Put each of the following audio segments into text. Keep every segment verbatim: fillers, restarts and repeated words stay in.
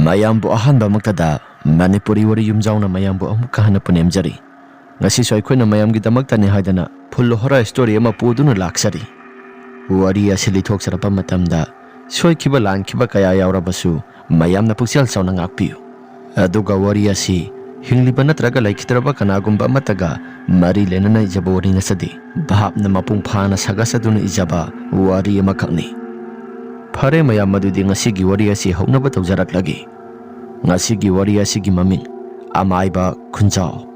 ꯃꯌꯥꯝꯕꯨ ꯑꯍꯥꯟꯕꯃꯛꯇꯗ ꯃꯅꯤꯄꯨꯔꯤ ꯋꯥꯔꯤ ꯌꯨꯝꯖꯥꯎꯅ ꯃꯌꯥꯝꯕꯨ ꯑꯃꯨꯛꯀ ꯍꯟꯅ ꯄꯨꯅꯦꯝꯖꯔꯤ꯫ ꯉꯁꯤꯁꯨ ꯑꯩꯈꯣꯏꯅ ꯃꯌꯥꯝꯒꯤꯗꯃꯛꯇꯅꯤ ꯍꯥꯏꯗꯅ full horror story ꯑꯃ ꯄꯨꯗꯨꯅ ꯂꯥꯛꯆꯔꯤ꯫ ꯋꯥꯔꯤ ꯑꯁꯤ ꯂꯤꯊꯣꯛꯆꯔꯛꯄ ꯃꯇꯝꯗ ꯁꯣꯏꯈꯤꯕ ꯂꯥꯟꯈꯤꯕ ꯀꯌꯥ ꯌꯥꯎꯔꯕꯁꯨ ꯃꯌꯥꯝꯅ ꯄꯨꯛꯆꯦꯜ ꯆꯥꯎꯅ ꯉꯥꯛꯄꯤꯌꯨ꯫ ꯑꯗꯨꯒ ꯋꯥꯔꯤ ꯑꯁꯤ ꯍꯤꯡꯂꯤꯕ ꯅꯠꯇ꯭ꯔꯒ ꯂꯩꯈꯤꯗ꯭ꯔꯕ ꯀꯅꯥꯒꯨꯝꯕ ꯑꯃꯠꯇꯒ ꯃꯔꯤ ꯂꯩꯅꯅ ꯏꯖꯕ ꯋꯥꯔꯤ ꯅꯠꯆꯗꯦ꯫ ꯚꯥꯞꯅ ꯃꯄꯨꯡ ꯐꯥꯅ ꯁꯥꯒꯠꯆꯗꯨꯅ ꯏꯖꯕ ꯋꯥꯔꯤ ꯑꯃꯈꯛꯅꯤ꯫ ꯐꯔꯦ ꯃꯌꯥꯝ, ꯃꯗꯨꯗꯤ ꯉꯁꯤꯒꯤ ꯋꯥꯔꯤ ꯑꯁꯤ ꯍꯧꯅꯕ ꯇꯧꯖꯔꯛꯂꯒꯦ꯫ ꯉꯁꯤꯒꯤ ꯋꯥꯔꯤ ꯑꯁꯤꯒꯤ ꯃꯃꯤꯡ ꯑꯃꯥꯏꯕ ꯈꯨꯟꯖꯥꯎ꯫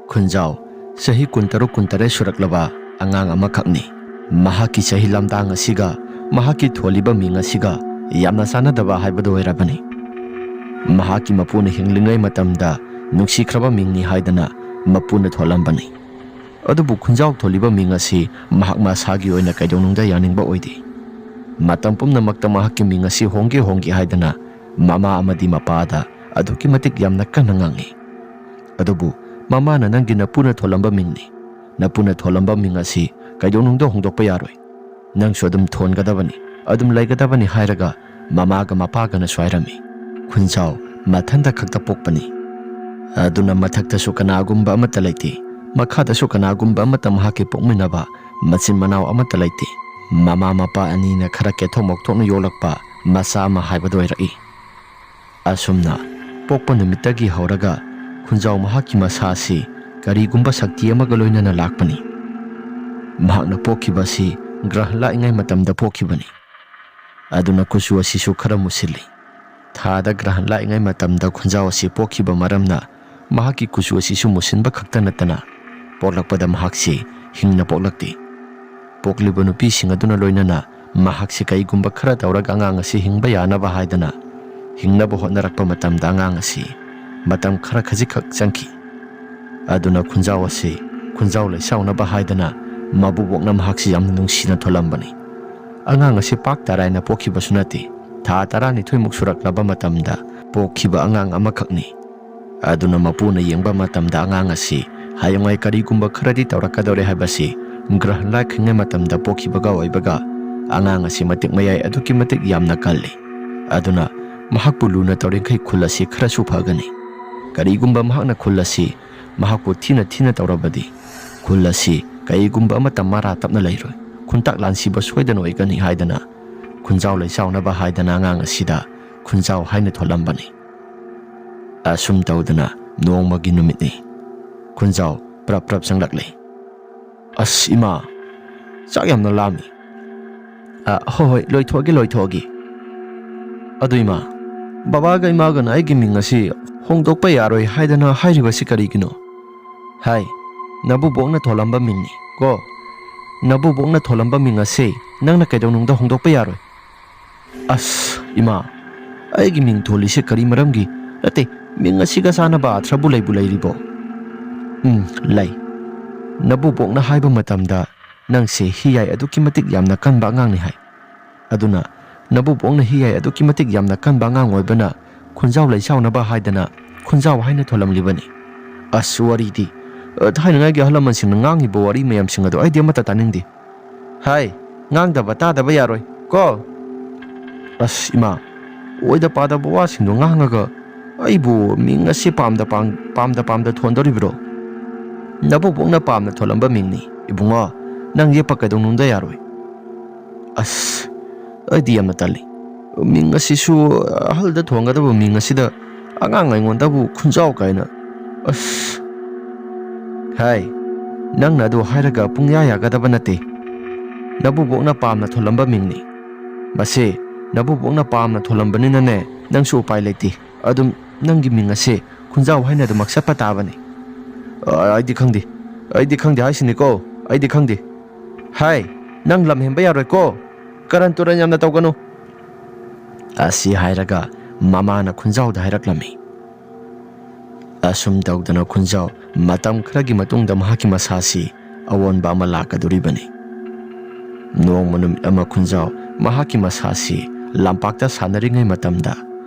ꯈꯨꯟꯖꯥꯎ ꯆꯍꯤ ꯀꯨꯟꯇꯔꯨꯛ ꯀꯨꯟꯇꯔꯦꯠ ꯁꯨꯔꯛꯂꯕ ꯑꯉꯥꯡ ꯑꯃꯈꯛꯅꯤ꯫ ꯃꯍꯥꯛꯀꯤ ꯆꯍꯤ ꯂꯝꯇꯥꯡ ꯑꯁꯤꯒ ꯃꯍꯥꯛꯀꯤ ꯊꯣꯜꯂꯤꯕ ꯃꯤꯡ ꯑꯁꯤꯒ ꯌꯥꯝꯅ ꯆꯥꯟꯅꯗꯕ ꯍꯥꯏꯕꯗꯨ ꯑꯣꯏꯔꯕꯅꯤ꯫ ꯃꯍꯥꯛꯀꯤ ꯃꯄꯨꯅ ꯍꯤꯡꯂꯤꯉꯩ ꯃꯇꯝꯗ ꯅꯨꯡꯁꯤꯈ꯭ꯔꯕ ꯃꯤꯡꯅꯤ ꯍꯥꯏꯗꯅ ꯃꯄꯨꯅ ꯊꯣꯜꯂꯝꯕꯅꯤ꯫ ꯑꯗꯨꯕꯨ ꯈꯨꯟꯖꯥꯎ ꯊꯣꯜꯂꯤꯕ ꯃꯤꯡ ꯑꯁꯤ ꯃꯍꯥꯛ ꯃꯁꯥꯒꯤ ꯑꯣꯏꯅ ꯀꯩꯗꯧꯅꯨꯡꯗ ꯌꯥꯅꯤꯡꯕ ꯑꯣꯏꯗꯦ꯫ ꯃꯇꯝ ꯄꯨꯝꯅꯃꯛꯇ ꯃꯍꯥꯛꯀꯤ ꯃꯤꯡ ꯑꯁꯤ ꯍꯣꯡꯒꯦ ꯍꯣꯡꯒꯦ ꯍꯥꯏꯗꯅ ꯃꯃꯥ ꯑꯃꯗꯤ ꯃꯄꯥꯗ ꯑꯗꯨꯛꯀꯤ ꯃꯇꯤꯛ ꯌꯥꯝꯅ ꯀꯟꯅ ꯉꯥꯡꯉꯤ꯫ ꯑꯗꯨꯕꯨ ꯃꯃꯥꯅ "ꯅꯪꯒꯤ ꯅꯄꯨꯅ ꯊꯣꯜꯂꯝꯕ ꯃꯤꯡꯅꯤ꯫ ꯅꯄꯨꯅ ꯊꯣꯜꯂꯝꯕ ꯃꯤꯡ ꯑꯁꯤ ꯀꯩꯗꯧꯅꯨꯡꯗ ꯍꯣꯡꯗꯣꯛꯄ ꯌꯥꯔꯣꯏ꯫ ꯅꯪꯁꯨ ꯑꯗꯨꯝ ꯊꯣꯟꯒꯗꯕꯅꯤ, ꯑꯗꯨꯝ ꯂꯩꯒꯗꯕꯅꯤ" ꯍꯥꯏꯔꯒ ꯃꯃꯥꯒ ꯃꯄꯥꯒꯅꯁꯨ ꯍꯥꯏꯔꯝꯃꯤ꯫ ꯈꯨꯟꯖꯥꯎ ꯃꯊꯟꯇ ꯈꯛꯇ ꯄꯣꯛꯄꯅꯤ꯫ ꯑꯗꯨꯅ ꯃꯊꯛꯇꯁꯨ ꯀꯅꯥꯒꯨꯝꯕ ꯑꯃꯠꯇ ꯂꯩꯇꯦ, ꯃꯈꯥꯗꯁꯨ ꯀꯅꯥꯒꯨꯝꯕ ꯑꯃꯠꯇ ꯃꯍꯥꯛꯀꯤ ꯄꯣꯛꯃꯤꯟꯅꯕ ꯃꯆꯤꯟ ꯃꯅꯥꯎ ꯑꯃꯠꯇ ꯂꯩꯇꯦ꯫ ꯃꯃꯥ ꯃꯄꯥ ꯑꯅꯤꯅ ꯈꯔ ꯀꯦꯊꯣꯛ ꯃꯧꯊꯣꯛꯅ ꯌꯣꯛꯂꯛꯄ ꯃꯆꯥ ꯑꯃ ꯍꯥꯏꯕꯗꯨ ꯑꯣꯏꯔꯛꯏ꯫ ꯑꯁꯨꯝꯅ ꯄꯣꯛꯄ ꯅꯨꯃꯤꯠꯇꯒꯤ ꯍꯧꯔꯒ ꯈꯨꯟꯖꯥꯎ ꯃꯍꯥꯛꯀꯤ ꯃꯁꯥ ꯑꯁꯤ ꯀꯔꯤꯒꯨꯝꯕ ꯁꯛꯇꯤ ꯑꯃꯒ ꯂꯣꯏꯅꯅ ꯂꯥꯛꯄꯅꯤ꯫ ꯃꯍꯥꯛꯅ ꯄꯣꯛꯈꯤꯕ ꯑꯁꯤ ꯒ꯭ꯔꯍꯟ ꯂꯥꯛꯏꯉꯩ ꯃꯇꯝꯗ ꯄꯣꯛꯈꯤꯕꯅꯤ꯫ ꯑꯗꯨꯅ ꯀꯨꯆꯨ ꯑꯁꯤꯁꯨ ꯈꯔ ꯃꯨꯁꯤꯜꯂꯤ꯫ ꯊꯥꯗ ꯒ꯭ꯔꯍꯟ ꯂꯥꯛꯏꯉꯩ ꯃꯇꯝꯗ ꯈꯨꯟꯖꯥꯎ ꯑꯁꯤ ꯄꯣꯛꯈꯤꯕ ꯃꯔꯝꯅ ꯃꯍꯥꯛꯀꯤ ꯀꯨꯆꯨ ꯑꯁꯤꯁꯨ ꯃꯨꯁꯤꯟꯕ ꯈꯛꯇ ꯅꯠꯇꯅ ꯄꯣꯛꯂꯛꯄꯗ ꯃꯍꯥꯛꯁꯤ ꯍꯤꯡꯅ ꯄꯣꯛꯂꯛꯇꯦ꯫ ꯄꯣꯛꯂꯤꯕ ꯅꯨꯄꯤꯁꯤꯡ ꯑꯗꯨꯅ ꯂꯣꯏꯅꯅ ꯃꯍꯥꯛꯁꯤ ꯀꯩꯒꯨꯝꯕ ꯈꯔ ꯇꯧꯔꯒ ꯑꯉꯥꯡ ꯑꯁꯤ ꯍꯤꯡꯕ ꯌꯥꯅꯕ ꯍꯥꯏꯗꯅ ꯍꯤꯡꯅꯕ ꯍꯣꯠꯅꯔꯛꯄ ꯃꯇꯝꯗ ꯑꯉꯥꯡ ꯑꯁꯤ ꯃꯇꯝ ꯈꯔ ꯈꯖꯤꯛꯈꯛ ꯆꯪꯈꯤ꯫ ꯑꯗꯨꯅ ꯈꯨꯟꯖꯥꯎ ꯑꯁꯤ ꯈꯨꯟꯖꯥꯎ ꯂꯩꯁꯥꯎꯅꯕ ꯍꯥꯏꯗꯅ ꯃꯕꯨꯕꯣꯛꯅ ꯃꯍꯥꯛꯁꯤ ꯌꯥꯝꯅ ꯅꯨꯡꯁꯤꯅ ꯊꯣꯜꯂꯝꯕꯅꯤ꯫ ꯑꯉꯥꯡ ꯑꯁꯤ ꯄꯥꯛ ꯇꯔꯥꯏꯅ ꯄꯣꯛꯈꯤꯕꯁꯨ ꯅꯠꯇꯦ꯫ ꯊꯥ ꯇꯔꯥꯅꯤꯊꯣꯏꯃꯨꯛ ꯁꯨꯔꯛꯂꯕ ꯃꯇꯝꯗ ꯄꯣꯛꯈꯤꯕ ꯑꯉꯥꯡ ꯑꯃꯈꯛꯅꯤ꯫ ꯑꯗꯨꯅ ꯃꯄꯨꯅ ꯌꯦꯡꯕ ꯃꯇꯝꯗ ꯑꯉꯥꯡ ꯑꯁꯤ ꯍꯌꯦꯡꯋꯥꯏ ꯀꯔꯤꯒꯨꯝꯕ ꯈꯔꯗꯤ ꯇꯧꯔꯛꯀꯗꯧꯔꯦ ꯍꯥꯏꯕꯁꯤ ꯒ꯭ꯔꯍꯟ ꯂꯥꯛꯈ꯭ꯔꯤꯉꯩ ꯃꯇꯝꯗ ꯄꯣꯛꯈꯤꯕꯒ ꯑꯣꯏꯕꯒ ꯑꯉꯥꯡ ꯑꯁꯤ ꯃꯇꯤꯛ ꯃꯌꯥꯏ ꯑꯗꯨꯛꯀꯤ ꯃꯇꯤꯛ ꯌꯥꯝꯅ ꯀꯜꯂꯤ꯫ ꯑꯗꯨꯅ ꯃꯍꯥꯛꯄꯨ ꯂꯨꯅ ꯇꯧꯔꯤꯈꯩ ꯈꯨꯜ ꯑꯁꯤ ꯈꯔꯁꯨ ꯐꯒꯅꯤ꯫ ꯀꯔꯤꯒꯨꯝꯕ ꯃꯍꯥꯛꯅ ꯈꯨꯜ ꯑꯁꯤ ꯃꯍꯥꯛꯄꯨ ꯊꯤꯅ ꯊꯤꯅ ꯇꯧꯔꯕꯗꯤ, ꯈꯨꯜ ꯑꯁꯤ ꯀꯔꯤꯒꯨꯝꯕ ꯑꯃꯠꯇ ꯃꯔꯥ ꯇꯞꯅ ꯂꯩꯔꯣꯏ, ꯈꯨꯟꯇꯥꯛ ꯂꯥꯟꯁꯤꯕ ꯁꯣꯏꯗꯅ ꯑꯣꯏꯒꯅꯤ ꯍꯥꯏꯗꯅ ꯈꯨꯟꯖꯥꯎ ꯂꯩꯆꯥꯎꯅꯕ ꯍꯥꯏꯗꯅ ꯑꯉꯥꯡ ꯑꯁꯤꯗ ꯈꯨꯟꯖꯥꯎ ꯍꯥꯏꯅ ꯊꯣꯜꯂꯝꯕꯅꯤ꯫ ꯑꯁꯨꯝ ꯇꯧꯗꯅ ꯅꯣꯡꯃꯒꯤ ꯅꯨꯃꯤꯠꯅꯤ꯫ ꯈꯨꯟꯖꯥꯎ ꯄ꯭ꯔꯞ ꯄ꯭ꯔꯞ ꯆꯪꯂꯛꯂꯦ꯫ "ꯑꯁ ꯏꯃꯥ, ꯆꯥꯛ ꯌꯥꯝꯅ ꯂꯥꯝꯃꯤ꯫ ꯑ, ꯍꯣꯏ ꯍꯣꯏ, ꯂꯣꯏꯊꯣꯛꯑꯒꯦ, ꯂꯣꯏꯊꯣꯛꯑꯒꯦ꯫ ꯑꯗꯨ ꯏꯃꯥ, ꯕꯕꯥꯒ ꯏꯃꯥꯒꯅ ꯑꯩꯒꯤ ꯃꯤꯡ ꯑꯁꯤ ꯍꯣꯡꯗꯣꯛꯄ ꯌꯥꯔꯣꯏ ꯍꯥꯏꯗꯅ ꯍꯥꯏꯔꯤꯕꯁꯤ ꯀꯔꯤꯒꯤꯅꯣ?" "ꯍꯥꯏ, ꯅꯕꯨꯕꯣꯛꯅ ꯊꯣꯜꯂꯝꯕ ꯃꯤꯡꯅꯤ ꯀꯣ꯫ ꯅꯕꯨꯕꯣꯛꯅ ꯊꯣꯜꯂꯝꯕ ꯃꯤꯡ ꯑꯁꯤ ꯅꯪꯅ ꯀꯩꯗꯧꯅꯨꯡꯗ ꯍꯣꯡꯗꯣꯛꯄ ꯌꯥꯔꯣꯏ꯫" "ꯑꯁ ꯏꯃꯥ, ꯑꯩꯒꯤ ꯃꯤꯡ ꯊꯣꯜꯂꯤꯁꯦ ꯀꯔꯤ ꯃꯔꯝꯒꯤ? ꯅꯠꯇꯦ, ꯃꯤꯡ ꯑꯁꯤꯒ ꯆꯥꯟꯅꯕ ꯑꯥꯔꯊ꯭ꯔꯕꯨ ꯂꯩꯕꯨ ꯂꯩꯔꯤꯕꯣ?" "ꯎꯝ, ꯂꯩ꯫ ꯅꯕꯨꯕꯣꯛꯅ ꯍꯥꯏꯕ ꯃꯇꯝꯗ ꯅꯪꯁꯦ ꯍꯤꯌꯥꯏ ꯑꯗꯨꯛꯀꯤ ꯃꯇꯤꯛ ꯌꯥꯝꯅ ꯀꯟꯕ ꯑꯉꯥꯡꯅꯤ ꯍꯥꯏ꯫ ꯑꯗꯨꯅ ꯅꯕꯨꯕꯣꯛꯅ ꯍꯤꯌꯥꯏ ꯑꯗꯨꯛꯀꯤ ꯃꯇꯤꯛ ꯌꯥꯝꯅ ꯀꯟꯕ ꯑꯉꯥꯡ ꯑꯣꯏꯕꯅ ꯈꯨꯟꯖꯥꯎ ꯂꯩꯆꯥꯎꯅꯕ ꯍꯥꯏꯗꯅ ꯈꯨꯟꯖꯥꯎ ꯍꯥꯏꯅ ꯊꯣꯜꯂꯝꯂꯤꯕꯅꯤ꯫" "ꯑꯁ, ꯋꯥꯔꯤꯗꯤ꯫ ꯑ, ꯊꯥꯏꯅꯉꯥꯏꯒꯤ ꯑꯍꯜ ꯂꯃꯟꯁꯤꯡꯅ ꯉꯥꯡꯉꯤꯕ ꯋꯥꯔꯤ ꯃꯌꯥꯝꯁꯤꯡ ꯑꯗꯣ ꯑꯩꯗꯤ ꯑꯃꯠꯇ ꯇꯥꯅꯤꯡꯗꯦ꯫ ꯍꯥꯏ, ꯉꯥꯡꯗꯕ ꯇꯥꯗꯕ ꯌꯥꯔꯣꯏ ꯀꯣ꯫" "ꯑꯁ ꯏꯃꯥ, ꯑꯣꯏꯗ ꯄꯥꯗꯕ ꯋꯥꯁꯤꯡꯗꯣ ꯉꯥꯡꯉꯒ ꯑꯩꯕꯨ ꯃꯤꯡ ꯑꯁꯤ ꯄꯥꯝꯗ ꯄꯥꯝ-, ꯄꯥꯝꯗ ꯄꯥꯝꯗ ꯊꯣꯟꯗꯧꯔꯤꯕ꯭ꯔꯣ? ꯅꯕꯨꯕꯣꯛꯅ ꯄꯥꯝꯅ ꯊꯣꯜꯂꯝꯕ ꯃꯤꯡꯅꯤ ꯏꯕꯨꯡꯉꯣ, ꯅꯪ ꯌꯦꯛꯄ ꯀꯩꯗꯧꯅꯨꯡꯗ ꯌꯥꯔꯣꯏ꯫" "ꯑꯁ, ꯑꯩꯗꯤ ꯌꯥꯝꯅ ꯇꯜꯂꯤ꯫ ꯃꯤꯡ ꯑꯁꯤꯁꯨ ꯑꯍꯜꯗ ꯊꯣꯟꯒꯗꯕ ꯃꯤꯡ ꯑꯁꯤꯗ ꯑꯉꯥꯡ ꯑꯩꯉꯣꯟꯗꯕꯨ ꯈꯨꯟꯖꯥꯎ ꯀꯥꯏꯅ꯫ ꯑꯁ꯫" "ꯍꯥꯏ, ꯅꯪꯅ ꯑꯗꯨ ꯍꯥꯏꯔꯒ ꯄꯨꯡꯌꯥ ꯌꯥꯒꯗꯕ ꯅꯠꯇꯦ꯫ ꯅꯕꯨꯕꯣꯛꯅ ꯄꯥꯝꯅ ꯊꯣꯜꯂꯝꯕ ꯃꯤꯡꯅꯤ꯫ ꯃꯁꯦ ꯅꯕꯨꯕꯣꯛꯅ ꯄꯥꯝꯅ ꯊꯣꯜꯂꯝꯕꯅꯤꯅꯅꯦ, ꯅꯪꯁꯨ ꯎꯄꯥꯏ ꯂꯩꯇꯦ꯫ ꯑꯗꯨꯝ ꯅꯪꯒꯤ ꯃꯤꯡ ꯑꯁꯦ ꯈꯨꯟꯖꯥꯎ ꯍꯥꯏꯅ ꯑꯗꯨꯃꯛ ꯆꯠꯄ ꯇꯥꯕꯅꯤ꯫" "ꯑ, ꯑꯩꯗꯤ ꯈꯪꯗꯦ꯫ ꯑꯩꯗꯤ ꯈꯪꯗꯦ ꯍꯥꯏꯁꯤꯅꯤꯀꯣ꯫ ꯑꯩꯗꯤ ꯈꯪꯗꯦ꯫ ꯍꯥꯏ, ꯅꯪ ꯂꯝ ꯍꯦꯟꯕ ꯌꯥꯔꯣꯏꯀꯣ꯫ ꯀꯔꯟ ꯇꯨꯔꯟ ꯌꯥꯝꯅ ꯇꯧꯒꯅꯨ꯫" ꯑꯁꯤ ꯍꯥꯏꯔꯒ ꯃꯃꯥꯅ ꯈꯨꯟꯖꯥꯎꯗ ꯍꯥꯏꯔꯛꯂꯝꯃꯤ꯫ ꯑꯁꯨꯝ ꯇꯧꯗꯅ ꯈꯨꯟꯖꯥꯎ ꯃꯇꯝ ꯈꯔꯒꯤ ꯃꯇꯨꯡꯗ ꯃꯍꯥꯛꯀꯤ ꯃꯁꯥꯁꯤ ꯑꯑꯣꯟꯕ ꯑꯃ ꯂꯥꯛꯀꯗꯧꯔꯤꯕꯅꯤ꯫ ꯅꯣꯡꯃ ꯅꯨꯃꯤꯠ ꯑꯃ ꯈꯨꯟꯖꯥꯎ ꯃꯍꯥꯛꯀꯤ ꯃꯁꯥꯁꯤ ꯂꯝꯄꯥꯛꯇ ꯁꯥꯟꯅꯔꯤꯉꯩ ꯃꯇꯝꯗ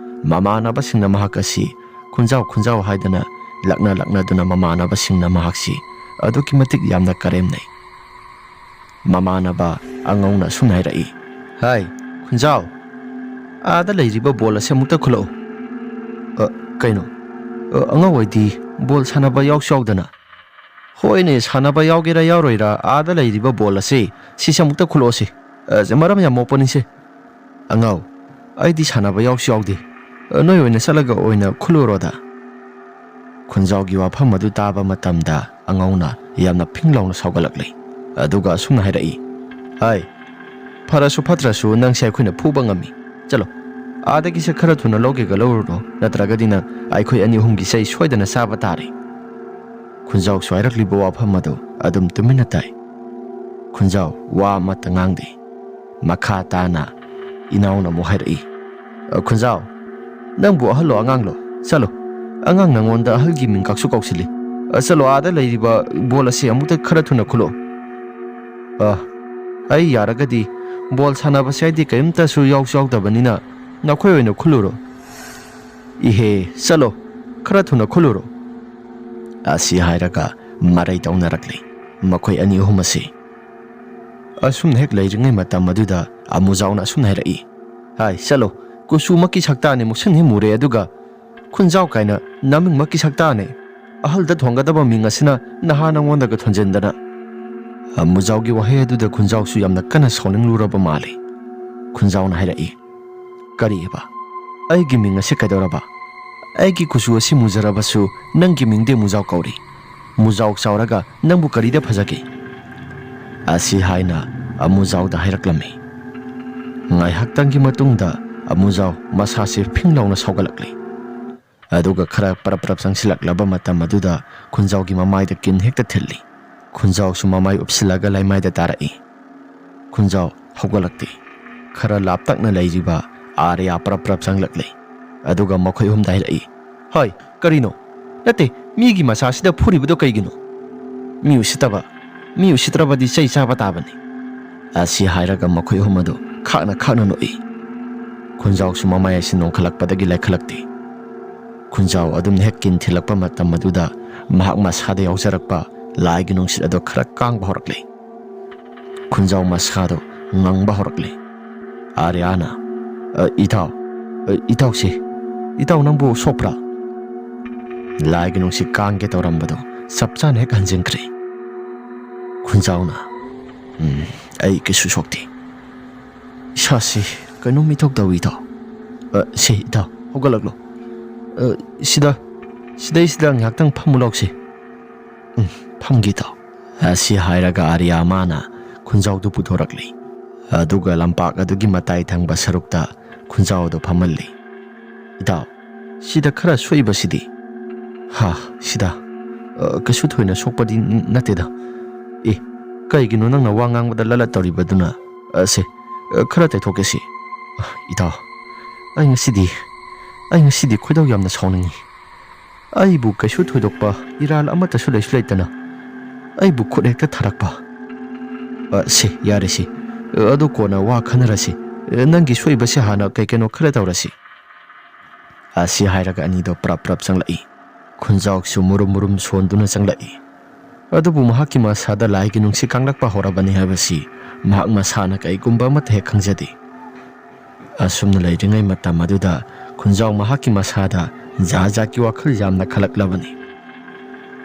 ꯃꯃꯥꯟꯅꯕꯁꯤꯡꯅ ꯃꯍꯥꯛ ꯑꯁꯤ ꯈꯨꯟꯖꯥꯎ ꯈꯨꯟꯖꯥꯎ ꯍꯥꯏꯗꯅ ꯂꯛꯅ ꯂꯛꯅꯗꯨꯅ ꯃꯃꯥꯟꯅꯕꯁꯤꯡꯅ ꯃꯍꯥꯛꯁꯤ ꯑꯗꯨꯛꯀꯤ ꯃꯇꯤꯛ ꯌꯥꯝꯅ ꯀꯔꯦꯝꯅꯩ꯫ ꯃꯃꯥꯟꯅꯕ ꯑꯉꯧꯅ ꯑꯁꯨꯝꯅ ꯍꯥꯏꯔꯛꯏ, "ꯍꯥꯏ, ꯈꯨꯟꯖꯥꯎ, ꯑꯥꯗ ꯂꯩꯔꯤꯕ ꯕꯣꯜ ꯑꯁꯤ ꯑꯃꯨꯛꯇ ꯈꯨꯜꯂꯛꯎ꯫ "ꯑ, ꯀꯩꯅꯣ? ꯑ, ꯑꯉꯧ ꯑꯣꯏꯗꯤ ꯕꯣꯜ ꯁꯥꯟꯅꯕ ꯌꯥꯎꯁꯨ ꯌꯥꯎꯗꯅ?" "ꯍꯣꯏꯅꯦ, ꯁꯥꯟꯅꯕ ꯌꯥꯎꯒꯦꯔꯥ ꯌꯥꯎꯔꯣꯏꯔꯥ, ꯑꯥꯗ ꯂꯩꯔꯤꯕ ꯕꯣꯜ ꯑꯁꯤ, ꯁꯤꯁꯦ ꯑꯃꯨꯛꯇ ꯈꯨꯜꯂꯛꯑꯣꯁꯦ꯫ ꯑ, ꯃꯔꯝ ꯌꯥꯝ ꯃꯣꯛꯄꯅꯤꯁꯦ꯫ ꯑꯉꯧ, ꯑꯩꯗꯤ ꯁꯥꯟꯅꯕ ꯌꯥꯎꯁꯨ ꯌꯥꯎꯗꯦ꯫ ꯑ, ꯅꯣꯏ ꯑꯣꯏꯅ ꯆꯠꯂꯒ ꯑꯣꯏꯅ ꯈꯨꯜꯂꯨꯔꯣꯗ꯫" ꯈꯨꯟꯖꯥꯎꯒꯤ ꯋꯥꯐꯝ ꯑꯗꯨ ꯇꯥꯕ ꯃꯇꯝꯗ ꯑꯉꯧꯅ ꯌꯥꯝꯅ ꯐꯤꯡ ꯂꯥꯎꯅ ꯁꯥꯎꯒꯠꯂꯛꯂꯦ꯫ ꯑꯗꯨꯒ ꯑꯁꯨꯝꯅ ꯍꯥꯏꯔꯛꯏ, "ꯍꯥꯏ, ꯐꯔꯁꯨ ꯐꯠꯇ꯭ꯔꯁꯨ ꯅꯪꯁꯦ ꯑꯩꯈꯣꯏꯅ ꯐꯨꯕ ꯉꯝꯃꯤ꯫ ꯆꯠꯂꯣ, ꯑꯥꯗꯒꯤꯁꯦ ꯈꯔ ꯊꯨꯅ ꯂꯧꯒꯦꯒ ꯂꯧꯔꯨꯔꯣ, ꯅꯠꯇ꯭ꯔꯒꯗꯤ ꯅꯪ ꯑꯩꯈꯣꯏ ꯑꯅꯤ ꯑꯍꯨꯝꯒꯤ ꯆꯩ ꯁꯣꯏꯗꯅ ꯆꯥꯕ ꯇꯥꯔꯦ꯫" ꯈꯨꯟꯖꯥꯎꯁꯨ ꯍꯥꯏꯔꯛꯂꯤꯕ ꯋꯥꯐꯝ ꯑꯗꯨ ꯑꯗꯨꯝ ꯇꯨꯃꯤꯟꯅ ꯇꯥꯏ꯫ ꯈꯨꯟꯖꯥꯎ ꯋꯥ ꯑꯃꯠꯇ ꯉꯥꯡꯗꯦ꯫ ꯃꯈꯥ ꯇꯥꯅ ꯏꯅꯥꯎꯅ ꯑꯃꯨꯛ ꯍꯥꯏꯔꯛꯏ, "ꯑ, ꯈꯨꯟꯖꯥꯎ, ꯅꯪꯕꯨ ꯑꯍꯜꯂꯣ ꯑꯉꯥꯡꯂꯣ? ꯆꯠꯂꯣ, ꯑꯉꯥꯡ ꯅꯪꯉꯣꯟꯗ ꯑꯍꯜꯒꯤ ꯃꯤꯡ ꯀꯥꯛꯁꯨ ꯀꯧꯁꯤꯜꯂꯤ꯫ ꯑ, ꯆꯠꯂꯣ, ꯑꯥꯗ ꯂꯩꯔꯤꯕ ꯕꯣꯜ ꯑꯁꯤ ꯑꯃꯨꯛꯇ ꯈꯔ ꯊꯨꯅ ꯈꯨꯜꯂꯣ꯫" "ꯑ, ꯑꯩ ꯌꯥꯔꯒꯗꯤ ꯕꯣꯜ ꯁꯥꯟꯅꯕꯁꯦ ꯑꯩꯗꯤ ꯀꯔꯤꯝꯇꯁꯨ ꯌꯥꯎꯁꯨ ꯌꯥꯎꯗꯕꯅꯤꯅ ꯅꯈꯣꯏ ꯑꯣꯏꯅ ꯈꯨꯜꯂꯨꯔꯣ꯫" "ꯏꯍꯦ, ꯆꯠꯂꯣ, ꯈꯔ ꯊꯨꯅ ꯈꯨꯜꯂꯨꯔꯣ꯫" ꯑꯁꯤ ꯍꯥꯏꯔꯒ ꯃꯔꯩ ꯇꯧꯅꯔꯛꯂꯤ ꯃꯈꯣꯏ ꯑꯅꯤ ꯑꯍꯨꯝ ꯑꯁꯤ꯫ ꯑꯁꯨꯝꯅ ꯍꯦꯛ ꯂꯩꯔꯤꯉꯩ ꯃꯇꯝ ꯑꯗꯨꯗ ꯑꯃꯨꯖꯥꯎꯅ ꯑꯁꯨꯝꯅ ꯍꯥꯏꯔꯛꯏ, "ꯍꯥꯏ, ꯆꯠꯂꯣ, ꯀꯨꯆꯨꯃꯛꯀꯤ ꯁꯛꯇꯥꯅꯦ ꯃꯨꯛꯁꯟ ꯍꯦꯛ ꯃꯨꯔꯦ, ꯑꯗꯨꯒ ꯈꯨꯟꯖꯥꯎ ꯀꯥꯏꯅ ꯅꯃꯤꯡꯃꯛꯀꯤ ꯁꯛꯇꯥꯅꯦ꯫ ꯑꯍꯜꯗ ꯊꯣꯟꯒꯗꯕ ꯃꯤꯡ ꯑꯁꯤꯅ ꯅꯍꯥ ꯅꯉꯣꯟꯗꯒ ꯊꯣꯟꯖꯤꯟꯗꯅ꯫" ꯑꯃꯨꯖꯥꯎꯒꯤ ꯋꯥꯍꯩ ꯑꯗꯨꯗ ꯈꯨꯟꯖꯥꯎꯁꯨ ꯌꯥꯝꯅ ꯀꯟꯅ ꯁꯥꯎꯅꯤꯡꯂꯨꯔꯕ ꯃꯥꯜꯂꯤ꯫ ꯈꯨꯟꯖꯥꯎꯅ ꯍꯥꯏꯔꯛꯏ, "ꯀꯔꯤꯑꯕ? ꯑꯩꯒꯤ ꯃꯤꯡ ꯑꯁꯤ ꯀꯩꯗꯧꯔꯕ? ꯑꯩꯒꯤ ꯀꯨꯆꯨ ꯑꯁꯤ ꯃꯨꯖꯔꯕꯁꯨ ꯅꯪꯒꯤ ꯃꯤꯡꯗꯤ ꯑꯃꯨꯖꯥꯎ ꯀꯧꯔꯤ꯫ ꯃꯨꯖꯥꯎ ꯆꯥꯎꯔꯒ ꯅꯪꯕꯨ ꯀꯔꯤꯗ ꯐꯖꯒꯦ?" ꯑꯁꯤ ꯍꯥꯏꯅ ꯑꯃꯨꯖꯥꯎꯗ ꯍꯥꯏꯔꯛꯂꯝꯃꯤ꯫ ꯉꯥꯏꯍꯥꯛꯇꯪꯒꯤ ꯃꯇꯨꯡꯗ ꯑꯃꯨꯖꯥꯎ ꯃꯁꯥꯁꯦ ꯐꯤꯡ ꯂꯥꯎꯅ ꯁꯥꯎꯒꯠꯂꯛꯂꯦ꯫ ꯑꯗꯨꯒ ꯈꯔ ꯄꯔꯞ ꯄꯔꯞ ꯆꯪꯁꯤꯜꯂꯛꯂꯕ ꯃꯇꯝ ꯑꯗꯨꯗ ꯈꯨꯟꯖꯥꯎꯒꯤ ꯃꯃꯥꯏꯗ ꯀꯤꯟ ꯍꯦꯛꯇ ꯊꯤꯜꯂꯤ꯫ ꯈꯨꯟꯖꯥꯎꯁꯨ ꯃꯃꯥꯏ ꯎꯞꯁꯤꯜꯂꯒ ꯂꯩꯃꯥꯏꯗ ꯇꯥꯔꯛꯏ꯫ ꯈꯨꯟꯖꯥꯎ ꯍꯧꯒꯠꯂꯛꯇꯦ꯫ ꯈꯔ ꯂꯥꯞꯇꯛꯅ ꯂꯩꯔꯤꯕ ꯑꯥꯔꯌꯥ ꯄꯔꯞ ꯄꯔꯞ ꯆꯪꯂꯛꯂꯦ꯫ ꯑꯗꯨꯒ ꯃꯈꯣꯏ ꯑꯍꯨꯝꯗ ꯍꯥꯏꯔꯛꯏ, "ꯍꯣꯏ, ꯀꯔꯤꯅꯣ? ꯅꯠꯇꯦ, ꯃꯤꯒꯤ ꯃꯆꯥꯁꯤꯗ ꯐꯨꯔꯤꯕꯗꯣ ꯀꯩꯒꯤꯅꯣ? ꯃꯤ ꯎꯁꯤꯠꯇꯕ, ꯃꯤ ꯎꯁꯤꯠꯇ꯭ꯔꯕꯗꯤ ꯆꯩ ꯆꯥꯕ ꯇꯥꯕꯅꯤ꯫" ꯑꯁꯤ ꯍꯥꯏꯔꯒ ꯃꯈꯣꯏ ꯑꯍꯨꯝ ꯑꯗꯨ ꯈꯥꯛꯅ ꯈꯥꯛꯅ ꯅꯣꯛꯏ꯫ ꯈꯨꯟꯖꯥꯎꯁꯨ ꯃꯃꯥꯏ ꯑꯁꯤ ꯅꯣꯟꯈꯠꯂꯛꯄꯗꯒꯤ ꯂꯩꯈꯠꯂꯛꯇꯦ꯫ ꯈꯨꯟꯖꯥꯎ ꯑꯗꯨꯝ ꯍꯦꯛ ꯀꯤꯟ ꯊꯤꯜꯂꯛꯄ ꯃꯇꯝ ꯑꯗꯨꯗ ꯃꯍꯥꯛ ꯃꯁꯥꯗ ꯌꯥꯎꯖꯔꯛꯄ ꯂꯥꯏꯒꯤ ꯅꯨꯡꯁꯤꯠ ꯑꯗꯨ ꯈꯔ ꯀꯥꯡꯕ ꯍꯧꯔꯛꯂꯦ꯫ ꯈꯨꯟꯖꯥꯎ ꯃꯁꯥꯗꯨ ꯉꯪꯕ ꯍꯧꯔꯛꯂꯦ꯫ ꯑꯥꯔꯌꯥꯅ, "ꯑ, ꯏꯇꯥꯎ, ꯑ, ꯏꯇꯥꯎꯁꯤ, ꯏꯇꯥꯎ ꯅꯪꯕꯨ ꯁꯣꯛꯄ꯭ꯔꯥ?" ꯂꯥꯏꯒꯤ ꯅꯨꯡꯁꯤꯠ ꯀꯥꯡꯒꯦ ꯇꯧꯔꯝꯕꯗꯣ ꯆꯞ ꯆꯥꯅ ꯍꯦꯛ ꯍꯟꯖꯤꯟꯈ꯭ꯔꯦ꯫ ꯈꯨꯟꯖꯥꯎꯅ, "ꯎꯝ, ꯑꯩ ꯀꯩꯁꯨ ꯁꯣꯛꯇꯦ꯫ ꯏꯁꯥꯁꯤ ꯀꯩꯅꯣꯝ ꯏꯇꯧ ꯇꯧꯏ, ꯏꯇꯥꯎ꯫ ꯑ, ꯁꯦ, ꯏꯇꯥꯎ, ꯍꯧꯒꯠꯂꯛꯂꯣ꯫ ꯑ, ꯁꯤꯗ, ꯁꯤꯗꯩꯁꯤꯗ ꯉꯥꯏꯍꯥꯛꯇꯪ ꯐꯝꯃꯨ ꯂꯥꯎꯁꯦ꯫" "ꯎꯝ, ꯐꯝꯒꯦ, ꯏꯇꯥꯎ꯫" ꯑꯁꯤ ꯍꯥꯏꯔꯒ ꯑꯥꯔꯤꯌꯥ ꯃꯥꯅ ꯈꯨꯟꯖꯥꯎꯗꯨ ꯄꯨꯊꯣꯔꯛꯂꯤ꯫ ꯑꯗꯨꯒ ꯂꯝꯄꯥꯛ ꯑꯗꯨꯒꯤ ꯃꯇꯥꯏ ꯊꯪꯕ ꯁꯔꯨꯛꯇ ꯈꯨꯟꯖꯥꯎꯗꯨ ꯐꯝꯍꯜꯂꯤ꯫ "ꯏꯇꯥꯎ, ꯁꯤꯗ ꯈꯔ ꯁꯣꯛꯏꯕꯁꯤꯗꯤ?" "ꯍꯥ, ꯁꯤꯗ? ꯑ, ꯀꯩꯁꯨ ꯊꯣꯏꯅ ꯁꯣꯛꯄꯗꯤ ꯅ-, ꯅꯠꯇꯦꯗ꯫ ꯑꯦ, ꯀꯩꯒꯤꯅꯣ ꯅꯪꯅ ꯋꯥ ꯉꯥꯡꯕꯗ ꯂꯂꯠ ꯇꯧꯔꯤꯕꯗꯨꯅ? ꯑ, ꯁꯦ, ꯑ, ꯈꯔ ꯇꯩꯊꯣꯛꯀꯦ ꯁꯤ꯫ ꯑ, ꯏꯇꯥꯎ, ꯑꯩ ꯉꯁꯤꯗꯤ, ꯑꯩ ꯉꯁꯤꯗꯤ ꯈꯣꯏꯗꯧ ꯌꯥꯝꯅ ꯁꯥꯎꯅꯤꯡꯉꯤ꯫ ꯑꯩꯕꯨ ꯀꯩꯁꯨ ꯊꯣꯏꯗꯣꯛꯄ ꯏꯔꯥꯜ ꯑꯃꯠꯇꯁꯨ ꯂꯩꯁꯨ ꯂꯩꯇꯅ ꯑꯩꯕꯨ ꯈꯨꯠ ꯍꯦꯛꯇ ꯊꯥꯔꯛꯄ꯫" "ꯑ, ꯁꯦ, ꯌꯥꯔꯦ ꯁꯤ꯫ ꯑ, ꯑꯗꯨ ꯀꯣꯟꯅ ꯋꯥ ꯈꯟꯅꯔꯁꯤ꯫ ꯑ, ꯅꯪꯒꯤ ꯁꯣꯏꯕꯁꯤ ꯍꯥꯟꯅ ꯀꯩ ꯀꯩꯅꯣ ꯈꯔ ꯇꯧꯔꯁꯤ꯫" ꯑꯁꯤ ꯍꯥꯏꯔꯒ ꯑꯅꯤꯗꯣ ꯄ꯭ꯔꯞ ꯄ꯭ꯔꯞ ꯆꯪꯂꯛꯏ꯫ ꯈꯨꯟꯖꯥꯎꯁꯨ ꯃꯨꯔꯨꯝ ꯃꯨꯔꯨꯝ ꯁꯣꯟꯗꯨꯅ ꯆꯪꯂꯛꯏ꯫ ꯑꯗꯨꯕꯨ ꯃꯍꯥꯛꯀꯤ ꯃꯁꯥꯗ ꯂꯥꯏꯒꯤ ꯅꯨꯡꯁꯤꯠ ꯀꯥꯡꯂꯛꯄ ꯍꯧꯔꯕꯅꯤ ꯍꯥꯏꯕꯁꯤ ꯃꯍꯥꯛ ꯃꯁꯥꯅ ꯀꯩꯒꯨꯝꯕ ꯑꯃꯠꯇ ꯍꯦꯛ ꯈꯪꯖꯗꯦ꯫ ꯑꯁꯨꯝꯅ ꯂꯩꯔꯤꯉꯩ ꯃꯇꯝ ꯑꯗꯨꯗ ꯈꯨꯟꯖꯥꯎ ꯃꯍꯥꯛꯀꯤ ꯃꯁꯥꯗ ꯖꯥꯠ ꯖꯥꯠꯀꯤ ꯋꯥꯈꯜ ꯌꯥꯝꯅ ꯈꯜꯂꯛꯂꯕꯅꯤ꯫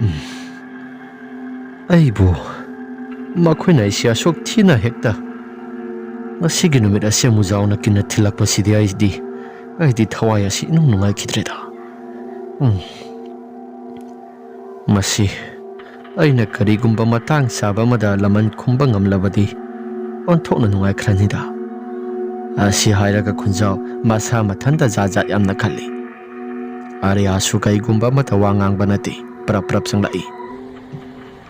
"ꯎꯝ, ꯑꯩꯕꯨ ꯃꯈꯣꯏꯅ ꯑꯩꯁꯦ ꯑꯁꯨꯛ ꯊꯤꯅ ꯍꯦꯛꯇ ꯉꯁꯤꯒꯤ ꯅꯨꯃꯤꯠ ꯑꯁꯤ ꯑꯃꯨꯛ ꯖꯥꯎꯅ ꯀꯤꯟꯅ ꯊꯤꯜꯂꯛꯄꯁꯤꯗꯤ ꯑꯩꯗꯤ, ꯑꯩꯗꯤ ꯊꯋꯥꯏ ꯑꯁꯤ ꯏꯅꯨꯡ ꯅꯨꯡꯉꯥꯏꯈꯤꯗ꯭ꯔꯦꯗ꯫ ꯎꯝ, ꯃꯁꯤ ꯑꯩꯅ ꯀꯔꯤꯒꯨꯝꯕ ꯃꯇꯥꯡ ꯆꯥꯕ ꯑꯃꯗ ꯂꯃꯟ ꯈꯨꯝꯕ ꯉꯝꯂꯕꯗꯤ ꯑꯣꯟꯊꯣꯛꯅ ꯅꯨꯡꯉꯥꯏꯈ꯭ꯔꯅꯤꯗ꯫" ꯑꯁꯤ ꯍꯥꯏꯔꯒ ꯈꯨꯟꯖꯥꯎ ꯃꯁꯥ ꯃꯊꯟꯇ ꯖꯥꯠ ꯖꯥꯠ ꯌꯥꯝꯅ ꯈꯜꯂꯤ꯫ ꯑꯥꯔꯤꯌꯥꯁꯨ ꯀꯩꯒꯨꯝꯕ ꯑꯃꯠꯇ ꯋꯥ ꯉꯥꯡꯕ ꯅꯠꯇꯦ, ꯄ꯭ꯔꯞ ꯄ꯭ꯔꯞ ꯆꯪꯂꯛꯏ꯫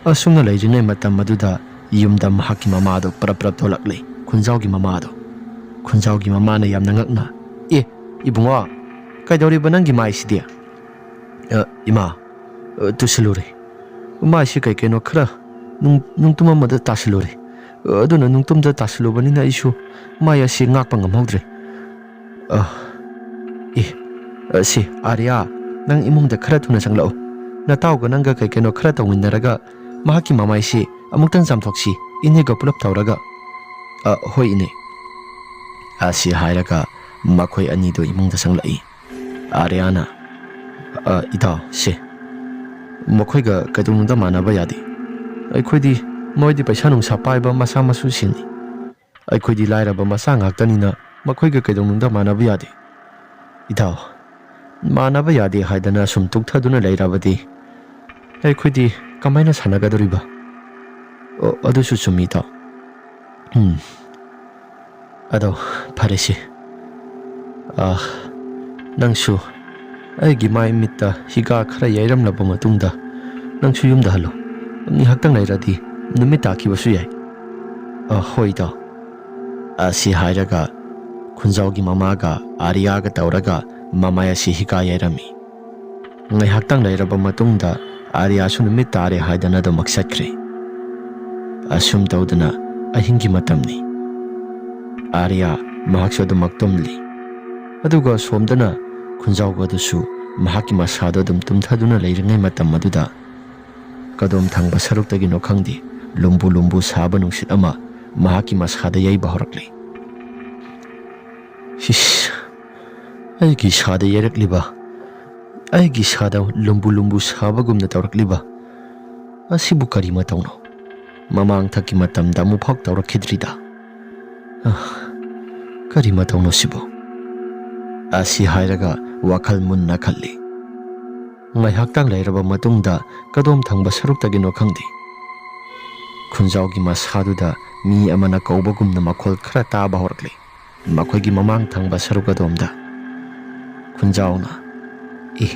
ꯑꯁꯨꯝꯅ ꯂꯩꯔꯤꯉꯩ ꯃꯇꯝ ꯑꯗꯨꯗ ꯌꯨꯝꯗ ꯃꯍꯥꯛꯀꯤ ꯃꯃꯥꯗꯣ ꯄ꯭ꯔꯞ ꯄ꯭ꯔꯞ ꯊꯣꯛꯂꯛꯂꯤ, ꯈꯨꯟꯖꯥꯎꯒꯤ ꯃꯃꯥꯗꯣ꯫ ꯈꯨꯟꯖꯥꯎꯒꯤ ꯃꯃꯥꯅ ꯌꯥꯝꯅ ꯉꯛꯅ, "ꯑꯦ, ꯏꯕꯨꯡꯉꯣ, ꯀꯩꯗꯧꯔꯤꯕ ꯅꯪꯒꯤ ꯃꯥꯏꯁꯤꯗꯤ?" "ꯑ, ꯏꯃꯥ, ꯑ, ꯇꯨꯁꯤꯜꯂꯨꯔꯦ꯫ ꯃꯥꯏꯁꯤ ꯀꯩ ꯀꯩꯅꯣ ꯈꯔ ꯅꯨꯡ-, ꯅꯨꯡꯇꯨꯝ ꯑꯃꯗ ꯇꯥꯁꯤꯜꯂꯨꯔꯦ꯫ ꯑ, ꯑꯗꯨꯅ ꯅꯨꯡꯇꯨꯝꯗ ꯇꯥꯁꯤꯜꯂꯨꯕꯅꯤꯅ ꯑꯩꯁꯨ ꯃꯥꯏ ꯑꯁꯤ ꯉꯥꯛꯄ ꯉꯝꯍꯧꯗ꯭ꯔꯦ꯫ ꯑ, ꯑꯦ, ꯑ, ꯁꯤ, ꯑꯥꯔꯤꯌꯥ, ꯅꯪ ꯏꯃꯨꯡꯗ ꯈꯔ ꯊꯨꯅ ꯆꯪꯂꯛꯎ꯫ ꯅꯇꯥꯎꯒ ꯅꯪꯒ ꯀꯩ ꯀꯩꯅꯣ ꯈꯔ ꯇꯧꯃꯤꯟꯅꯔꯒ ꯃꯍꯥꯛꯀꯤ ꯃꯃꯥꯏꯁꯤ ꯑꯃꯨꯛꯇꯪ ꯆꯥꯝꯊꯣꯛꯁꯤ, ꯏꯅꯦꯒ ꯄꯨꯂꯞ ꯇꯧꯔꯒ꯫" "ꯑ, ꯍꯣꯏ, ꯏꯅꯦ꯫" ꯑꯁꯤ ꯍꯥꯏꯔꯒ ꯃꯈꯣꯏ ꯑꯅꯤꯗꯨ ꯏꯃꯨꯡꯗ ꯆꯪꯂꯛꯏ꯫ ꯑꯥꯔꯌꯥꯅ, "ꯑ, ꯏꯇꯥꯎ, ꯁꯦ, ꯃꯈꯣꯏꯒ ꯀꯩꯗꯧꯅꯨꯡꯗ ꯃꯥꯟꯅꯕ ꯌꯥꯗꯦ꯫ ꯑꯩꯈꯣꯏꯗꯤ, ꯃꯣꯏꯗꯤ ꯄꯩꯁꯥ ꯅꯨꯡꯁꯥ ꯄꯥꯏꯕ ꯃꯆꯥ ꯃꯁꯨꯁꯤꯡꯅꯤ꯫ ꯑꯩꯈꯣꯏꯗꯤ ꯂꯥꯏꯔꯕ ꯃꯆꯥ ꯉꯥꯛꯇꯅꯤꯅ ꯃꯈꯣꯏꯒ ꯀꯩꯗꯧꯅꯨꯡꯗ ꯃꯥꯟꯅꯕ ꯌꯥꯗꯦ꯫ ꯏꯇꯥꯎ, ꯃꯥꯟꯅꯕ ꯌꯥꯗꯦ ꯍꯥꯏꯗꯅ ꯁꯨꯝ ꯇꯨꯛꯊꯗꯨꯅ ꯂꯩꯔꯕꯗꯤ ꯑꯩꯈꯣꯏꯗꯤ ꯀꯃꯥꯏꯅ ꯁꯥꯟꯅꯒꯗꯧꯔꯤꯕ?" "ꯑꯣ, ꯑꯗꯨꯁꯨ ꯆꯨꯝꯃꯤ, ꯏꯇꯥꯎ꯫ ꯎꯝ, ꯑꯗꯣ ꯐꯔꯦꯁꯦ꯫ ꯑꯥ, ꯅꯪꯁꯨ ꯑꯩꯒꯤ ꯃꯥꯏ ꯃꯤꯠꯇ ꯍꯤꯒꯥ ꯈꯔ ꯌꯩꯔꯝꯂꯕ ꯃꯇꯨꯡꯗ ꯅꯪꯁꯨ ꯌꯨꯝꯗ ꯍꯜꯂꯣ꯫ ꯉꯥꯏꯍꯥꯛꯇꯪ ꯂꯩꯔꯗꯤ ꯅꯨꯃꯤꯠ ꯇꯥꯈꯤꯕꯁꯨ ꯌꯥꯏ꯫" "ꯑ, ꯍꯣꯏ, ꯏꯇꯥꯎ꯫" ꯑꯁꯤ ꯍꯥꯏꯔꯒ ꯈꯨꯟꯖꯥꯎꯒꯤ ꯃꯃꯥꯒ ꯑꯥꯔꯤꯌꯥꯒ ꯇꯧꯔꯒ ꯃꯃꯥꯏ ꯑꯁꯤ ꯍꯤꯒꯥ ꯌꯩꯔꯝꯃꯤ꯫ ꯉꯥꯏꯍꯥꯛꯇꯪ ꯂꯩꯔꯕ ꯃꯇꯨꯡꯗ ꯑꯥꯔꯤꯌꯥꯁꯨ ꯅꯨꯃꯤꯠ ꯇꯥꯔꯦ ꯍꯥꯏꯗꯅ ꯑꯗꯨꯃꯛ ꯆꯠꯈ꯭ꯔꯦ꯫ ꯑꯁꯨꯝ ꯇꯧꯗꯅ ꯑꯍꯤꯡꯒꯤ ꯃꯇꯝꯅꯤ꯫ ꯑꯥꯔꯤꯌꯥ ꯃꯍꯥꯛꯁꯨ ꯑꯗꯨꯃꯛ ꯇꯨꯝꯂꯤ꯫ ꯑꯗꯨꯒ ꯁꯣꯝꯗꯅ ꯈꯨꯟꯖꯥꯎꯕ ꯑꯗꯨꯁꯨ ꯃꯍꯥꯛꯀꯤ ꯃꯁꯥꯗꯣ ꯑꯗꯨꯝ ꯇꯨꯝꯊꯗꯨꯅ ꯂꯩꯔꯤꯉꯩ ꯃꯇꯝ ꯑꯗꯨꯗ ꯀꯗꯣꯝ ꯊꯪꯕ ꯁꯔꯨꯛꯇꯒꯤꯅꯣ ꯈꯪꯗꯦ, ꯂꯨꯝꯕꯨ ꯂꯨꯝꯕꯨ ꯁꯥꯕ ꯅꯨꯡꯁꯤꯠ ꯑꯃ ꯃꯍꯥꯛꯀꯤ ꯃꯁꯥꯗ ꯌꯩꯕ ꯍꯧꯔꯛꯂꯤ꯫ "ꯏꯁ, ꯑꯩꯒꯤ ꯏꯁꯥꯗ ꯌꯩꯔꯛꯂꯤꯕ, ꯑꯩꯒꯤ ꯏꯁꯥꯗ ꯂꯨꯝꯕꯨ ꯂꯨꯝꯕꯨ ꯁꯥꯕꯒꯨꯝꯅ ꯇꯧꯔꯛꯂꯤꯕ ꯑꯁꯤꯕꯨ ꯀꯔꯤ ꯃꯇꯧꯅꯣ? ꯃꯃꯥꯡꯊꯛꯀꯤ ꯃꯇꯝꯗ ꯑꯃꯨꯛꯐꯥꯎ ꯇꯧꯔꯛꯈꯤꯗ꯭ꯔꯤꯗ꯫ ꯑ, ꯀꯔꯤ ꯃꯇꯧꯅꯣ ꯁꯤꯕꯨ?" ꯑꯁꯤ ꯍꯥꯏꯔꯒ ꯋꯥꯈꯜ ꯃꯨꯟꯅ ꯈꯜꯂꯤ꯫ ꯉꯥꯏꯍꯥꯛꯇꯪ ꯂꯩꯔꯕ ꯃꯇꯨꯡꯗ ꯀꯗꯣꯝ ꯊꯪꯕ ꯁꯔꯨꯛꯇꯒꯤꯅꯣ ꯈꯪꯗꯦ, ꯈꯨꯟꯖꯥꯎꯒꯤ ꯃꯁꯥꯗꯨꯗ ꯃꯤ ꯑꯃꯅ ꯀꯧꯕꯒꯨꯝꯅ ꯃꯈꯣꯜ ꯈꯔ ꯇꯥꯕ ꯍꯧꯔꯛꯂꯦ꯫ ꯃꯈꯣꯏꯒꯤ ꯃꯃꯥꯡ ꯊꯪꯕ ꯁꯔꯨꯛ ꯑꯗꯣꯝꯗ꯫ ꯈꯨꯟꯖꯥꯎꯅ, "ꯑꯦ,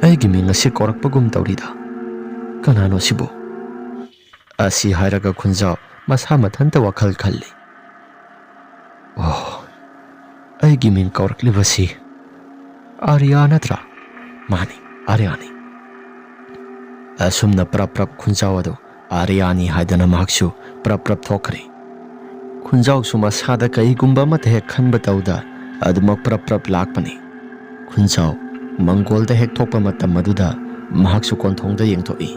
ꯑꯩꯒꯤ ꯃꯤꯡ ꯑꯁꯤ ꯀꯧꯔꯛꯄꯒꯨꯝ ꯇꯧꯔꯤꯗ꯫ ꯀꯅꯥꯅꯣ ꯁꯤꯕꯨ?" ꯑꯁꯤ ꯍꯥꯏꯔꯒ ꯈꯨꯟꯖꯥꯎ ꯃꯁꯥ ꯃꯊꯟꯇ ꯋꯥꯈꯜ ꯈꯜꯂꯤ꯫ "ꯑꯣ, ꯑꯩꯒꯤ ꯃꯤꯡ ꯀꯧꯔꯛꯂꯤꯕꯁꯤ ꯑꯥꯔꯤꯌꯥ ꯅꯠꯇ꯭ꯔꯥ? ꯃꯥꯅꯤ, ꯑꯥꯔꯤꯌꯥꯅꯤ꯫" ꯑꯁꯨꯝꯅ ꯄ꯭ꯔꯞ ꯄ꯭ꯔꯞ ꯈꯨꯟꯖꯥꯎ ꯑꯗꯨ ꯑꯥꯔꯤꯌꯥꯅꯤ ꯍꯥꯏꯗꯅ ꯃꯍꯥꯛꯁꯨ ꯄ꯭ꯔꯞ ꯄ꯭ꯔꯞ ꯊꯣꯛꯈ꯭ꯔꯦ꯫ ꯈꯨꯟꯖꯥꯎꯁꯨ ꯃꯁꯥꯗ ꯀꯩꯒꯨꯝꯕ ꯑꯃꯠꯇ ꯍꯦꯛ ꯈꯟꯕ ꯇꯧꯗ ꯑꯗꯨꯃꯛ ꯄ꯭ꯔꯞ ꯄ꯭ꯔꯞ ꯂꯥꯛꯄꯅꯤ꯫ ꯈꯨꯟꯖꯥꯎ ꯃꯪꯒꯣꯜꯗ ꯍꯦꯛ ꯊꯣꯛꯄ ꯃꯇꯝ ꯑꯗꯨꯗ ꯃꯍꯥꯛꯁꯨ ꯀꯣꯟꯊꯣꯡꯗ ꯌꯦꯡꯊꯣꯛꯏ꯫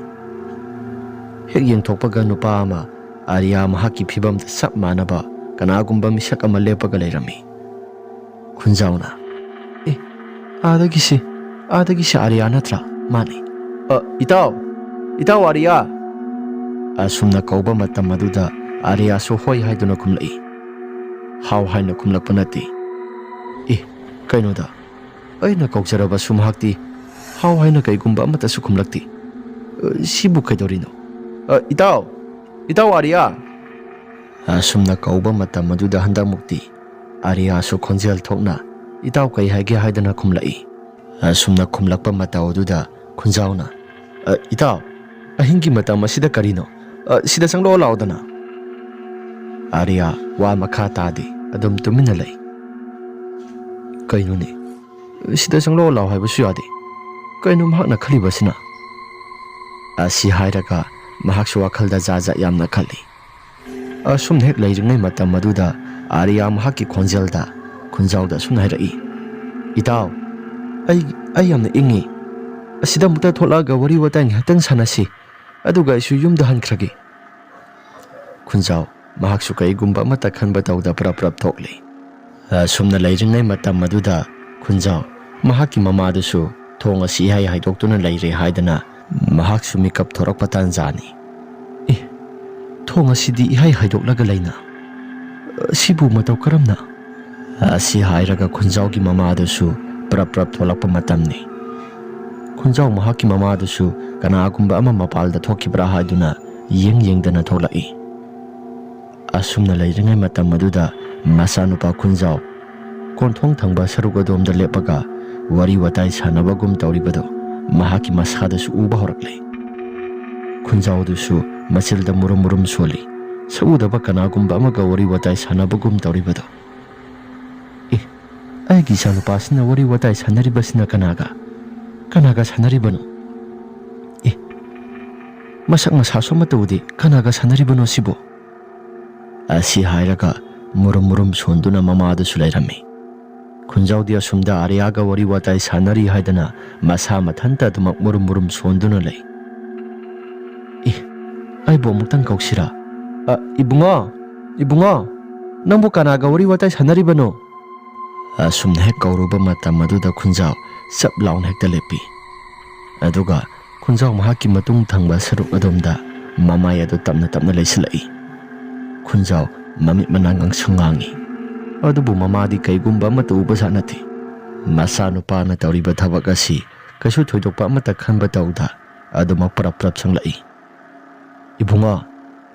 ꯍꯦꯛ ꯌꯦꯡꯊꯣꯛꯄꯒ ꯅꯨꯄꯥ ꯑꯃ ꯑꯥꯔꯤꯌꯥ ꯃꯍꯥꯛꯀꯤ ꯐꯤꯕꯝꯗ ꯆꯞ ꯃꯥꯟꯅꯕ ꯀꯅꯥꯒꯨꯝꯕ ꯃꯤꯁꯛ ꯑꯃ ꯂꯦꯞꯄꯒ ꯂꯩꯔꯝꯃꯤ꯫ ꯈꯨꯟꯖꯥꯎꯅ, "ꯑꯦ, ꯑꯥꯗꯒꯤꯁꯤ, ꯑꯥꯗꯒꯤꯁꯤ ꯑꯥꯔꯤꯌꯥ ꯅꯠꯇ꯭ꯔꯥ?" "ꯃꯥꯅꯤ꯫" "ꯑ, ꯏꯇꯥꯎ, ꯏꯇꯥꯎ ꯑꯥꯔꯤꯌꯥ!" ꯑꯁꯨꯝꯅ ꯀꯧꯕ ꯃꯇꯝ ꯑꯗꯨꯗ ꯑꯥꯔꯤꯌꯥꯁꯨ "ꯍꯣꯏ" ꯍꯥꯏꯗꯨꯅ ꯈꯨꯝꯂꯛꯏ꯫ "ꯍꯥꯎ" ꯍꯥꯏꯅ ꯈꯨꯝꯂꯛꯄ ꯅꯠꯇꯦ꯫ "ꯑꯦ, ꯀꯩꯅꯣꯗ, ꯑꯩꯅ ꯀꯧꯖꯔꯕꯁꯨ ꯃꯍꯥꯛꯇꯤ ꯍꯥꯎ ꯍꯥꯏꯅ ꯀꯩꯒꯨꯝꯕ ꯑꯃꯠꯇꯁꯨ ꯈꯨꯝꯂꯛꯇꯦ꯫ ꯑ, ꯁꯤꯕꯨ ꯀꯩꯗꯧꯔꯤꯅꯣ? ꯑ, ꯏꯇꯥꯎ! ꯏꯇꯥꯎ ꯑꯥꯔꯤꯌꯥ!" ꯑꯁꯨꯝꯅ ꯀꯧꯕ ꯃꯇꯝ ꯑꯗꯨꯗ ꯍꯟꯗꯛꯃꯨꯛꯇꯤ ꯑꯥꯔꯤꯌꯥꯁꯨ ꯈꯣꯟꯖꯦꯜ ꯊꯣꯛꯅ "ꯏꯇꯥꯎ ꯀꯩ ꯍꯥꯏꯒꯦ?" ꯍꯥꯏꯗꯨꯅ ꯈꯨꯝꯂꯛꯏ꯫ ꯑꯁꯨꯝꯅ ꯈꯨꯝꯂꯛꯄ ꯃꯇꯧ ꯑꯗꯨꯗ ꯈꯨꯟꯖꯥꯎꯅ, "ꯑ, ꯏꯇꯥꯎ, ꯑꯍꯤꯡꯒꯤ ꯃꯇꯝ ꯑꯁꯤꯗ ꯀꯔꯤꯅꯣ? ꯑ, ꯁꯤꯗ ꯆꯪꯂꯛꯑꯣ ꯂꯥꯎꯗꯅ!" ꯑꯥꯔꯤꯌꯥ ꯋꯥ ꯃꯈꯥ ꯇꯥꯗꯦ, ꯑꯗꯨꯝ ꯇꯨꯃꯤꯟꯅ ꯂꯩ꯫ "ꯀꯩꯅꯣꯅꯦ? ꯁꯤꯗ ꯆꯪꯂꯛꯑꯣ ꯂꯥꯎ ꯍꯥꯏꯕꯁꯨ ꯌꯥꯗꯦ꯫ ꯀꯩꯅꯣ ꯃꯍꯥꯛꯅ ꯈꯜꯂꯤꯕꯁꯤꯅ?" ꯑꯁꯤ ꯍꯥꯏꯔꯒ ꯃꯍꯥꯛꯁꯨ ꯋꯥꯈꯜꯗ ꯖꯥꯠ ꯖꯥꯠ ꯌꯥꯝꯅ ꯈꯜꯂꯤ꯫ ꯑꯁꯨꯝꯅ ꯍꯦꯛ ꯂꯩꯔꯤꯉꯩ ꯃꯇꯝ ꯑꯗꯨꯗ ꯑꯥꯔꯤꯌꯥ ꯃꯍꯥꯛꯀꯤ ꯈꯣꯟꯖꯦꯜꯗ ꯈꯨꯟꯖꯥꯎꯗ ꯑꯁꯨꯝꯅ ꯍꯥꯏꯔꯛꯏ, "ꯏꯇꯥꯎ, ꯑꯩ, ꯑꯩ ꯌꯥꯝꯅ ꯏꯪꯉꯤ꯫ ꯑꯁꯤꯗ ꯑꯃꯨꯛꯇ ꯊꯣꯛꯂꯛꯑꯒ ꯋꯥꯔꯤ ꯋꯥꯇꯥꯏ ꯉꯥꯏꯍꯥꯛꯇꯪ ꯁꯥꯟꯅꯁꯤ, ꯑꯗꯨꯒ ꯑꯩꯁꯨ ꯌꯨꯝꯗ ꯍꯟꯈ꯭ꯔꯒꯦ꯫" ꯈꯨꯟꯖꯥꯎ ꯃꯍꯥꯛꯁꯨ ꯀꯩꯒꯨꯝꯕ ꯑꯃꯠꯇ ꯈꯟꯕ ꯇꯧꯗ ꯄ꯭ꯔꯞ ꯄ꯭ꯔꯞ ꯊꯣꯛꯂꯤ꯫ ꯑꯁꯨꯝꯅ ꯂꯩꯔꯤꯉꯩ ꯃꯇꯝ ꯑꯗꯨꯗ ꯈꯨꯟꯖꯥꯎ ꯃꯍꯥꯛꯀꯤ ꯃꯃꯥꯗꯨꯁꯨ ꯊꯣꯡ ꯑꯁꯤ ꯏꯍꯥꯏ ꯍꯥꯏꯗꯣꯛꯇꯨꯅ ꯂꯩꯔꯦ ꯍꯥꯏꯗꯅ ꯃꯍꯥꯛꯁꯨ ꯃꯤꯀꯞ ꯊꯣꯔꯛꯄ ꯇꯥꯟꯖꯥꯅꯤ꯫ "ꯑꯦ, ꯊꯣꯡ ꯑꯁꯤꯗꯤ ꯏꯍꯥꯏ ꯍꯥꯏꯗꯣꯛꯂꯒ ꯂꯩꯅ, ꯁꯤꯕꯨ ꯃꯇꯧ ꯀꯔꯝꯅ?" ꯑꯁꯤ ꯍꯥꯏꯔꯒ ꯈꯨꯟꯖꯥꯎꯒꯤ ꯃꯃꯥꯗꯨꯁꯨ ꯄ꯭ꯔꯞ ꯄ꯭ꯔꯞ ꯊꯣꯛꯂꯛꯄ ꯃꯇꯝꯅꯤ꯫ ꯈꯨꯟꯖꯥꯎ ꯃꯍꯥꯛꯀꯤ ꯃꯃꯥꯗꯨꯁꯨ ꯀꯅꯥꯒꯨꯝꯕ ꯑꯃ ꯃꯄꯥꯜꯗ ꯊꯣꯛꯈꯤꯕ꯭ꯔꯥ ꯍꯥꯏꯗꯨꯅ ꯌꯦꯡ ꯌꯦꯡꯗꯅ ꯊꯣꯛꯂꯛꯏ꯫ ꯑꯁꯨꯝꯅ ꯂꯩꯔꯤꯉꯩ ꯃꯇꯝ ꯑꯗꯨꯗ ꯃꯆꯥꯅꯨꯄꯥ ꯈꯨꯟꯖꯥꯎ ꯀꯣꯟꯊꯣꯡ ꯊꯪꯕ ꯁꯔꯨꯛ ꯑꯗꯣꯝꯗ ꯂꯦꯞꯄꯒ ꯋꯥꯔꯤ ꯋꯥꯇꯥꯏ ꯁꯥꯟꯅꯕꯒꯨꯝ ꯇꯧꯔꯤꯕꯗꯨ ꯃꯍꯥꯛꯀꯤ ꯃꯁꯥꯗꯁꯨ ꯎꯕ ꯍꯧꯔꯛꯂꯦ꯫ ꯈꯨꯟꯖꯥꯎꯗꯨꯁꯨ ꯃꯆꯤꯜꯗ ꯃꯨꯔꯨꯝ ꯃꯨꯔꯨꯝ ꯁꯣꯜꯂꯤ, ꯁꯛꯎꯗꯕ ꯀꯅꯥꯒꯨꯝꯕ ꯑꯃꯒ ꯋꯥꯔꯤ ꯋꯥꯇꯥꯏ ꯁꯥꯟꯅꯕꯒꯨꯝ ꯇꯧꯔꯤꯕꯗꯨ꯫ "ꯑꯦ, ꯑꯩꯒꯤ ꯏꯆꯥꯅꯨꯄꯥꯁꯤꯅ ꯋꯥꯔꯤ ꯋꯥꯇꯥꯏ ꯁꯥꯟꯅꯔꯤꯕꯁꯤꯅ ꯀꯅꯥꯒ? ꯀꯅꯥꯒ ꯁꯥꯟꯅꯔꯤꯕꯅꯣ? ꯑꯦ, ꯃꯁꯛ ꯃꯁꯥꯁꯨ ꯑꯃꯠꯇ ꯎꯗꯦ, ꯀꯅꯥꯒ ꯁꯥꯟꯅꯔꯤꯕꯅꯣ ꯁꯤꯕꯨ?" ꯑꯁꯤ ꯍꯥꯏꯔꯒ ꯃꯨꯔꯨꯝ ꯃꯨꯔꯨꯝ ꯁꯣꯟꯗꯨꯅ ꯃꯃꯥꯗꯨꯁꯨ ꯂꯩꯔꯝꯃꯤ꯫ ꯈꯨꯟꯖꯥꯎꯗꯤ ꯑꯁꯨꯝꯗ ꯑꯥꯔꯤꯌꯥꯒ ꯋꯥꯔꯤ ꯋꯥꯇꯥꯏ ꯁꯥꯟꯅꯔꯤ ꯍꯥꯏꯗꯅ ꯃꯁꯥ ꯃꯊꯟꯇ ꯑꯗꯨꯃꯛ ꯃꯨꯔꯨꯝ ꯃꯨꯔꯨꯝ ꯁꯣꯟꯗꯨꯅ ꯂꯩ꯫ "ꯑꯦ, ꯑꯩꯕꯨ ꯑꯃꯨꯛꯇꯪ ꯀꯧꯁꯤꯔꯥ? ꯑ, ꯏꯕꯨꯡꯉꯣ, ꯏꯕꯨꯡꯉꯣ, ꯅꯪꯕꯨ ꯀꯅꯥꯒ ꯋꯥꯔꯤ ꯋꯥꯇꯥꯏ ꯁꯥꯟꯅꯔꯤꯕꯅꯣ?" ꯑꯁꯨꯝꯅ ꯍꯦꯛ ꯀꯧꯔꯨꯕ ꯃꯇꯝ ꯑꯗꯨꯗ ꯈꯨꯟꯖꯥꯎ ꯆꯞ ꯂꯥꯎꯅ ꯍꯦꯛꯇ ꯂꯦꯞꯄꯤ꯫ ꯑꯗꯨꯒ ꯈꯨꯟꯖꯥꯎ ꯃꯍꯥꯛꯀꯤ ꯃꯇꯨꯡ ꯊꯪꯕ ꯁꯔꯨꯛ ꯑꯗꯣꯝꯗ ꯃꯃꯥꯏ ꯑꯗꯨ ꯇꯞꯅ ꯇꯞꯅ ꯂꯩꯁꯤꯜꯂꯛꯏ꯫ ꯈꯨꯟꯖꯥꯎ ꯃꯃꯤꯠ ꯃꯅꯥ ꯉꯥꯡꯁꯪ ꯉꯥꯡꯉꯤ꯫ ꯑꯗꯨꯕꯨ ꯃꯃꯥꯗꯤ ꯀꯩꯒꯨꯝꯕ ꯑꯃꯠꯇ ꯎꯕꯖꯥꯠ ꯅꯠꯇꯦ꯫ ꯃꯆꯥꯅꯨꯄꯥꯅ ꯇꯧꯔꯤꯕ ꯊꯕꯛ ꯑꯁꯤ ꯀꯩꯁꯨ ꯊꯣꯏꯗꯣꯛꯄ ꯑꯃꯠꯇ ꯈꯟꯕ ꯇꯧꯗ ꯑꯗꯨꯃꯛ ꯄ꯭ꯔꯞ ꯄ꯭ꯔꯞ ꯆꯪꯂꯛꯏ꯫ "ꯏꯕꯨꯡꯉꯣ,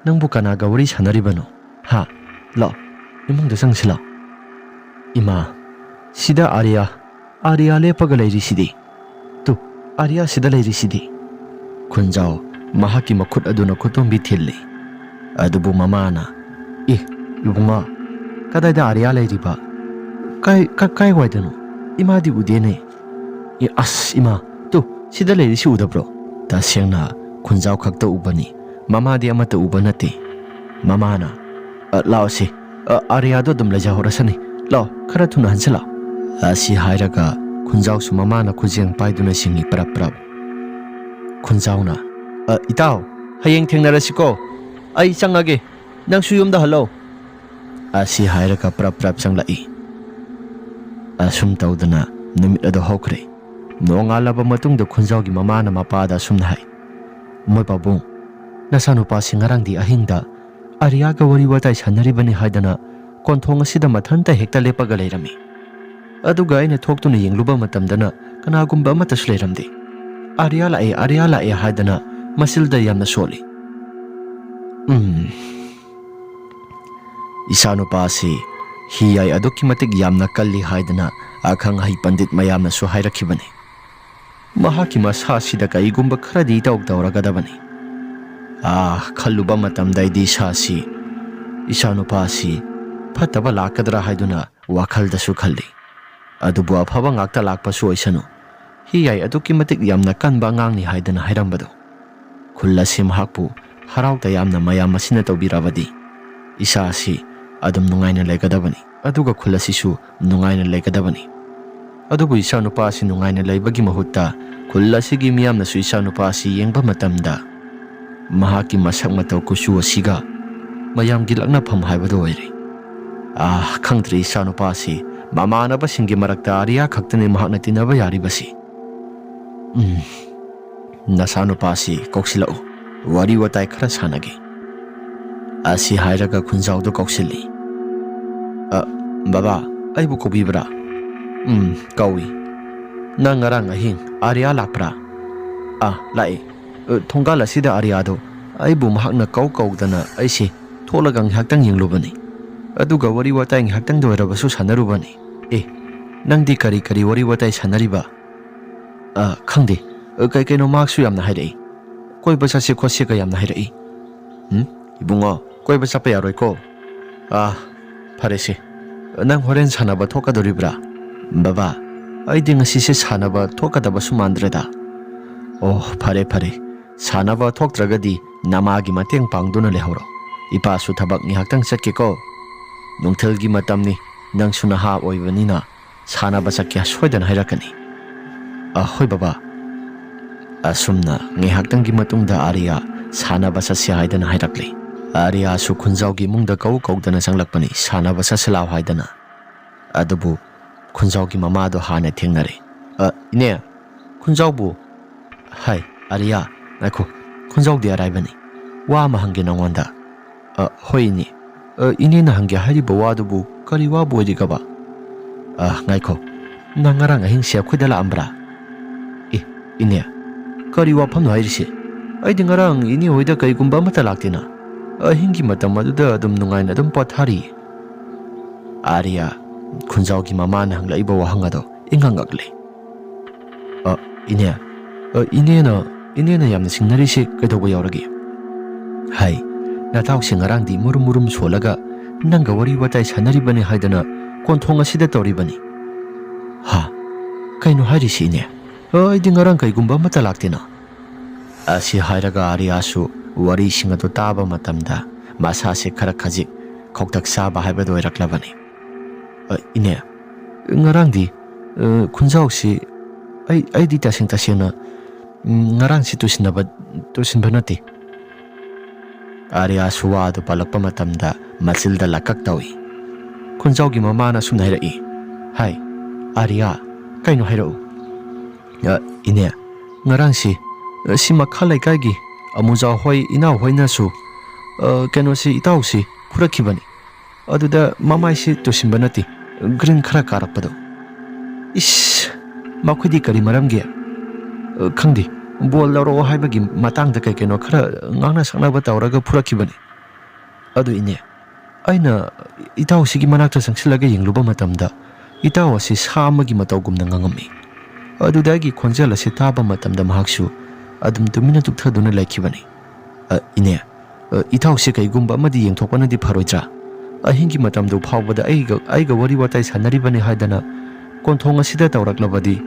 ꯅꯪꯕꯨ ꯀꯅꯥꯒ ꯋꯥꯔꯤ ꯁꯥꯟꯅꯔꯤꯕꯅꯣ? ꯍꯥ? ꯂꯥꯛꯑꯣ, ꯏꯃꯨꯡꯗ ꯆꯪꯁꯤ ꯂꯥꯛꯑꯣ꯫" "ꯏꯃꯥ, ꯁꯤꯗ ꯑꯥꯔꯤꯌꯥ, ꯑꯥꯔꯤꯌꯥ ꯂꯦꯞꯄꯒ ꯂꯩꯔꯤꯁꯤꯗꯤ꯫ ꯇꯨ, ꯑꯥꯔꯤꯌꯥ ꯁꯤꯗ ꯂꯩꯔꯤꯁꯤꯗꯤ꯫" ꯈꯨꯟꯖꯥꯎ ꯃꯍꯥꯛꯀꯤ ꯃꯈꯨꯠ ꯑꯗꯨꯅ ꯈꯨꯇꯨꯝꯕꯤ ꯊꯤꯜꯂꯤ꯫ ꯑꯗꯨꯕꯨ ꯃꯃꯥꯅ, "ꯑꯦ, ꯏꯕꯨꯡꯉꯣ, ꯀꯗꯥꯏꯗ ꯑꯥꯔꯤꯌꯥ ꯂꯩꯔꯤꯕ? ꯀꯥꯏ, ꯀ-, ꯀꯥꯏꯋꯥꯏꯗꯅꯣ? ꯏꯃꯥꯗꯤ ꯎꯗꯦꯅꯦ꯫ ꯑꯦ, ꯑꯁ, ꯏꯃꯥ, ꯇꯨ, ꯁꯤꯗ ꯂꯩꯔꯤꯁꯤ ꯎꯗꯕ꯭ꯔꯣ?" ꯇꯁꯦꯡꯅ ꯈꯨꯟꯖꯥꯎ ꯈꯛꯇ ꯎꯕꯅꯤ, ꯃꯃꯥꯗꯤ ꯑꯃꯠꯇ ꯎꯕ ꯅꯠꯇꯦ꯫ ꯃꯃꯥꯅ, "ꯑ, ꯂꯥꯛꯑꯣꯁꯦ, ꯑ, ꯑꯥꯔꯤꯌꯥꯗꯣ ꯑꯗꯨꯝ ꯂꯩꯖꯍꯧꯔꯁꯅꯤ꯫ ꯂꯥꯛꯑꯣ, ꯈꯔ ꯊꯨꯅ ꯍꯟꯁꯤꯜꯂꯛꯑꯣ꯫" ꯑꯁꯤ ꯍꯥꯏꯔꯒ ꯈꯨꯟꯖꯥꯎꯁꯨ ꯃꯃꯥꯅ ꯈꯨꯖꯦꯡ ꯄꯥꯏꯗꯨꯅ ꯁꯤꯡꯉꯤ ꯄ꯭ꯔꯞ ꯄ꯭ꯔꯞ꯫ ꯈꯨꯟꯖꯥꯎꯅ, "ꯑ, ꯏꯇꯥꯎ, ꯍꯌꯦꯡ ꯊꯦꯡꯅꯔꯁꯤꯀꯣ꯫ ꯑꯩ ꯆꯪꯉꯒꯦ, ꯅꯪꯁꯨ ꯌꯨꯝꯗ ꯍꯜꯂꯣ꯫" ꯑꯁꯤ ꯍꯥꯏꯔꯒ ꯄ꯭ꯔꯞ ꯄ꯭ꯔꯞ ꯆꯪꯂꯛꯏ꯫ ꯑꯁꯨꯝ ꯇꯧꯗꯅ ꯅꯨꯃꯤꯠ ꯑꯗꯨ ꯍꯧꯈ꯭ꯔꯦ꯫ ꯅꯣꯡꯉꯥꯜꯂꯕ ꯃꯇꯨꯡꯗ ꯈꯨꯟꯖꯥꯎꯒꯤ ꯃꯃꯥꯅ ꯃꯄꯥꯗ ꯑꯁꯨꯝꯅ ꯍꯥꯏ, "ꯃꯣꯏ ꯄꯥꯕꯨꯡ, ꯅꯆꯥꯅꯨꯄꯥꯁꯤ ꯉꯔꯥꯡꯗꯤ ꯑꯍꯤꯡꯗ ꯑꯥꯔꯤꯌꯥꯒ ꯋꯥꯔꯤ ꯋꯥꯇꯥꯏ ꯁꯥꯟꯅꯔꯤꯕꯅꯤ ꯍꯥꯏꯗꯅ ꯀꯣꯟꯊꯣꯡ ꯑꯁꯤꯗ ꯃꯊꯟꯇ ꯍꯦꯛꯇ ꯂꯦꯞꯄꯒ ꯂꯩꯔꯝꯃꯤ꯫ ꯑꯗꯨꯒ ꯑꯩꯅ ꯊꯣꯛꯇꯨꯅ ꯌꯦꯡꯂꯨꯕ ꯃꯇꯝꯗꯅ ꯀꯅꯥꯒꯨꯝꯕ ꯑꯃꯠꯇꯁꯨ ꯂꯩꯔꯝꯗꯦ꯫ ꯑꯥꯔꯤꯌꯥ ꯂꯥꯛꯑꯦ, ꯑꯥꯔꯤꯌꯥ ꯂꯥꯛꯑꯦ ꯍꯥꯏꯗꯅ ꯃꯆꯤꯜꯗ ꯌꯥꯝꯅ ꯁꯣꯜꯂꯤ꯫" ꯎꯝ꯫ "ꯏꯆꯥꯅꯨꯄꯥ ꯑꯁꯤ ꯍꯤꯌꯥꯏ ꯑꯗꯨꯛꯀꯤ ꯃꯇꯤꯛ ꯌꯥꯝꯅ ꯀꯜꯂꯤ ꯍꯥꯏꯗꯅ ꯑꯈꯪ ꯑꯍꯩ ꯄꯟꯗꯤꯠ ꯃꯌꯥꯝꯅꯁꯨ ꯍꯥꯏꯔꯛꯈꯤꯕꯅꯤ꯫ ꯃꯍꯥꯛꯀꯤ ꯃꯁꯥꯁꯤꯗ ꯀꯔꯤꯒꯨꯝꯕ ꯈꯔꯗꯤ ꯏꯇꯧ ꯇꯧꯔꯒꯗꯕꯅꯤ꯫ ꯑꯥ, ꯈꯜꯂꯨꯕ ꯃꯇꯝꯗ ꯑꯩꯗꯤ ꯏꯁꯥꯁꯤ, ꯏꯆꯥꯅꯨꯄꯥ ꯑꯁꯤ ꯐꯠꯇꯕ ꯂꯥꯛꯀꯗ꯭ꯔꯥ ꯍꯥꯏꯗꯨꯅ ꯋꯥꯈꯜꯗꯁꯨ ꯈꯜꯂꯤ꯫ ꯑꯗꯨꯕꯨ ꯑꯐꯕ ꯉꯥꯛꯇ ꯂꯥꯛꯄꯁꯨ ꯑꯣꯏꯁꯅꯨ꯫ ꯍꯤꯌꯥꯏ ꯑꯗꯨꯛꯀꯤ ꯃꯇꯤꯛ ꯌꯥꯝꯅ ꯀꯟꯕ ꯑꯉꯥꯡꯅꯤ ꯍꯥꯏꯗꯅ ꯍꯥꯏꯔꯝꯕꯗꯣ꯫ ꯈꯨꯜ ꯑꯁꯤ ꯃꯍꯥꯛꯄꯨ ꯍꯔꯥꯎ ꯇꯌꯥꯝꯅ ꯃꯌꯥꯝ ꯑꯁꯤꯅ ꯇꯧꯕꯤꯔꯕꯗꯤ ꯏꯆꯥ ꯑꯁꯤ ꯑꯗꯨꯝ ꯅꯨꯡꯉꯥꯏꯅ ꯂꯩꯒꯗꯕꯅꯤ, ꯑꯗꯨꯒ ꯈꯨꯜ ꯑꯁꯤꯁꯨ ꯅꯨꯡꯉꯥꯏꯅ ꯂꯩꯒꯗꯕꯅꯤ꯫ ꯑꯗꯨꯕꯨ ꯏꯆꯥꯅꯨꯄꯥ ꯑꯁꯤ ꯅꯨꯡꯉꯥꯏꯅ ꯂꯩꯕꯒꯤ ꯃꯍꯨꯠꯇ ꯈꯨꯜ ꯑꯁꯤꯒꯤ ꯃꯤꯌꯥꯝꯅꯁꯨ ꯏꯆꯥꯅꯨꯄꯥ ꯑꯁꯤ ꯌꯦꯡꯕ ꯃꯇꯝꯗ ꯃꯍꯥꯛꯀꯤ ꯃꯁꯛ ꯃꯇꯧ ꯀꯨꯆꯨ ꯑꯁꯤꯒ ꯃꯌꯥꯝꯒꯤ ꯂꯛꯅꯐꯝ ꯍꯥꯏꯕꯗꯨ ꯑꯣꯏꯔꯦ꯫ ꯑꯥ, ꯈꯪꯗ꯭ꯔꯦ ꯏꯆꯥꯅꯨꯄꯥ ꯑꯁꯤ ꯃꯃꯥꯟꯅꯕꯁꯤꯡꯒꯤ ꯃꯔꯛꯇ ꯑꯥꯔꯤꯌꯥ ꯈꯛꯇꯅꯤ ꯃꯍꯥꯛꯅ ꯇꯤꯟꯅꯕ ꯌꯥꯔꯤꯕꯁꯤ꯫ ꯎꯝ, ꯅꯆꯥꯅꯨꯄꯥꯁꯤ ꯀꯧꯁꯤꯜꯂꯛꯎ, ꯋꯥꯔꯤ ꯋꯥꯇꯥꯏ ꯈꯔ ꯁꯥꯟꯅꯒꯦ꯫ ꯑꯁꯤ ꯍꯥꯏꯔꯒ ꯈꯨꯟꯖꯥꯎꯗꯨ ꯀꯧꯁꯤꯜꯂꯤ꯫ "ꯑ, ꯕꯕꯥ, ꯑꯩꯕꯨ ꯀꯧꯕꯤꯕ꯭ꯔꯥ?" "ꯎꯝ, ꯀꯧꯏ꯫ ꯅꯪ ꯉꯔꯥꯡ ꯑꯍꯤꯡ ꯑꯥꯔꯤꯌꯥ ꯂꯥꯛꯄ꯭ꯔꯥ?" "ꯑ, ꯂꯥꯛꯏ꯫ ꯑ, ꯊꯣꯡꯒꯥꯜ ꯑꯁꯤꯗ ꯑꯥꯔꯤꯌꯥꯗꯨ ꯑꯩꯕꯨ ꯃꯍꯥꯛꯅ ꯀꯧ ꯀꯧꯗꯅ ꯑꯩꯁꯤ ꯊꯣꯛꯂꯒ ꯉꯥꯏꯍꯥꯛꯇꯪ ꯌꯦꯡꯂꯨꯕꯅꯤ꯫ ꯑꯗꯨꯒ ꯋꯥꯔꯤ ꯋꯥꯇꯥꯏ ꯉꯥꯏꯍꯥꯛꯇꯪꯗ ꯑꯣꯏꯔꯕꯁꯨ ꯁꯥꯟꯅꯔꯨꯕꯅꯤ꯫ ꯑꯦ, ꯅꯪꯗꯤ ꯀꯔꯤ ꯀꯔꯤ ꯋꯥꯔꯤ ꯋꯥꯇꯥꯏ ꯁꯥꯟꯅꯔꯤꯕ?" "ꯑ, ꯈꯪꯗꯦ꯫ ꯑ, ꯀꯩ ꯀꯩꯅꯣ ꯃꯍꯥꯛꯁꯨ ꯌꯥꯝꯅ ꯍꯥꯏꯔꯛꯏ꯫ ꯀꯣꯏꯕ ꯆꯠꯁꯤ ꯈꯣꯠꯁꯤꯒ ꯌꯥꯝꯅ ꯍꯥꯏꯔꯛꯏ꯫" "ꯎꯝ, ꯏꯕꯨꯡꯉꯣ, ꯀꯣꯏꯕ ꯆꯠꯄ ꯌꯥꯔꯣꯏꯀꯣ꯫" "ꯑ, ꯐꯔꯦꯁꯦ꯫ ꯅꯪ ꯍꯣꯔꯦꯟ ꯁꯥꯟꯅꯕ ꯊꯣꯛꯀꯗꯧꯔꯤꯕ꯭ꯔꯥ?" "ꯕꯕꯥ, ꯑꯩꯗꯤ ꯉꯁꯤꯁꯦ ꯁꯥꯟꯅꯕ ꯊꯣꯛꯀꯗꯕꯁꯨ ꯃꯥꯟꯗ꯭ꯔꯦꯗ꯫" "ꯑꯣ, ꯐꯔꯦ, ꯐꯔꯦ꯫ ꯁꯥꯟꯅꯕ ꯊꯣꯛꯇ꯭ꯔꯒꯗꯤ ꯅꯃꯥꯒꯤ ꯃꯇꯦꯡ ꯄꯥꯡꯗꯨꯅ ꯂꯩꯍꯧꯔꯣ꯫ ꯏꯄꯥꯁꯨ ꯊꯕꯛ ꯉꯥꯏꯍꯥꯛꯇꯪ ꯆꯠꯀꯦꯀꯣ꯫ ꯅꯨꯡꯊꯤꯜꯒꯤ ꯃꯇꯝꯅꯤ, ꯅꯪꯁꯨ ꯅꯍꯥ ꯑꯣꯏꯕꯅꯤꯅ ꯁꯥꯟꯅꯕ ꯆꯠꯀꯦ ꯁꯣꯏꯗꯅ ꯍꯥꯏꯔꯛꯀꯅꯤ꯫" "ꯑ, ꯍꯣꯏ ꯕꯕꯥ꯫" ꯑꯁꯨꯝꯅ ꯉꯥꯏꯍꯥꯛꯇꯪꯒꯤ ꯃꯇꯨꯡꯗ ꯑꯥꯔꯤꯌꯥ ꯁꯥꯟꯅꯕ ꯆꯠꯁꯦ ꯍꯥꯏꯗꯅ ꯍꯥꯏꯔꯛꯂꯤ꯫ ꯑꯥꯔꯤꯌꯥꯁꯨ ꯈꯨꯟꯖꯥꯎꯒꯤ ꯏꯃꯨꯡꯗ ꯀꯧ ꯀꯧꯗꯅ ꯆꯪꯂꯛꯄꯅꯤ, ꯁꯥꯟꯅꯕ ꯆꯠꯁꯤ ꯂꯥꯎ ꯍꯥꯏꯗꯅ꯫ ꯑꯗꯨꯕꯨ ꯈꯨꯟꯖꯥꯎꯒꯤ ꯃꯃꯥꯗꯣ ꯍꯥꯟꯅ ꯊꯦꯡꯅꯔꯦ꯫ "ꯑ, ꯏꯅꯦ, ꯈꯨꯟꯖꯥꯎꯕꯨ?" "ꯍꯥꯏ, ꯑꯥꯔꯤꯌꯥ, ꯉꯥꯏꯈꯣ, ꯈꯨꯟꯖꯥꯎꯗꯤ ꯑꯔꯥꯏꯕꯅꯤ꯫ ꯋꯥ ꯑꯃ ꯍꯪꯒꯦ ꯅꯉꯣꯟꯗ꯫" "ꯑ, ꯍꯣꯏ ꯏꯅꯦ꯫ ꯑ, ꯏꯅꯦꯅ ꯍꯪꯒꯦ ꯍꯥꯏꯔꯤꯕ ꯋꯥꯗꯨꯕꯨ ꯀꯔꯤ ꯋꯥꯕꯨ ꯑꯣꯏꯔꯤꯒꯕ?" "ꯑ, ꯉꯥꯏꯈꯣ, ꯅꯪ ꯉꯔꯥꯡ ꯑꯍꯤꯡꯁꯦ ꯑꯩꯈꯣꯏꯗ ꯂꯥꯛꯑꯝꯕ꯭ꯔꯥ?" "ꯑꯦ, ꯏꯅꯦ, ꯀꯔꯤ ꯋꯥꯐꯝꯅꯣ ꯍꯥꯏꯔꯤꯁꯦ? ꯑꯩꯗꯤ ꯉꯔꯥꯡ ꯏꯅꯦ ꯍꯣꯏꯗ ꯀꯔꯤꯒꯨꯝꯕ ꯑꯃꯠꯇ ꯂꯥꯛꯇꯦꯅ꯫ ꯑꯍꯤꯡꯒꯤ ꯃꯇꯝ ꯑꯗꯨꯗ ꯑꯗꯨꯝ ꯅꯨꯡꯉꯥꯏꯅ ꯑꯗꯨꯝ ꯄꯣꯊꯥꯔꯤꯌꯦ꯫" ꯑꯥꯔꯤꯌꯥ, ꯈꯨꯟꯖꯥꯎꯒꯤ ꯃꯃꯥꯅ ꯍꯪꯂꯛꯏꯕ ꯋꯥꯍꯪ ꯑꯗꯣ ꯏꯉꯛ ꯉꯛꯂꯦ꯫ "ꯑ, ꯏꯅꯦ, ꯑ, ꯏꯅꯦꯅ, ꯏꯅꯦꯅ ꯌꯥꯝꯅ ꯆꯤꯡꯅꯔꯤꯁꯦ ꯀꯩꯗꯧꯕ ꯌꯥꯎꯔꯒꯦ?" "ꯍꯥꯏ, ꯅꯇꯥꯎꯁꯦ ꯉꯔꯥꯡꯗꯤ ꯃꯨꯔꯨꯝ ꯃꯨꯔꯨꯝ ꯁꯣꯜꯂꯒ ꯅꯪꯒ ꯋꯥꯔꯤ ꯋꯥꯇꯥꯏ ꯁꯥꯟꯅꯔꯤꯕꯅꯤ ꯍꯥꯏꯗꯅ ꯀꯣꯟꯊꯣꯡ ꯑꯁꯤꯗ ꯇꯧꯔꯤꯕꯅꯤ꯫" "ꯍꯥ? ꯀꯩꯅꯣ ꯍꯥꯏꯔꯤꯁꯤ, ꯏꯅꯦ? ꯑ, ꯑꯩꯗꯤ ꯉꯔꯥꯡ ꯀꯩꯒꯨꯝꯕ ꯑꯃꯠꯇ ꯂꯥꯛꯇꯦꯅ꯫" ꯑꯁꯤ ꯍꯥꯏꯔꯒ ꯑꯥꯔꯤꯌꯥꯁꯨ ꯋꯥꯔꯤꯁꯤꯡ ꯑꯗꯨ ꯇꯥꯕ ꯃꯇꯝꯗ ꯃꯁꯥꯁꯦ ꯈꯔ ꯈꯖꯤꯛ ꯈꯧꯇꯛ ꯆꯥꯕ ꯍꯥꯏꯕꯗꯨ ꯑꯣꯏꯔꯛꯂꯕꯅꯤ꯫ "ꯑ, ꯏꯅꯦ, ꯉꯔꯥꯡꯗꯤ, ꯑ, ꯈꯨꯟꯖꯥꯎꯁꯤ ꯑꯩ, ꯑꯩꯗꯤ ꯇꯁꯦꯡ ꯇꯁꯦꯡꯅ, ꯎꯝ, ꯉꯔꯥꯡꯁꯤ ꯇꯨꯁꯤꯟꯅꯕ, ꯇꯨꯁꯤꯟꯕ ꯅꯠꯇꯦ꯫" ꯑꯥꯔꯤꯌꯥꯁꯨ ꯋꯥ ꯑꯗꯨ ꯄꯜꯂꯛꯄ ꯃꯇꯝꯗ ꯃꯆꯤꯜꯗ ꯂꯛꯀꯛ ꯇꯧꯏ꯫ ꯈꯨꯟꯖꯥꯎꯒꯤ ꯃꯃꯥꯅ ꯑꯁꯨꯝꯅ ꯍꯥꯏꯔꯛꯏ, "ꯍꯥꯏ, ꯑꯥꯔꯤꯌꯥ, ꯀꯩꯅꯣ ꯍꯥꯏꯔꯛꯎ꯫" "ꯑ, ꯏꯅꯦ, ꯉꯔꯥꯡꯁꯤ, ꯑ, ꯁꯤ ꯃꯈꯥ ꯂꯩꯀꯥꯏꯒꯤ ꯑꯃꯨꯖꯥ ꯍꯣꯏ, ꯏꯅꯥꯎ ꯍꯣꯏꯅꯁꯨ, ꯑ, ꯀꯩꯅꯣꯁꯤ, ꯏꯇꯥꯎꯁꯤ ꯐꯨꯔꯛꯈꯤꯕꯅꯤ꯫ ꯑꯗꯨꯗ ꯃꯃꯥꯏꯁꯤ ꯇꯨꯁꯤꯟꯕ ꯅꯠꯇꯦ, ꯒ꯭ꯔꯤꯟ ꯈꯔ ꯀꯥꯔꯛꯄꯗꯣ꯫" "ꯏꯁ, ꯃꯈꯣꯏꯗꯤ ꯀꯔꯤ ꯃꯔꯝꯒꯤ?" "ꯑ, ꯈꯪꯗꯦ, ꯕꯣꯜ ꯂꯧꯔꯛꯑꯣ ꯍꯥꯏꯕꯒꯤ ꯃꯇꯥꯡꯗ ꯀꯩ ꯀꯩꯅꯣ ꯈꯔ ꯉꯥꯡꯅ ꯁꯛꯅꯕ ꯇꯧꯔꯒ ꯐꯨꯔꯛꯈꯤꯕꯅꯤ꯫ ꯑꯗꯨ ꯏꯅꯦ, ꯑꯩꯅ ꯏꯇꯥꯎꯁꯤꯒꯤ ꯃꯅꯥꯛꯇ ꯆꯪꯁꯤꯜꯂꯒ ꯌꯦꯡꯂꯨꯕ ꯃꯇꯝꯗ, ꯏꯇꯥꯎ ꯑꯁꯤ ꯁꯥ ꯑꯃꯒꯤ ꯃꯇꯧꯒꯨꯝꯅ ꯉꯥꯡꯉꯝꯃꯤ꯫ ꯑꯗꯨꯗ ꯑꯩꯒꯤ ꯈꯣꯟꯖꯦꯜ ꯑꯁꯤ ꯇꯥꯕ ꯃꯇꯝꯗ ꯃꯍꯥꯛꯁꯨ ꯑꯗꯨꯝ ꯇꯨꯃꯤꯟꯅ ꯇꯨꯝꯊꯗꯨꯅ ꯂꯩꯈꯤꯕꯅꯤ꯫" "ꯑ, ꯏꯅꯦ, ꯑ, ꯏꯇꯥꯎꯁꯦ ꯀꯩꯒꯨꯝꯕ ꯑꯃꯗꯤ ꯌꯦꯡꯊꯣꯛꯄꯅꯗꯤ ꯐꯔꯣꯏꯗ꯭ꯔꯥ? ꯑꯍꯤꯡꯒꯤ ꯃꯇꯝꯗꯨ ꯐꯥꯎꯕꯗ ꯑꯩꯒ, ꯑꯩꯒ ꯋꯥꯔꯤ ꯋꯥꯇꯥꯏ ꯁꯥꯟꯅꯔꯤꯕꯅꯤ ꯍꯥꯏꯗꯅ ꯀꯣꯟꯊꯣꯡ ꯑꯁꯤꯗ ꯇꯧꯔꯛꯂꯕꯗꯤ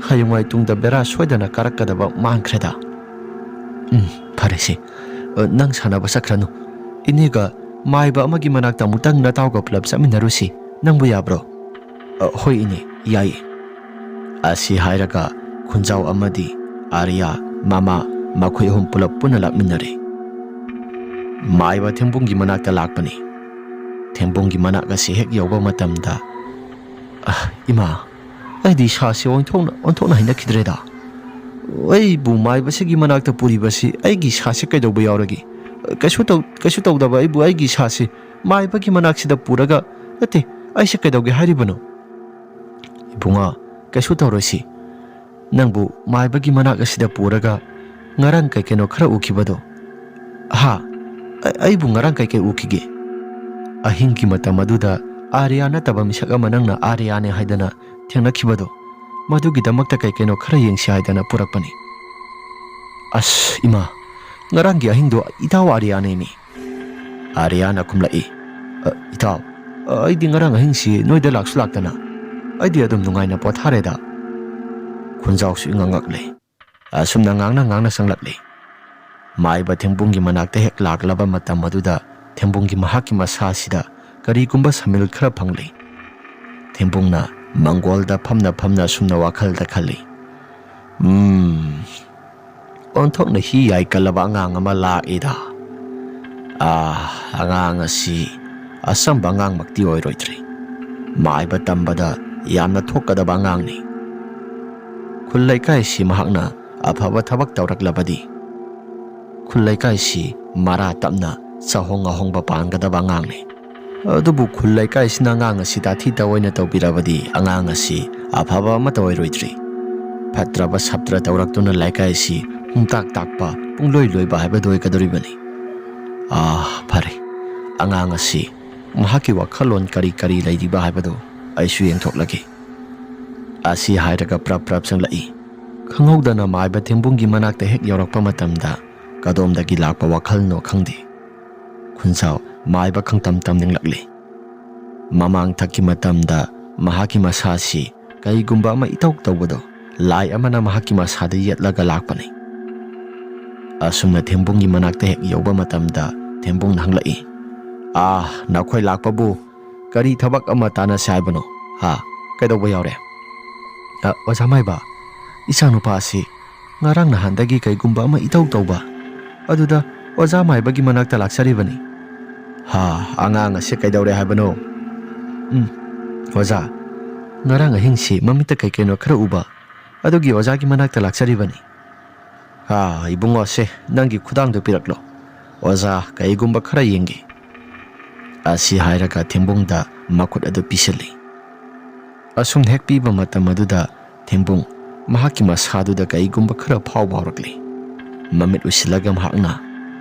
ꯍꯌꯦꯡꯋꯥꯏ ꯇꯨꯡꯗ ꯕꯦꯔꯥ ꯁꯣꯏꯗꯅ ꯀꯥꯔꯛꯀꯗꯕ ꯃꯥꯟꯈ꯭ꯔꯦꯗ꯫" "ꯎꯝ, ꯐꯔꯦꯁꯦ, ꯑ, ꯅꯪ ꯁꯥꯟꯅꯕ ꯆꯠꯈ꯭ꯔꯅꯨ꯫ ꯏꯅꯦꯒ ꯃꯥꯏꯕ ꯑꯃꯒꯤ ꯃꯅꯥꯛꯇ ꯑꯃꯨꯛꯇꯪ ꯅꯇꯥꯎꯒ ꯄꯨꯂꯞ ꯆꯠꯃꯤꯟꯅꯔꯨꯁꯤ꯫ ꯅꯪꯕꯨ ꯌꯥꯕ꯭ꯔꯣ?" "ꯑ, ꯍꯣꯏ ꯏꯅꯦ, ꯌꯥꯏꯌꯦ꯫" ꯑꯁꯤ ꯍꯥꯏꯔꯒ ꯈꯨꯟꯖꯥꯎ ꯑꯃꯗꯤ ꯑꯥꯔꯤꯌꯥ, ꯃꯃꯥ, ꯃꯈꯣꯏ ꯑꯍꯨꯝ ꯄꯨꯂꯞ ꯄꯨꯟꯅ ꯂꯥꯛꯃꯤꯟꯅꯔꯦ꯫ ꯃꯥꯏꯕ ꯊꯦꯝꯕꯨꯡꯒꯤ ꯃꯅꯥꯛꯇ ꯂꯥꯛꯄꯅꯤ꯫ ꯊꯦꯝꯕꯨꯡꯒꯤ ꯃꯅꯥꯛ ꯑꯁꯤ ꯍꯦꯛ ꯌꯧꯕ ꯃꯇꯝꯗ, "ꯑ, ꯏꯃꯥ, ꯑꯩꯗꯤ ꯏꯁꯥꯁꯦ ꯑꯣꯟꯊꯣꯛꯅ, ꯑꯣꯟꯊꯣꯛꯅ ꯍꯩꯅꯈꯤꯗ꯭ꯔꯦꯗ꯫ ꯑꯩꯕꯨ ꯃꯥꯏꯕꯁꯤꯒꯤ ꯃꯅꯥꯛꯇ ꯄꯨꯔꯤꯕꯁꯤ ꯑꯩꯒꯤ ꯏꯁꯥꯁꯦ ꯀꯩꯗꯧꯕ ꯌꯥꯎꯔꯒꯦ? ꯀꯩꯁꯨ ꯇꯧ-, ꯀꯩꯁꯨ ꯇꯧꯗꯕ ꯑꯩꯕꯨ ꯑꯩꯒꯤ ꯏꯁꯥꯁꯦ ꯃꯥꯏꯕꯒꯤ ꯃꯅꯥꯛꯁꯤꯗ ꯄꯨꯔꯒ, ꯅꯠꯇꯦ, ꯑꯩꯁꯦ ꯀꯩꯗꯧꯒꯦ ꯍꯥꯏꯔꯤꯕꯅꯣ?" "ꯏꯕꯨꯡꯉꯣ, ꯀꯩꯁꯨ ꯇꯧꯔꯣꯏꯁꯤ꯫ ꯅꯪꯕꯨ ꯃꯥꯏꯕꯒꯤ ꯃꯅꯥꯛ ꯑꯁꯤꯗ ꯄꯨꯔꯒ ꯉꯔꯥꯡ ꯀꯩ ꯀꯩꯅꯣ ꯈꯔ ꯎꯈꯤꯕꯗꯣ?" "ꯍꯥ? ꯑ-, ꯑꯩꯕꯨ ꯉꯔꯥꯡ ꯀꯩ ꯀꯩ ꯎꯈꯤꯒꯦ?" "ꯑꯍꯤꯡꯒꯤ ꯃꯇꯝ ꯑꯗꯨꯗ ꯑꯥꯔꯤꯌꯥ ꯅꯠꯇꯕ ꯃꯤꯁꯛ ꯑꯃ ꯅꯪꯅ ꯑꯥꯔꯤꯌꯥꯅꯦ ꯍꯥꯏꯗꯅ ꯊꯦꯡꯅꯈꯤꯕꯗꯣ, ꯃꯗꯨꯒꯤꯗꯃꯛꯇ ꯀꯩ ꯀꯩꯅꯣ ꯈꯔ ꯌꯦꯡꯁꯤ ꯍꯥꯏꯗꯅ ꯄꯨꯔꯛꯄꯅꯤ꯫" "ꯑꯁ, ꯏꯃꯥ, ꯉꯔꯥꯡꯒꯤ ꯑꯍꯤꯡꯗꯣ ꯏꯇꯥꯎ ꯑꯥꯔꯤꯌꯥꯅꯦꯃꯤ꯫" ꯑꯥꯔꯤꯌꯥꯅ ꯈꯨꯝꯂꯛꯏ, "ꯑ, ꯏꯇꯥꯎ, ꯑ, ꯑꯩꯗꯤ ꯉꯔꯥꯡ ꯑꯍꯤꯡꯁꯤ ꯅꯣꯏꯗ ꯂꯥꯛꯁꯨ ꯂꯥꯛꯇꯅ, ꯑꯩꯗꯤ ꯑꯗꯨꯝ ꯅꯨꯡꯉꯥꯏꯅ ꯄꯣꯊꯥꯔꯦꯗ꯫" ꯈꯨꯟꯖꯥꯎꯁꯨ ꯏꯉꯛ ꯉꯛꯂꯦ꯫ ꯑꯁꯨꯝꯅ ꯉꯥꯡꯅ ꯉꯥꯡꯅ ꯆꯪꯂꯛꯂꯦ꯫ ꯃꯥꯏꯕ ꯊꯦꯡꯕꯨꯡꯒꯤ ꯃꯅꯥꯛꯇ ꯍꯦꯛ ꯂꯥꯛꯂꯕ ꯃꯇꯝ ꯑꯗꯨꯗ ꯊꯦꯡꯕꯨꯡꯒꯤ ꯃꯍꯥꯛꯀꯤ ꯃꯁꯥꯁꯤꯗ ꯀꯔꯤꯒꯨꯝꯕ ꯁꯃꯤꯜ ꯈꯔ ꯐꯪꯂꯦ꯫ ꯊꯦꯡꯕꯨꯡꯅ ꯃꯪꯒꯣꯜꯗ ꯐꯝꯅ ꯐꯝꯅ ꯑꯁꯨꯝꯅ ꯋꯥꯈꯜꯗ ꯈꯜꯂꯤ, "ꯎꯝ, ꯑꯣꯟꯊꯣꯛꯅ ꯍꯤ ꯌꯥꯏ ꯀꯜꯂꯕ ꯑꯉꯥꯡ ꯑꯃ ꯂꯥꯛꯏꯗ꯫ ꯑꯥ, ꯑꯉꯥꯡ ꯑꯁꯤ ꯑꯆꯝꯕ ꯑꯉꯥꯡꯃꯛꯇꯤ ꯑꯣꯏꯔꯣꯏꯗ꯭ꯔꯤ꯫" ꯃꯥꯏꯕ ꯇꯝꯕꯗ ꯌꯥꯝꯅ ꯊꯣꯛꯀꯗꯕ ꯑꯉꯥꯡꯅꯤ꯫ ꯈꯨꯜ ꯂꯩꯀꯥꯏꯁꯤ ꯃꯍꯥꯛꯅ ꯑꯐꯕ ꯊꯕꯛ ꯇꯧꯔꯛꯂꯕꯗꯤ ꯈꯨꯜ ꯂꯩꯀꯥꯏꯁꯤ ꯃꯔꯥ ꯇꯞꯅ ꯆꯥꯍꯣꯡ ꯉꯥꯍꯣꯡꯕ ꯄꯥꯟꯒꯗꯕ ꯑꯉꯥꯡꯅꯤ꯫ ꯑꯗꯨꯕꯨ ꯈꯨꯜ ꯂꯩꯀꯥꯏꯁꯤꯅ ꯑꯉꯥꯡ ꯑꯁꯤ ꯇꯥꯊꯤ ꯇꯥꯑꯣꯏꯅ ꯇꯧꯕꯤꯔꯕꯗꯤ ꯑꯉꯥꯡ ꯑꯁꯤ ꯑꯐꯕ ꯑꯃꯠꯇ ꯑꯣꯏꯔꯣꯏꯗ꯭ꯔꯤ꯫ ꯐꯠꯇ꯭ꯔꯕ ꯁꯞꯇ꯭ꯔ ꯇꯧꯔꯛꯇꯨꯅ ꯂꯩꯀꯥꯏꯁꯤ ꯄꯨꯡꯇꯥꯛ ꯇꯥꯛꯄ, ꯄꯨꯡꯂꯣꯏ ꯂꯣꯏꯕ ꯍꯥꯏꯕꯗꯨ ꯑꯣꯏꯒꯗꯧꯔꯤꯕꯅꯤ꯫ ꯑꯥ, ꯐꯔꯦ, ꯑꯉꯥꯡ ꯑꯁꯤ ꯃꯍꯥꯛꯀꯤ ꯋꯥꯈꯜꯂꯣꯟ ꯀꯔꯤ ꯀꯔꯤ ꯂꯩꯔꯤꯕ ꯍꯥꯏꯕꯗꯨ ꯑꯩꯁꯨ ꯌꯦꯡꯊꯣꯛꯂꯒꯦ꯫ ꯑꯁꯤ ꯍꯥꯏꯔꯒ ꯄ꯭ꯔꯞ ꯄ꯭ꯔꯞ ꯆꯪꯂꯛꯏ꯫ ꯈꯪꯍꯧꯗꯅ ꯃꯥꯏꯕ ꯊꯦꯝꯕꯨꯡꯒꯤ ꯃꯅꯥꯛꯇ ꯍꯦꯛ ꯌꯧꯔꯛꯄ ꯃꯇꯝꯗ ꯀꯗꯣꯝꯗꯒꯤ ꯂꯥꯛꯄ ꯋꯥꯈꯜꯅꯣ ꯈꯪꯗꯦ, ꯈꯨꯟꯖꯥꯎ ꯃꯥꯏꯕ ꯈꯪꯇꯝ ꯇꯝꯅꯤꯡꯂꯛꯂꯤ꯫ ꯃꯃꯥꯡ ꯊꯛꯀꯤ ꯃꯇꯝꯗ ꯃꯍꯥꯛꯀꯤ ꯃꯁꯥꯁꯤ ꯀꯔꯤꯒꯨꯝꯕ ꯑꯃ ꯏꯇꯧ ꯇꯧꯕꯗꯣ ꯂꯥꯏ ꯑꯃꯅ ꯃꯍꯥꯛꯀꯤ ꯃꯁꯥꯗ ꯌꯦꯠꯂꯒ ꯂꯥꯛꯄꯅꯤ꯫ ꯑꯁꯨꯝꯅ ꯊꯦꯝꯕꯨꯡꯒꯤ ꯃꯅꯥꯛꯇ ꯍꯦꯛ ꯌꯧꯕ ꯃꯇꯝꯗ ꯊꯦꯝꯕꯨꯡꯅ ꯍꯪꯂꯛꯏ, "ꯑꯥ, ꯅꯈꯣꯏ ꯂꯥꯛꯄꯕꯨ ꯀꯔꯤ ꯊꯕꯛ ꯑꯃ ꯇꯥꯟꯅꯁꯦ ꯍꯥꯏꯕꯅꯣ? ꯍꯥ? ꯀꯩꯗꯧꯕ ꯌꯥꯎꯔꯦ?" "ꯑ, ꯑꯣꯖꯥ ꯃꯥꯏꯕ, ꯏꯆꯥꯅꯨꯄꯥ ꯑꯁꯤ ꯉꯔꯥꯡ ꯅꯍꯥꯟꯗꯒꯤ ꯀꯩꯒꯨꯝꯕ ꯑꯃ ꯏꯇꯧ ꯇꯧꯕ, ꯑꯗꯨꯗ ꯑꯣꯖꯥ ꯃꯥꯏꯕꯒꯤ ꯃꯅꯥꯛꯇ ꯂꯥꯛꯆꯔꯤꯕꯅꯤ꯫" "ꯍꯥ, ꯑꯉꯥꯡ ꯑꯁꯤ ꯀꯩꯗꯧꯔꯦ ꯍꯥꯏꯕꯅꯣ?" "ꯎꯝ, ꯑꯣꯖꯥ, ꯉꯔꯥꯡ ꯑꯍꯤꯡꯁꯤ ꯃꯃꯤꯠꯇ ꯀꯩ ꯀꯩꯅꯣ ꯈꯔ ꯎꯕ, ꯑꯗꯨꯒꯤ ꯑꯣꯖꯥꯒꯤ ꯃꯅꯥꯛꯇ ꯂꯥꯛꯆꯔꯤꯕꯅꯤ꯫" "ꯍꯥ, ꯏꯕꯨꯡꯉꯣꯁꯦ, ꯅꯪꯒꯤ ꯈꯨꯗꯥꯡꯗꯨ ꯄꯤꯔꯛꯂꯣ꯫ ꯑꯣꯖꯥ, ꯀꯩꯒꯨꯝꯕ ꯈꯔ ꯌꯦꯡꯒꯦ꯫" ꯑꯁꯤ ꯍꯥꯏꯔꯒ ꯊꯦꯝꯕꯨꯡꯗ ꯃꯈꯨꯠ ꯑꯗꯨ ꯄꯤꯁꯤꯜꯂꯤ꯫ ꯑꯁꯨꯝ ꯍꯦꯛ ꯄꯤꯕ ꯃꯇꯝ ꯑꯗꯨꯗ ꯊꯦꯝꯕꯨꯡ ꯃꯍꯥꯛꯀꯤ ꯃꯁꯥꯗꯨꯗ ꯀꯩꯒꯨꯝꯕ ꯈꯔ ꯐꯥꯎꯕ ꯍꯧꯔꯛꯂꯤ꯫ ꯃꯃꯤꯠ ꯎꯏꯁꯤꯜꯂꯒ ꯃꯍꯥꯛꯅ,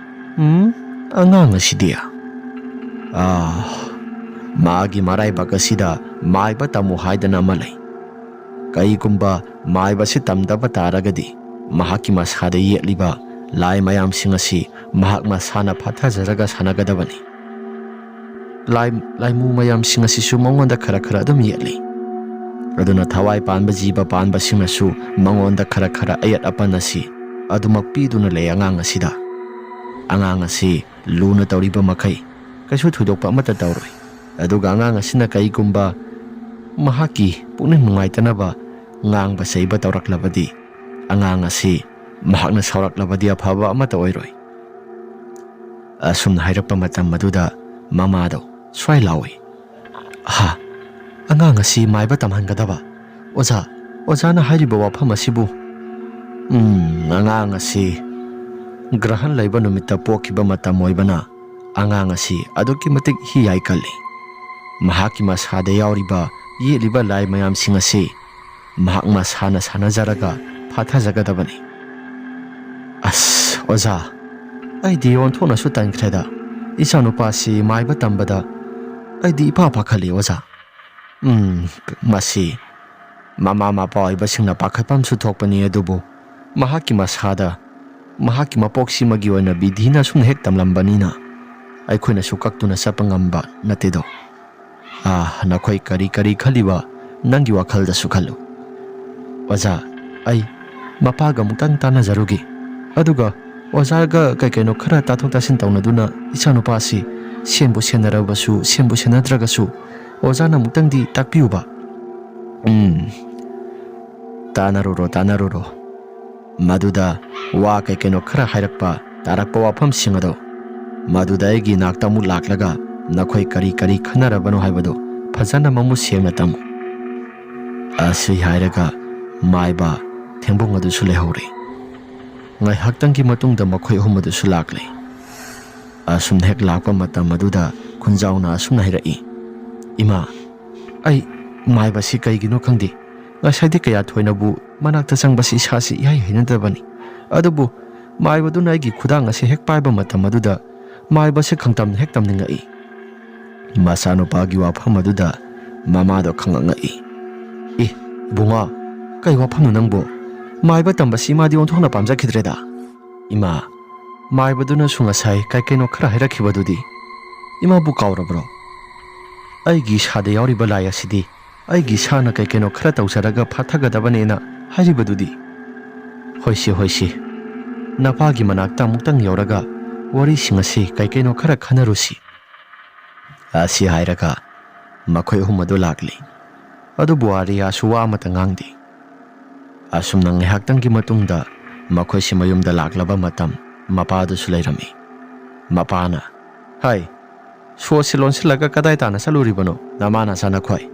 "ꯎꯝ, ꯑꯉꯥꯡ ꯑꯁꯤꯗꯤ, ꯑꯥ, ꯃꯥꯒꯤ ꯃꯔꯥꯏꯕꯛ ꯑꯁꯤꯗ ꯃꯥꯏꯕ ꯇꯝꯃꯨ ꯍꯥꯏꯗꯅ ꯑꯃ ꯂꯩ꯫ ꯀꯩꯒꯨꯝꯕ ꯃꯥꯏꯕꯁꯤ ꯇꯝꯗꯕ ꯇꯥꯔꯒꯗꯤ ꯃꯍꯥꯛꯀꯤ ꯃꯁꯥꯗ ꯌꯦꯠꯂꯤꯕ ꯂꯥꯏ ꯃꯌꯥꯝꯁꯤꯡ ꯑꯁꯤ ꯃꯍꯥꯛ ꯃꯁꯥꯅ ꯐꯥꯊꯖꯔꯒ ꯁꯥꯟꯅꯒꯗꯕꯅꯤ꯫ ꯂꯥꯏ, ꯂꯥꯏꯃꯨ ꯃꯌꯥꯝꯁꯤꯡ ꯑꯁꯤꯁꯨ ꯃꯉꯣꯟꯗ ꯈꯔ ꯈꯔ ꯑꯗꯨꯝ ꯌꯦꯠꯂꯤ꯫ ꯑꯗꯨꯅ ꯊꯋꯥꯏ ꯄꯥꯟꯕ ꯖꯤꯕ ꯄꯥꯟꯕꯁꯤꯡꯅꯁꯨ ꯃꯉꯣꯟꯗ ꯈꯔ ꯈꯔ ꯑꯌꯦꯠ ꯑꯄꯟ ꯑꯁꯤ ꯑꯗꯨꯃꯛ ꯄꯤꯗꯨꯅ ꯂꯩ ꯑꯉꯥꯡ ꯑꯁꯤꯗ꯫ ꯑꯉꯥꯡ ꯑꯁꯤ ꯂꯨꯅ ꯇꯧꯔꯤꯕ ꯃꯈꯩ ꯀꯩꯁꯨ ꯊꯣꯏꯗꯣꯛꯄ ꯑꯃꯠꯇ ꯇꯧꯔꯣꯏ꯫ ꯑꯗꯨꯒ ꯑꯉꯥꯡ ꯑꯁꯤꯅ ꯀꯔꯤꯒꯨꯝꯕ ꯃꯍꯥꯛꯀꯤ ꯄꯨꯛꯅꯤꯡ ꯅꯨꯡꯉꯥꯏꯇꯅꯕ ꯉꯥꯡꯕ ꯆꯩꯕ ꯇꯧꯔꯛꯂꯕꯗꯤ ꯑꯉꯥꯡ ꯑꯁꯤ ꯃꯍꯥꯛꯅ ꯁꯥꯎꯔꯛꯂꯕꯗꯤ ꯑꯐꯕ ꯑꯃꯠꯇ ꯑꯣꯏꯔꯣꯏ꯫" ꯑꯁꯨꯝꯅ ꯍꯥꯏꯔꯛꯄ ꯃꯇꯝ ꯑꯗꯨꯗ ꯃꯃꯥꯗꯣ ꯁ꯭ꯋꯥꯏ ꯂꯥꯎꯏ, "ꯍꯥ, ꯑꯉꯥꯡ ꯑꯁꯤ ꯃꯥꯏꯕ ꯇꯝꯍꯟꯒꯗꯕ꯫ ꯑꯣꯖꯥ, ꯑꯣꯖꯥꯅ ꯍꯥꯏꯔꯤꯕ ꯋꯥꯐꯝ ꯑꯁꯤꯕꯨ? ꯎꯝ, ꯑꯉꯥꯡ ꯑꯁꯤ ꯒ꯭ꯔꯍꯟ ꯂꯩꯕ ꯅꯨꯃꯤꯠꯇ ꯄꯣꯛꯈꯤꯕ ꯃꯇꯝ ꯑꯣꯏꯕꯅ, ꯑꯉꯥꯡ ꯑꯁꯤ ꯑꯗꯨꯛꯀꯤ ꯃꯇꯤꯛ ꯍꯤ ꯌꯥꯏ ꯀꯜꯂꯤ꯫ ꯃꯍꯥꯛꯀꯤ ꯃꯁꯥꯗ ꯌꯥꯎꯔꯤꯕ ꯌꯦꯛꯂꯤꯕ ꯂꯥꯏ ꯃꯌꯥꯝꯁꯤꯡ ꯑꯁꯤ ꯃꯍꯥꯛ ꯃꯁꯥꯅ ꯁꯥꯟꯅꯖꯔꯒ ꯐꯥꯊꯖꯒꯗꯕꯅꯤ꯫ ꯑꯁ, ꯑꯣꯖꯥ, ꯑꯩꯗꯤ ꯑꯣꯟꯊꯣꯛꯅꯁꯨ ꯇꯟꯈ꯭ꯔꯦꯗ꯫ ꯏꯆꯥꯅꯨꯄꯥꯁꯤ ꯃꯥꯏꯕ ꯇꯝꯕꯗ ꯑꯩꯗꯤ ꯏꯄꯥ ꯄꯥꯈꯠꯂꯤ, ꯑꯣꯖꯥ꯫ ꯎꯝ, ꯃꯁꯤ ꯃꯃꯥ ꯃꯄꯥ ꯑꯣꯏꯕꯁꯤꯡꯅ ꯄꯥꯈꯠꯄ ꯑꯃꯁꯨ ꯊꯣꯛꯄꯅꯤ, ꯑꯗꯨꯕꯨ ꯃꯍꯥꯛꯀꯤ ꯃꯁꯥꯗ, ꯃꯍꯥꯛꯀꯤ ꯃꯄꯣꯛꯁꯤꯃꯒꯤ ꯑꯣꯏꯅ ꯕꯤꯙꯤꯅ ꯑꯁꯨꯝꯅ ꯍꯦꯛ ꯇꯝꯂꯝꯕꯅꯤꯅ ꯑꯩꯈꯣꯏꯅꯁꯨ ꯀꯛꯇꯨꯅ ꯆꯠꯄ ꯉꯝꯕ ꯅꯠꯇꯦꯗꯣ꯫ ꯑꯥ, ꯅꯈꯣꯏ ꯀꯔꯤ ꯀꯔꯤ ꯈꯜꯂꯤꯕ, ꯅꯪꯒꯤ ꯋꯥꯈꯜꯗꯁꯨ ꯈꯜꯂꯨ꯫ ꯑꯣꯖꯥ, ꯑꯩ ꯃꯄꯥꯒ ꯑꯃꯨꯛꯇꯪ ꯇꯥꯟꯅꯖꯔꯨꯒꯦ꯫ ꯑꯗꯨꯒ ꯑꯣꯖꯥꯒ ꯀꯩ ꯀꯩꯅꯣ ꯈꯔ ꯇꯥꯊꯣꯛ ꯇꯥꯁꯤꯟ ꯇꯧꯅꯗꯨꯅ ꯏꯆꯥꯅꯨꯄꯥꯁꯤ ꯁꯦꯝꯕꯨ ꯁꯦꯟꯅꯔꯕꯁꯨ, ꯁꯦꯝꯕꯨ ꯁꯦꯟꯅꯗ꯭ꯔꯒꯁꯨ ꯑꯣꯖꯥꯅ ꯑꯃꯨꯛꯇꯪꯗꯤ ꯇꯥꯛꯄꯤꯌꯨꯕ꯫ ꯎꯝ, ꯇꯥꯟꯅꯔꯨꯔꯣ, ꯇꯥꯟꯅꯔꯨꯔꯣ꯫ ꯃꯗꯨꯗ ꯋꯥ ꯀꯩ ꯀꯩꯅꯣ ꯈꯔ ꯍꯥꯏꯔꯛꯄ, ꯇꯥꯔꯛꯄ ꯋꯥꯐꯝꯁꯤꯡ ꯑꯗꯣ, ꯃꯗꯨꯗ ꯑꯩꯒꯤ ꯅꯥꯛꯇ ꯑꯃꯨꯛ ꯂꯥꯛꯂꯒ ꯅꯈꯣꯏ ꯀꯔꯤ ꯀꯔꯤ ꯈꯟꯅꯔꯕꯅꯣ ꯍꯥꯏꯕꯗꯨ ꯐꯖꯅ ꯃꯃꯨꯠ ꯁꯦꯡꯅ ꯇꯝꯃꯨ꯫ ꯑꯁꯤ ꯍꯥꯏꯔꯒ ꯃꯥꯏꯕ ꯊꯦꯡꯕꯨꯡ ꯑꯗꯨꯁꯨ ꯂꯩꯍꯧꯔꯦ꯫ ꯉꯥꯏꯍꯥꯛꯇꯪꯒꯤ ꯃꯇꯨꯡꯗ ꯃꯈꯣꯏ ꯑꯍꯨꯝ ꯑꯗꯨꯁꯨ ꯂꯥꯛꯂꯦ꯫ ꯑꯁꯨꯝꯅ ꯍꯦꯛ ꯂꯥꯛꯄ ꯃꯇꯝ ꯑꯗꯨꯗ ꯈꯨꯟꯖꯥꯎꯅ ꯑꯁꯨꯝꯅ ꯍꯥꯏꯔꯛꯏ, "ꯏꯃꯥ, ꯑꯩ ꯃꯥꯏꯕꯁꯤ ꯀꯩꯒꯤꯅꯣ ꯈꯪꯗꯦ, ꯉꯁꯥꯏꯗꯤ ꯀꯌꯥ ꯊꯣꯏꯅꯕꯨ ꯃꯅꯥꯛꯇ ꯆꯪꯕꯁꯤ ꯏꯁꯥꯁꯤ ꯏꯍꯩ ꯍꯩꯅꯗꯕꯅꯤ꯫ ꯑꯗꯨꯕꯨ ꯃꯥꯏꯕꯗꯨꯅ ꯑꯩꯒꯤ ꯈꯨꯗꯥꯡ ꯑꯁꯤ ꯍꯦꯛ ꯄꯥꯏꯕ ꯃꯇꯝ ꯑꯗꯨꯗ ꯃꯥꯏꯕꯁꯤ ꯈꯪꯇꯝꯅ ꯍꯦꯛ ꯇꯝꯅꯤꯡꯉꯛꯏ꯫" ꯃꯆꯥꯅꯨꯄꯥꯒꯤ ꯋꯥꯐꯝ ꯑꯗꯨꯗ ꯃꯃꯥꯗꯣ ꯈꯪꯉꯛꯉꯛꯏ꯫ "ꯑꯦ, ꯏꯕꯨꯡꯉꯣ, ꯀꯩ ꯋꯥꯐꯝꯅꯣ ꯅꯪꯕꯣ? ꯃꯥꯏꯕ ꯇꯝꯕꯁꯤ ꯏꯃꯥꯗꯤ ꯑꯣꯟꯊꯣꯛꯅ ꯄꯥꯝꯖꯈꯤꯗ꯭ꯔꯦꯗ꯫" "ꯏꯃꯥ, ꯃꯥꯏꯕꯗꯨꯅꯁꯨ ꯉꯁꯥꯏ ꯀꯩ ꯀꯩꯅꯣ ꯈꯔ ꯍꯥꯏꯔꯛꯈꯤꯕꯗꯨꯗꯤ ꯏꯃꯥꯕꯨ ꯀꯥꯎꯔꯕ꯭ꯔꯣ? ꯑꯩꯒꯤ ꯏꯁꯥꯗ ꯌꯥꯎꯔꯤꯕ ꯂꯥꯏ ꯑꯁꯤꯗꯤ ꯑꯩꯒꯤ ꯏꯁꯥꯅ ꯀꯩ ꯀꯩꯅꯣ ꯈꯔ ꯇꯧꯖꯔꯒ ꯐꯥꯊꯒꯗꯕꯅꯦꯅ ꯍꯥꯏꯔꯤꯕꯗꯨꯗꯤ꯫" "ꯍꯣꯏꯁꯤ, ꯍꯣꯏꯁꯤ, ꯅꯄꯥꯒꯤ ꯃꯅꯥꯛꯇ ꯑꯃꯨꯛꯇꯪ ꯌꯧꯔꯒ ꯋꯥꯔꯤꯁꯤꯡ ꯑꯁꯤ ꯀꯩ ꯀꯩꯅꯣ ꯈꯔ ꯈꯟꯅꯔꯨꯁꯤ꯫" ꯑꯁꯤ ꯍꯥꯏꯔꯒ ꯃꯈꯣꯏ ꯑꯍꯨꯝ ꯑꯗꯨ ꯂꯥꯛꯂꯤ꯫ ꯑꯗꯨꯕꯨ ꯑꯥꯔꯤꯌꯥꯁꯨ ꯋꯥ ꯑꯃꯠꯇ ꯉꯥꯡꯗꯦ꯫ ꯑꯁꯨꯝꯅ ꯉꯥꯏꯍꯥꯛꯇꯪꯒꯤ ꯃꯇꯨꯡꯗ ꯃꯈꯣꯏꯁꯤ ꯃꯌꯨꯝꯗ ꯂꯥꯛꯂꯕ ꯃꯇꯝ ꯃꯄꯥꯗꯨꯁꯨ ꯂꯩꯔꯝꯃꯤ꯫ ꯃꯄꯥꯅ, "ꯍꯥꯏ, ꯁꯣꯁꯤ ꯂꯣꯟꯁꯤꯜꯂꯒ ꯀꯗꯥꯏ ꯇꯥꯟꯅ ꯆꯠꯂꯨꯔꯤꯕꯅꯣ ꯅꯃꯥ ꯅꯆꯥ ꯅꯈꯣꯏ?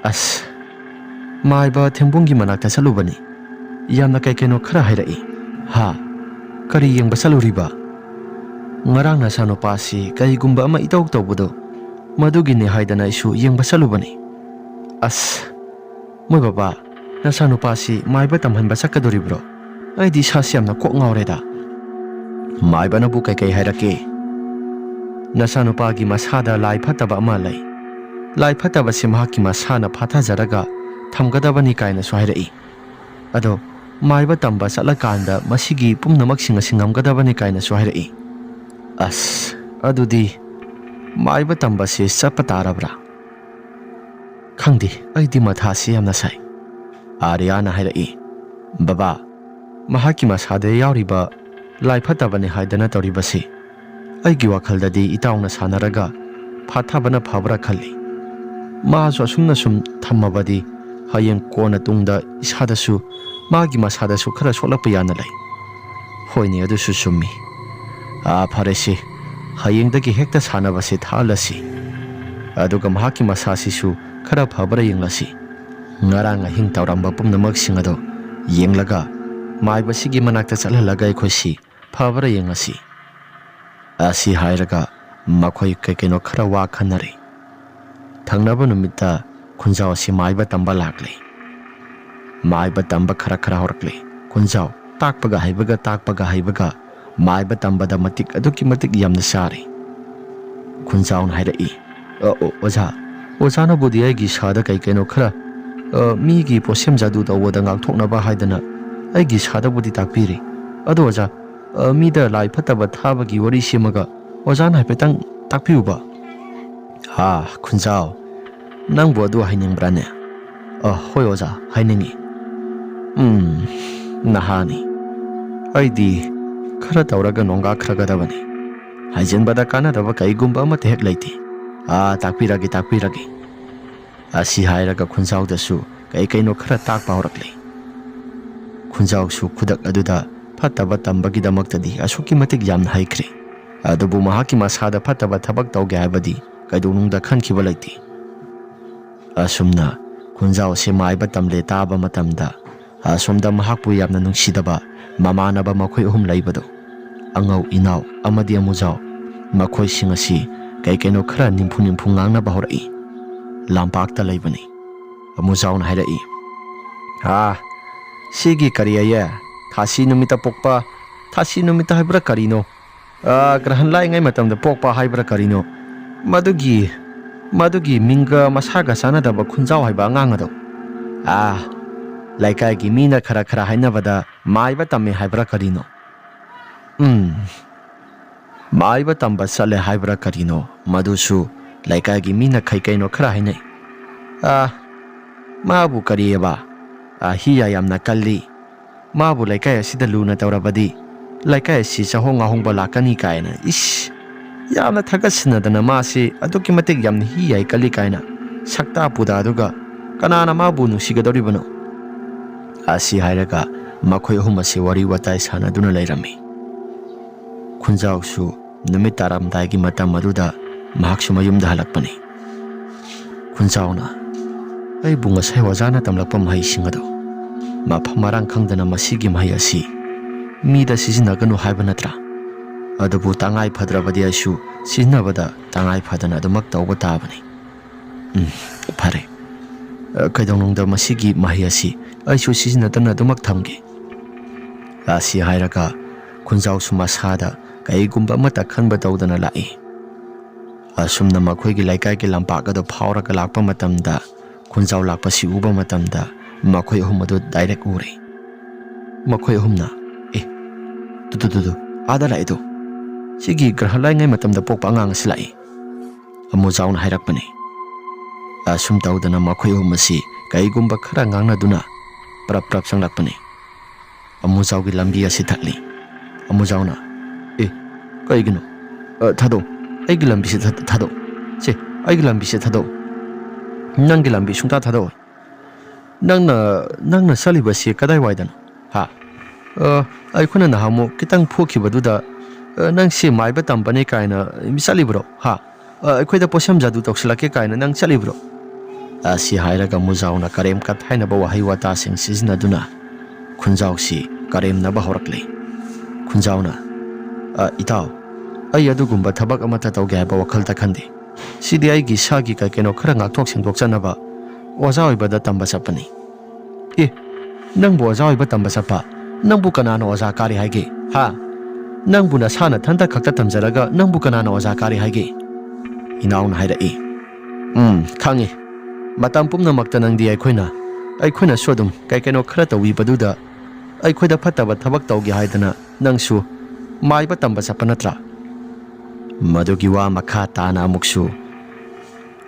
"ꯑꯁ, ꯃꯥꯏꯕ ꯊꯦꯝꯕꯨꯡꯒꯤ ꯃꯅꯥꯛꯇ ꯆꯠꯂꯨꯕꯅꯤ꯫ ꯌꯥꯝꯅ ꯀꯩ ꯀꯩꯅꯣ ꯈꯔ ꯍꯥꯏꯔꯛꯏ꯫" "ꯍꯥ? ꯀꯔꯤ ꯌꯦꯡꯕ ꯆꯠꯂꯨꯔꯤꯕ?" "ꯉꯔꯥꯡ ꯅꯆꯥꯅꯨꯄꯥꯁꯤ ꯀꯔꯤꯒꯨꯝꯕ ꯑꯃ ꯏꯇꯧ ꯇꯧꯕꯗꯣ, ꯃꯗꯨꯒꯤꯅꯤ ꯍꯥꯏꯗꯅ ꯑꯩꯁꯨ ꯌꯦꯡꯕ ꯆꯠꯂꯨꯕꯅꯤ꯫" "ꯑꯁ, ꯃꯣꯏ ꯕꯕꯥ, ꯅꯆꯥꯅꯨꯄꯥꯁꯤ ꯃꯥꯏꯕ ꯇꯝꯍꯟꯕ ꯆꯠꯀꯗꯣꯔꯤꯕ꯭ꯔꯣ? ꯑꯩꯗꯤ ꯏꯁꯥꯁꯤ ꯌꯥꯝꯅ ꯀꯣꯛ ꯉꯥꯎꯔꯦꯗ꯫" "ꯃꯥꯏꯕꯅꯕꯨ ꯀꯩꯀꯩ ꯍꯥꯏꯔꯛꯀꯦ?" "ꯅꯆꯥꯅꯨꯄꯥꯒꯤ ꯃꯁꯥꯗ ꯂꯥꯏ ꯐꯠꯇꯕ ꯑꯃ ꯂꯩ꯫ ꯂꯥꯏ ꯐꯠꯇꯕꯁꯤ ꯃꯍꯥꯛꯀꯤ ꯃꯁꯥꯅ ꯐꯥꯊꯖꯔꯒ ꯊꯝꯒꯗꯕꯅꯤ ꯀꯥꯏꯅꯁꯨ ꯍꯥꯏꯔꯛꯏ꯫ ꯑꯗꯣ ꯃꯥꯏꯕ ꯇꯝꯕ ꯆꯠꯂꯀꯥꯟꯗ ꯃꯁꯤꯒꯤ ꯄꯨꯝꯅꯃꯛꯁꯤꯡ ꯑꯁꯤ ꯉꯝꯒꯗꯕꯅꯤ ꯀꯥꯏꯅꯁꯨ ꯍꯥꯏꯔꯛꯏ꯫" "ꯑꯁ, ꯑꯗꯨꯗꯤ ꯃꯥꯏꯕ ꯇꯝꯕꯁꯤ ꯆꯠꯄ ꯇꯥꯔꯕ꯭ꯔꯥ? ꯈꯪꯗꯦ, ꯑꯩꯗꯤ ꯃꯊꯥꯁꯤ ꯌꯥꯝꯅ ꯁꯥꯏ꯫" ꯑꯥꯔꯤꯌꯥꯅ ꯍꯥꯏꯔꯛꯏ, "ꯕꯕꯥ, ꯃꯍꯥꯛꯀꯤ ꯃꯁꯥꯗ ꯌꯥꯎꯔꯤꯕ ꯂꯥꯏ ꯐꯠꯇꯕꯅꯤ ꯍꯥꯏꯗꯅ ꯇꯧꯔꯤꯕꯁꯤ, ꯑꯩꯒꯤ ꯋꯥꯈꯜꯗꯗꯤ ꯏꯇꯥꯎꯅ ꯁꯥꯟꯅꯔꯒ ꯐꯥꯊꯕꯅ ꯐꯕ꯭ꯔꯥ ꯈꯜꯂꯤ꯫ ꯃꯥꯁꯨ ꯑꯁꯨꯝꯅ ꯁꯨꯝ ꯊꯝꯃꯕꯗꯤ ꯍꯌꯦꯡ ꯀꯣꯟꯅ ꯇꯨꯡꯗ ꯏꯁꯥꯗꯁꯨ, ꯃꯥꯒꯤ ꯃꯁꯥꯗꯁꯨ ꯈꯔ ꯁꯣꯛꯂꯛꯄ ꯌꯥꯅ ꯂꯩ꯫" "ꯍꯣꯏꯅꯦ, ꯑꯗꯨꯁꯨ ꯆꯨꯝꯃꯤ꯫ ꯑꯥ, ꯐꯔꯦꯁꯦ, ꯍꯌꯦꯡꯗꯒꯤ ꯍꯦꯛꯇ ꯁꯥꯟꯅꯕꯁꯦ ꯊꯥꯍꯜꯂꯁꯤ꯫ ꯑꯗꯨꯒ ꯃꯍꯥꯛꯀꯤ ꯃꯁꯥꯁꯤꯁꯨ ꯈꯔ ꯐꯕ꯭ꯔꯥ ꯌꯦꯡꯂꯁꯤ꯫ ꯉꯔꯥꯡ ꯑꯍꯤꯡ ꯇꯧꯔꯝꯕ ꯄꯨꯝꯅꯃꯛꯁꯤꯡ ꯑꯗꯣ ꯌꯦꯡꯂꯒ ꯃꯥꯏꯕꯁꯤꯒꯤ ꯃꯅꯥꯛꯇ ꯆꯠꯍꯜꯂꯒ ꯑꯩꯈꯣꯏꯁꯤ ꯐꯕ꯭ꯔꯥ ꯌꯦꯡꯉꯁꯤ꯫" ꯑꯁꯤ ꯍꯥꯏꯔꯒ ꯃꯈꯣꯏ ꯀꯩ ꯀꯩꯅꯣ ꯈꯔ ꯋꯥ ꯈꯟꯅꯔꯤ꯫ ꯊꯪꯅꯕ ꯅꯨꯃꯤꯠꯇ ꯈꯨꯟꯖꯥꯎ ꯑꯁꯤ ꯃꯥꯏꯕ ꯇꯝꯕ ꯂꯥꯛꯂꯦ꯫ ꯃꯥꯏꯕ ꯇꯝꯕ ꯈꯔ ꯈꯔ ꯍꯧꯔꯛꯂꯦ꯫ ꯈꯨꯟꯖꯥꯎ ꯇꯥꯛꯄꯒ ꯍꯩꯕꯒ, ꯇꯥꯛꯄꯒ ꯍꯩꯕꯒ ꯃꯥꯏꯕ ꯇꯝꯕꯗ ꯃꯇꯤꯛ ꯑꯗꯨꯛꯀꯤ ꯃꯇꯤꯛ ꯌꯥꯝꯅ ꯆꯥꯔꯦ꯫ ꯈꯨꯟꯖꯥꯎꯅ ꯍꯥꯏꯔꯛꯏ, "ꯑ, ꯑꯣ, ꯑꯣꯖꯥ, ꯑꯣꯖꯥꯅꯕꯨꯗꯤ ꯑꯩꯒꯤ ꯏꯁꯥꯗ ꯀꯩ ꯀꯩꯅꯣ ꯈꯔ, ꯑ, ꯃꯤꯒꯤ ꯄꯣꯠꯁꯦꯝ ꯖꯥꯗꯨ ꯇꯧꯕꯗ ꯉꯥꯛꯊꯣꯛꯅꯕ ꯍꯥꯏꯗꯅ ꯑꯩꯒꯤ ꯏꯁꯥꯗꯕꯨꯗꯤ ꯇꯥꯛꯄꯤꯔꯤ꯫ ꯑꯗꯣ ꯑꯣꯖꯥ, ꯑ, ꯃꯤꯗ ꯂꯥꯏ ꯐꯠꯇꯕ ꯊꯥꯕꯒꯤ ꯋꯥꯔꯤ ꯁꯦꯝꯃꯒ ꯑꯣꯖꯥꯅ ꯍꯥꯏꯐꯦꯠꯇꯪ ꯇꯥꯛꯄꯤꯌꯨꯕ꯫" "ꯍꯥ, ꯈꯨꯟꯖꯥꯎ, ꯅꯪꯕꯨ ꯑꯗꯨ ꯍꯥꯏꯅꯤꯡꯕ꯭ꯔꯥꯅꯦ?" "ꯑ, ꯍꯣꯏ ꯑꯣꯖꯥ, ꯍꯥꯏꯅꯤꯡꯉꯤ꯫" "ꯎꯝ, ꯅꯍꯥꯅꯤ꯫ ꯑꯩꯗꯤ ꯈꯔ ꯇꯧꯔꯒ ꯅꯣꯡꯒꯥꯈ꯭ꯔꯒꯗꯕꯅꯤ꯫ ꯍꯥꯏꯖꯤꯟꯕꯗ ꯀꯥꯟꯅꯗꯕ ꯀꯩꯒꯨꯝꯕ ꯑꯃꯠꯇ ꯍꯦꯛ ꯂꯩꯇꯦ꯫ ꯑꯥ, ꯇꯥꯛꯄꯤꯔꯒꯦ, ꯇꯥꯛꯄꯤꯔꯒꯦ꯫" ꯑꯁꯤ ꯍꯥꯏꯔꯒ ꯈꯨꯟꯖꯥꯎꯗꯁꯨ ꯀꯩ ꯀꯩꯅꯣ ꯈꯔ ꯇꯥꯛꯄ ꯍꯧꯔꯛꯂꯦ꯫ ꯈꯨꯟꯖꯥꯎꯁꯨ ꯈꯨꯗꯛ ꯑꯗꯨꯗ ꯐꯠꯇꯕ ꯇꯝꯕꯒꯤꯗꯃꯛꯇꯗꯤ ꯑꯁꯨꯛꯀꯤ ꯃꯇꯤꯛ ꯌꯥꯝꯅ ꯍꯩꯈ꯭ꯔꯦ꯫ ꯑꯗꯨꯕꯨ ꯃꯍꯥꯛꯀꯤ ꯃꯁꯥꯗ ꯐꯠꯇꯕ ꯊꯕꯛ ꯇꯧꯒꯦ ꯍꯥꯏꯕꯗꯤ ꯀꯩꯗꯧꯅꯨꯡꯗ ꯈꯟꯈꯤꯕ ꯂꯩꯇꯦ꯫ ꯑꯁꯨꯝꯅ ꯈꯨꯟꯖꯥꯎꯁꯦ ꯃꯥꯏꯕ ꯇꯝꯂꯦ ꯇꯥꯕ ꯃꯇꯝꯗ, ꯑꯁꯣꯝꯗ ꯃꯍꯥꯛꯄꯨ ꯌꯥꯝꯅ ꯅꯨꯡꯁꯤꯗꯕ ꯃꯃꯥꯟꯅꯕ ꯃꯈꯣꯏ ꯑꯍꯨꯝ ꯂꯩꯕꯗꯨ, ꯑꯉꯧ ꯏꯅꯥꯎ ꯑꯃꯗꯤ ꯑꯃꯨꯖꯥꯎ, ꯃꯈꯣꯏꯁꯤꯡ ꯑꯁꯤ ꯀꯩ ꯀꯩꯅꯣ ꯈꯔ ꯅꯤꯝꯐꯨ ꯅꯤꯝꯐꯨ ꯉꯥꯡꯅꯕ ꯍꯧꯔꯛꯏ꯫ ꯂꯝꯄꯥꯛꯇ ꯂꯩꯕꯅꯤ꯫ ꯑꯃꯨꯖꯥꯎꯅ ꯍꯥꯏꯔꯛꯏ, "ꯑꯥ, ꯁꯤꯒꯤ ꯀꯔꯤ ꯑꯌꯦ, ꯊꯥꯁꯤ ꯅꯨꯃꯤꯠꯇ ꯄꯣꯛꯄ, ꯊꯥꯁꯤ ꯅꯨꯃꯤꯠꯇ ꯍꯥꯏꯕ꯭ꯔꯥ ꯀꯔꯤꯅꯣ? ꯑꯥ, ꯒ꯭ꯔꯍꯟ ꯂꯥꯏꯉꯩ ꯃꯇꯝꯗ ꯄꯣꯛꯄ ꯍꯥꯏꯕ꯭ꯔꯥ ꯀꯔꯤꯅꯣ? ꯃꯗꯨꯒꯤ, ꯃꯗꯨꯒꯤ ꯃꯤꯡꯒ ꯃꯁꯥꯒ ꯆꯥꯟꯅꯗꯕ ꯈꯨꯟꯖꯥꯎ ꯍꯥꯏꯕ ꯑꯉꯥꯡ ꯑꯗꯣ꯫ ꯑꯥ, ꯂꯩꯀꯥꯏꯒꯤ ꯃꯤꯅ ꯈꯔ ꯈꯔ ꯍꯥꯏꯅꯕꯗ ꯃꯥꯏꯕ ꯇꯝꯃꯦ ꯍꯥꯏꯕ꯭ꯔꯥ ꯀꯔꯤꯅꯣ? ꯎꯝ, ꯃꯥꯏꯕ ꯇꯝꯕ ꯆꯠꯂꯦ ꯍꯥꯏꯕ꯭ꯔꯥ ꯀꯔꯤꯅꯣ, ꯃꯗꯨꯁꯨ ꯂꯩꯀꯥꯏꯒꯤ ꯃꯤꯅ ꯀꯩ ꯀꯩꯅꯣ ꯈꯔ ꯍꯥꯏꯅꯩ꯫ ꯑꯥ, ꯃꯥꯕꯨ ꯀꯔꯤꯑꯕ? ꯑꯥ, ꯍꯤꯌꯥ ꯌꯥꯝꯅ ꯀꯜꯂꯤ꯫ ꯃꯥꯕꯨ ꯂꯩꯀꯥꯏ ꯑꯁꯤꯗ ꯂꯨꯅ ꯇꯧꯔꯕꯗꯤ ꯂꯩꯀꯥꯏ ꯑꯁꯤ ꯆꯥꯍꯣꯡ ꯉꯥꯍꯣꯡꯕ ꯂꯥꯛꯀꯅꯤ ꯀꯥꯏꯅ꯫ ꯏꯁ, ꯌꯥꯝꯅ ꯊꯥꯒꯠꯁꯤꯟꯅꯗꯅ ꯃꯥꯁꯤ ꯑꯗꯨꯛꯀꯤ ꯃꯇꯤꯛ ꯌꯥꯝꯅ ꯍꯤ ꯌꯥꯏ ꯀꯜꯂꯤ ꯀꯥꯏꯅ ꯁꯛꯇꯥ ꯄꯨꯗꯥꯗꯨꯒ ꯀꯅꯥꯅ ꯃꯥꯕꯨ ꯅꯨꯡꯁꯤꯒꯗꯧꯔꯤꯕꯅꯣ?" ꯑꯁꯤ ꯍꯥꯏꯔꯒ ꯃꯈꯣꯏ ꯑꯍꯨꯝ ꯑꯁꯤ ꯋꯥꯔꯤ ꯋꯥꯇꯥꯏ ꯁꯥꯟꯅꯗꯨꯅ ꯂꯩꯔꯝꯃꯤ꯫ ꯈꯨꯟꯖꯥꯎꯁꯨ ꯅꯨꯃꯤꯠ ꯇꯥꯔꯝꯗꯥꯏꯒꯤ ꯃꯇꯝ ꯑꯗꯨꯗ ꯃꯍꯥꯛꯁꯨ ꯃꯌꯨꯝꯗ ꯍꯜꯂꯛꯄꯅꯤ꯫ ꯈꯨꯟꯖꯥꯎꯅ, "ꯑꯩꯕꯨ ꯉꯁꯥꯏ ꯑꯣꯖꯥꯅ ꯇꯝꯂꯛꯄ ꯃꯍꯩꯁꯤꯡ ꯑꯗꯣ ꯃꯐꯝ ꯃꯔꯥꯡ ꯈꯪꯗꯅ ꯃꯁꯤꯒꯤ ꯃꯍꯩ ꯑꯁꯤ ꯃꯤꯗ ꯁꯤꯖꯤꯟꯅꯒꯅꯨ ꯍꯥꯏꯕ ꯅꯠꯇ꯭ꯔꯥ? ꯑꯗꯨꯕꯨ ꯇꯉꯥꯏ ꯐꯗ꯭ꯔꯕꯗꯤ ꯑꯩꯁꯨ ꯁꯤꯖꯤꯟꯅꯕꯗ ꯇꯉꯥꯏ ꯐꯗꯅ ꯑꯗꯨꯃꯛ ꯇꯧꯕ ꯇꯥꯕꯅꯤ꯫ ꯎꯝ, ꯐꯔꯦ꯫ ꯑ, ꯀꯩꯗꯧꯅꯨꯡꯗ ꯃꯁꯤꯒꯤ ꯃꯍꯩ ꯑꯁꯤ ꯑꯩꯁꯨ ꯁꯤꯖꯤꯟꯅꯗꯅ ꯑꯗꯨꯃꯛ ꯊꯝꯒꯦ꯫" ꯑꯁꯤ ꯍꯥꯏꯔꯒ ꯈꯨꯟꯖꯥꯎꯁꯨ ꯃꯁꯥꯗ ꯀꯩꯒꯨꯝꯕ ꯑꯃꯠꯇ ꯈꯟꯕ ꯇꯧꯗꯅ ꯂꯥꯛꯏ꯫ ꯑꯁꯨꯝꯅ ꯃꯈꯣꯏꯒꯤ ꯂꯩꯀꯥꯏꯒꯤ ꯂꯝꯄꯥꯛ ꯑꯗꯨ ꯐꯥꯎꯔꯒ ꯂꯥꯛꯄ ꯃꯇꯝꯗ, ꯈꯨꯟꯖꯥꯎ ꯂꯥꯛꯄꯁꯤ ꯎꯕ ꯃꯇꯝꯗ ꯃꯈꯣꯏ ꯑꯍꯨꯝ ꯑꯗꯨ ꯗꯥꯏꯔꯦꯛ ꯎꯔꯦ꯫ ꯃꯈꯣꯏ ꯑꯍꯨꯝꯅ, "ꯑꯦ, ꯇꯨ, ꯇꯨ, ꯇꯨ, ꯇꯨ, ꯑꯥꯗ ꯂꯥꯛꯑꯦ ꯇꯨ꯫ ꯁꯤꯒꯤ ꯒ꯭ꯔꯍ ꯂꯥꯏꯉꯩ ꯃꯇꯝꯗ ꯄꯣꯛꯄ ꯑꯉꯥꯡ ꯑꯁꯤ ꯂꯥꯛꯑꯦ꯫" ꯑꯃꯨꯖꯥꯎꯅ ꯍꯥꯏꯔꯛꯄꯅꯤ꯫ ꯑꯁꯨꯝ ꯇꯧꯗꯅ ꯃꯈꯣꯏ ꯑꯍꯨꯝ ꯑꯁꯤ ꯀꯩꯒꯨꯝꯕ ꯈꯔ ꯉꯥꯡꯅꯗꯨꯅ ꯄ꯭ꯔꯞ ꯄ꯭ꯔꯞ ꯆꯪꯂꯛꯄꯅꯤ꯫ ꯑꯃꯨꯖꯥꯎꯒꯤ ꯂꯝꯕꯤ ꯑꯁꯤ ꯊꯠꯂꯤ꯫ ꯑꯃꯨꯖꯥꯎꯅ, "ꯑꯦ, ꯀꯩꯒꯤꯅꯣ? ꯑ, ꯊꯥꯗꯣꯛꯑꯣ꯫ ꯑꯩꯒꯤ ꯂꯝꯕꯤꯁꯤ ꯊꯥ-, ꯊꯥꯗꯣꯛꯑꯣ꯫ ꯁꯦ, ꯑꯩꯒꯤ ꯂꯝꯕꯤꯁꯤ ꯊꯥꯗꯣꯛꯑꯣ꯫ ꯅꯪꯒꯤ ꯂꯝꯕꯤ ꯁꯨꯡꯊꯥ ꯊꯥꯗꯣꯛꯑꯣꯏ꯫ ꯅꯪꯅ, ꯅꯪꯅ ꯆꯠꯂꯤꯕꯁꯤ ꯀꯗꯥꯏꯋꯥꯏꯗꯅꯣ? ꯍꯥ? ꯑ, ꯑꯩꯈꯣꯏꯅ ꯅꯍꯥꯟꯃꯨꯛ ꯈꯤꯇꯪ ꯐꯨꯈꯤꯕꯗꯨꯗ, ꯑ, ꯅꯪꯁꯤ ꯃꯥꯏꯕ ꯇꯝꯕꯅꯤ ꯀꯥꯏꯅ ꯆꯠꯂꯤꯕ꯭ꯔꯣ? ꯍꯥ? ꯑ, ꯑꯩꯈꯣꯏꯗ ꯄꯣꯠꯁꯝ ꯖꯥꯗꯨ ꯇꯧꯁꯤꯜꯂꯛꯀꯦ ꯀꯥꯏꯅ ꯅꯪ ꯆꯠꯂꯤꯕ꯭ꯔꯣ?" ꯑꯁꯤ ꯍꯥꯏꯔꯒ ꯃꯨꯖꯥꯎꯅ ꯀꯔꯦꯝ ꯀꯊꯥꯏꯅꯕ ꯋꯥꯍꯩ ꯋꯥꯇꯥꯁꯤꯡ ꯁꯤꯖꯤꯟꯅꯗꯨꯅ ꯈꯨꯟꯖꯥꯎꯁꯤ ꯀꯔꯦꯝꯅꯕ ꯍꯧꯔꯛꯂꯦ꯫ ꯈꯨꯟꯖꯥꯎꯅ, "ꯑ, ꯏꯇꯥꯎ, ꯑꯩ ꯑꯗꯨꯒꯨꯝꯕ ꯊꯕꯛ ꯑꯃꯠꯇ ꯇꯧꯒꯦ ꯍꯥꯏꯕ ꯋꯥꯈꯜꯗ ꯈꯟꯗꯦ꯫ ꯁꯤꯗꯤ ꯑꯩꯒꯤ ꯏꯁꯥꯒꯤ ꯀꯩ ꯀꯩꯅꯣ ꯈꯔ ꯉꯥꯛꯊꯣꯛ ꯁꯦꯡꯗꯣꯛꯆꯅꯕ ꯑꯣꯖꯥ ꯑꯣꯏꯕꯗ ꯇꯝꯕ ꯆꯠꯄꯅꯤ꯫" "ꯑꯦ, ꯅꯪꯕꯨ ꯑꯣꯖꯥ ꯑꯣꯏꯕ ꯇꯝꯕ ꯆꯠꯄ? ꯅꯪꯕꯨ ꯀꯅꯥꯅ ꯑꯣꯖꯥ ꯀꯥꯔꯦ ꯍꯥꯏꯒꯦ? ꯍꯥ? ꯅꯪꯕꯨ ꯅꯁꯥ ꯅꯊꯟꯇ ꯈꯛꯇ ꯇꯝꯖꯔꯒ ꯅꯪꯕꯨ ꯀꯅꯥꯅ ꯑꯣꯖꯥ ꯀꯥꯔꯦ ꯍꯥꯏꯒꯦ?" ꯏꯅꯥꯎꯅ ꯍꯥꯏꯔꯛꯏ꯫ "ꯎꯝ, ꯈꯪꯉꯤ꯫ ꯃꯇꯝ ꯄꯨꯝꯅꯃꯛꯇ ꯅꯪꯗꯤ ꯑꯩꯈꯣꯏꯅ, ꯑꯩꯈꯣꯏꯅꯁꯨ ꯑꯗꯨꯝ ꯀꯩ ꯀꯩꯅꯣ ꯈꯔ ꯇꯧꯕꯤꯕꯗꯨꯗ ꯑꯩꯈꯣꯏꯗ ꯐꯠꯇꯕ ꯊꯕꯛ ꯇꯧꯒꯦ ꯍꯥꯏꯗꯅ ꯅꯪꯁꯨ ꯃꯥꯏꯕ ꯇꯝꯕ ꯆꯠꯄ ꯅꯠꯇ꯭ꯔꯥ?" ꯃꯗꯨꯒꯤ ꯋꯥ ꯃꯈꯥ ꯇꯥꯅ ꯑꯃꯨꯛꯁꯨ,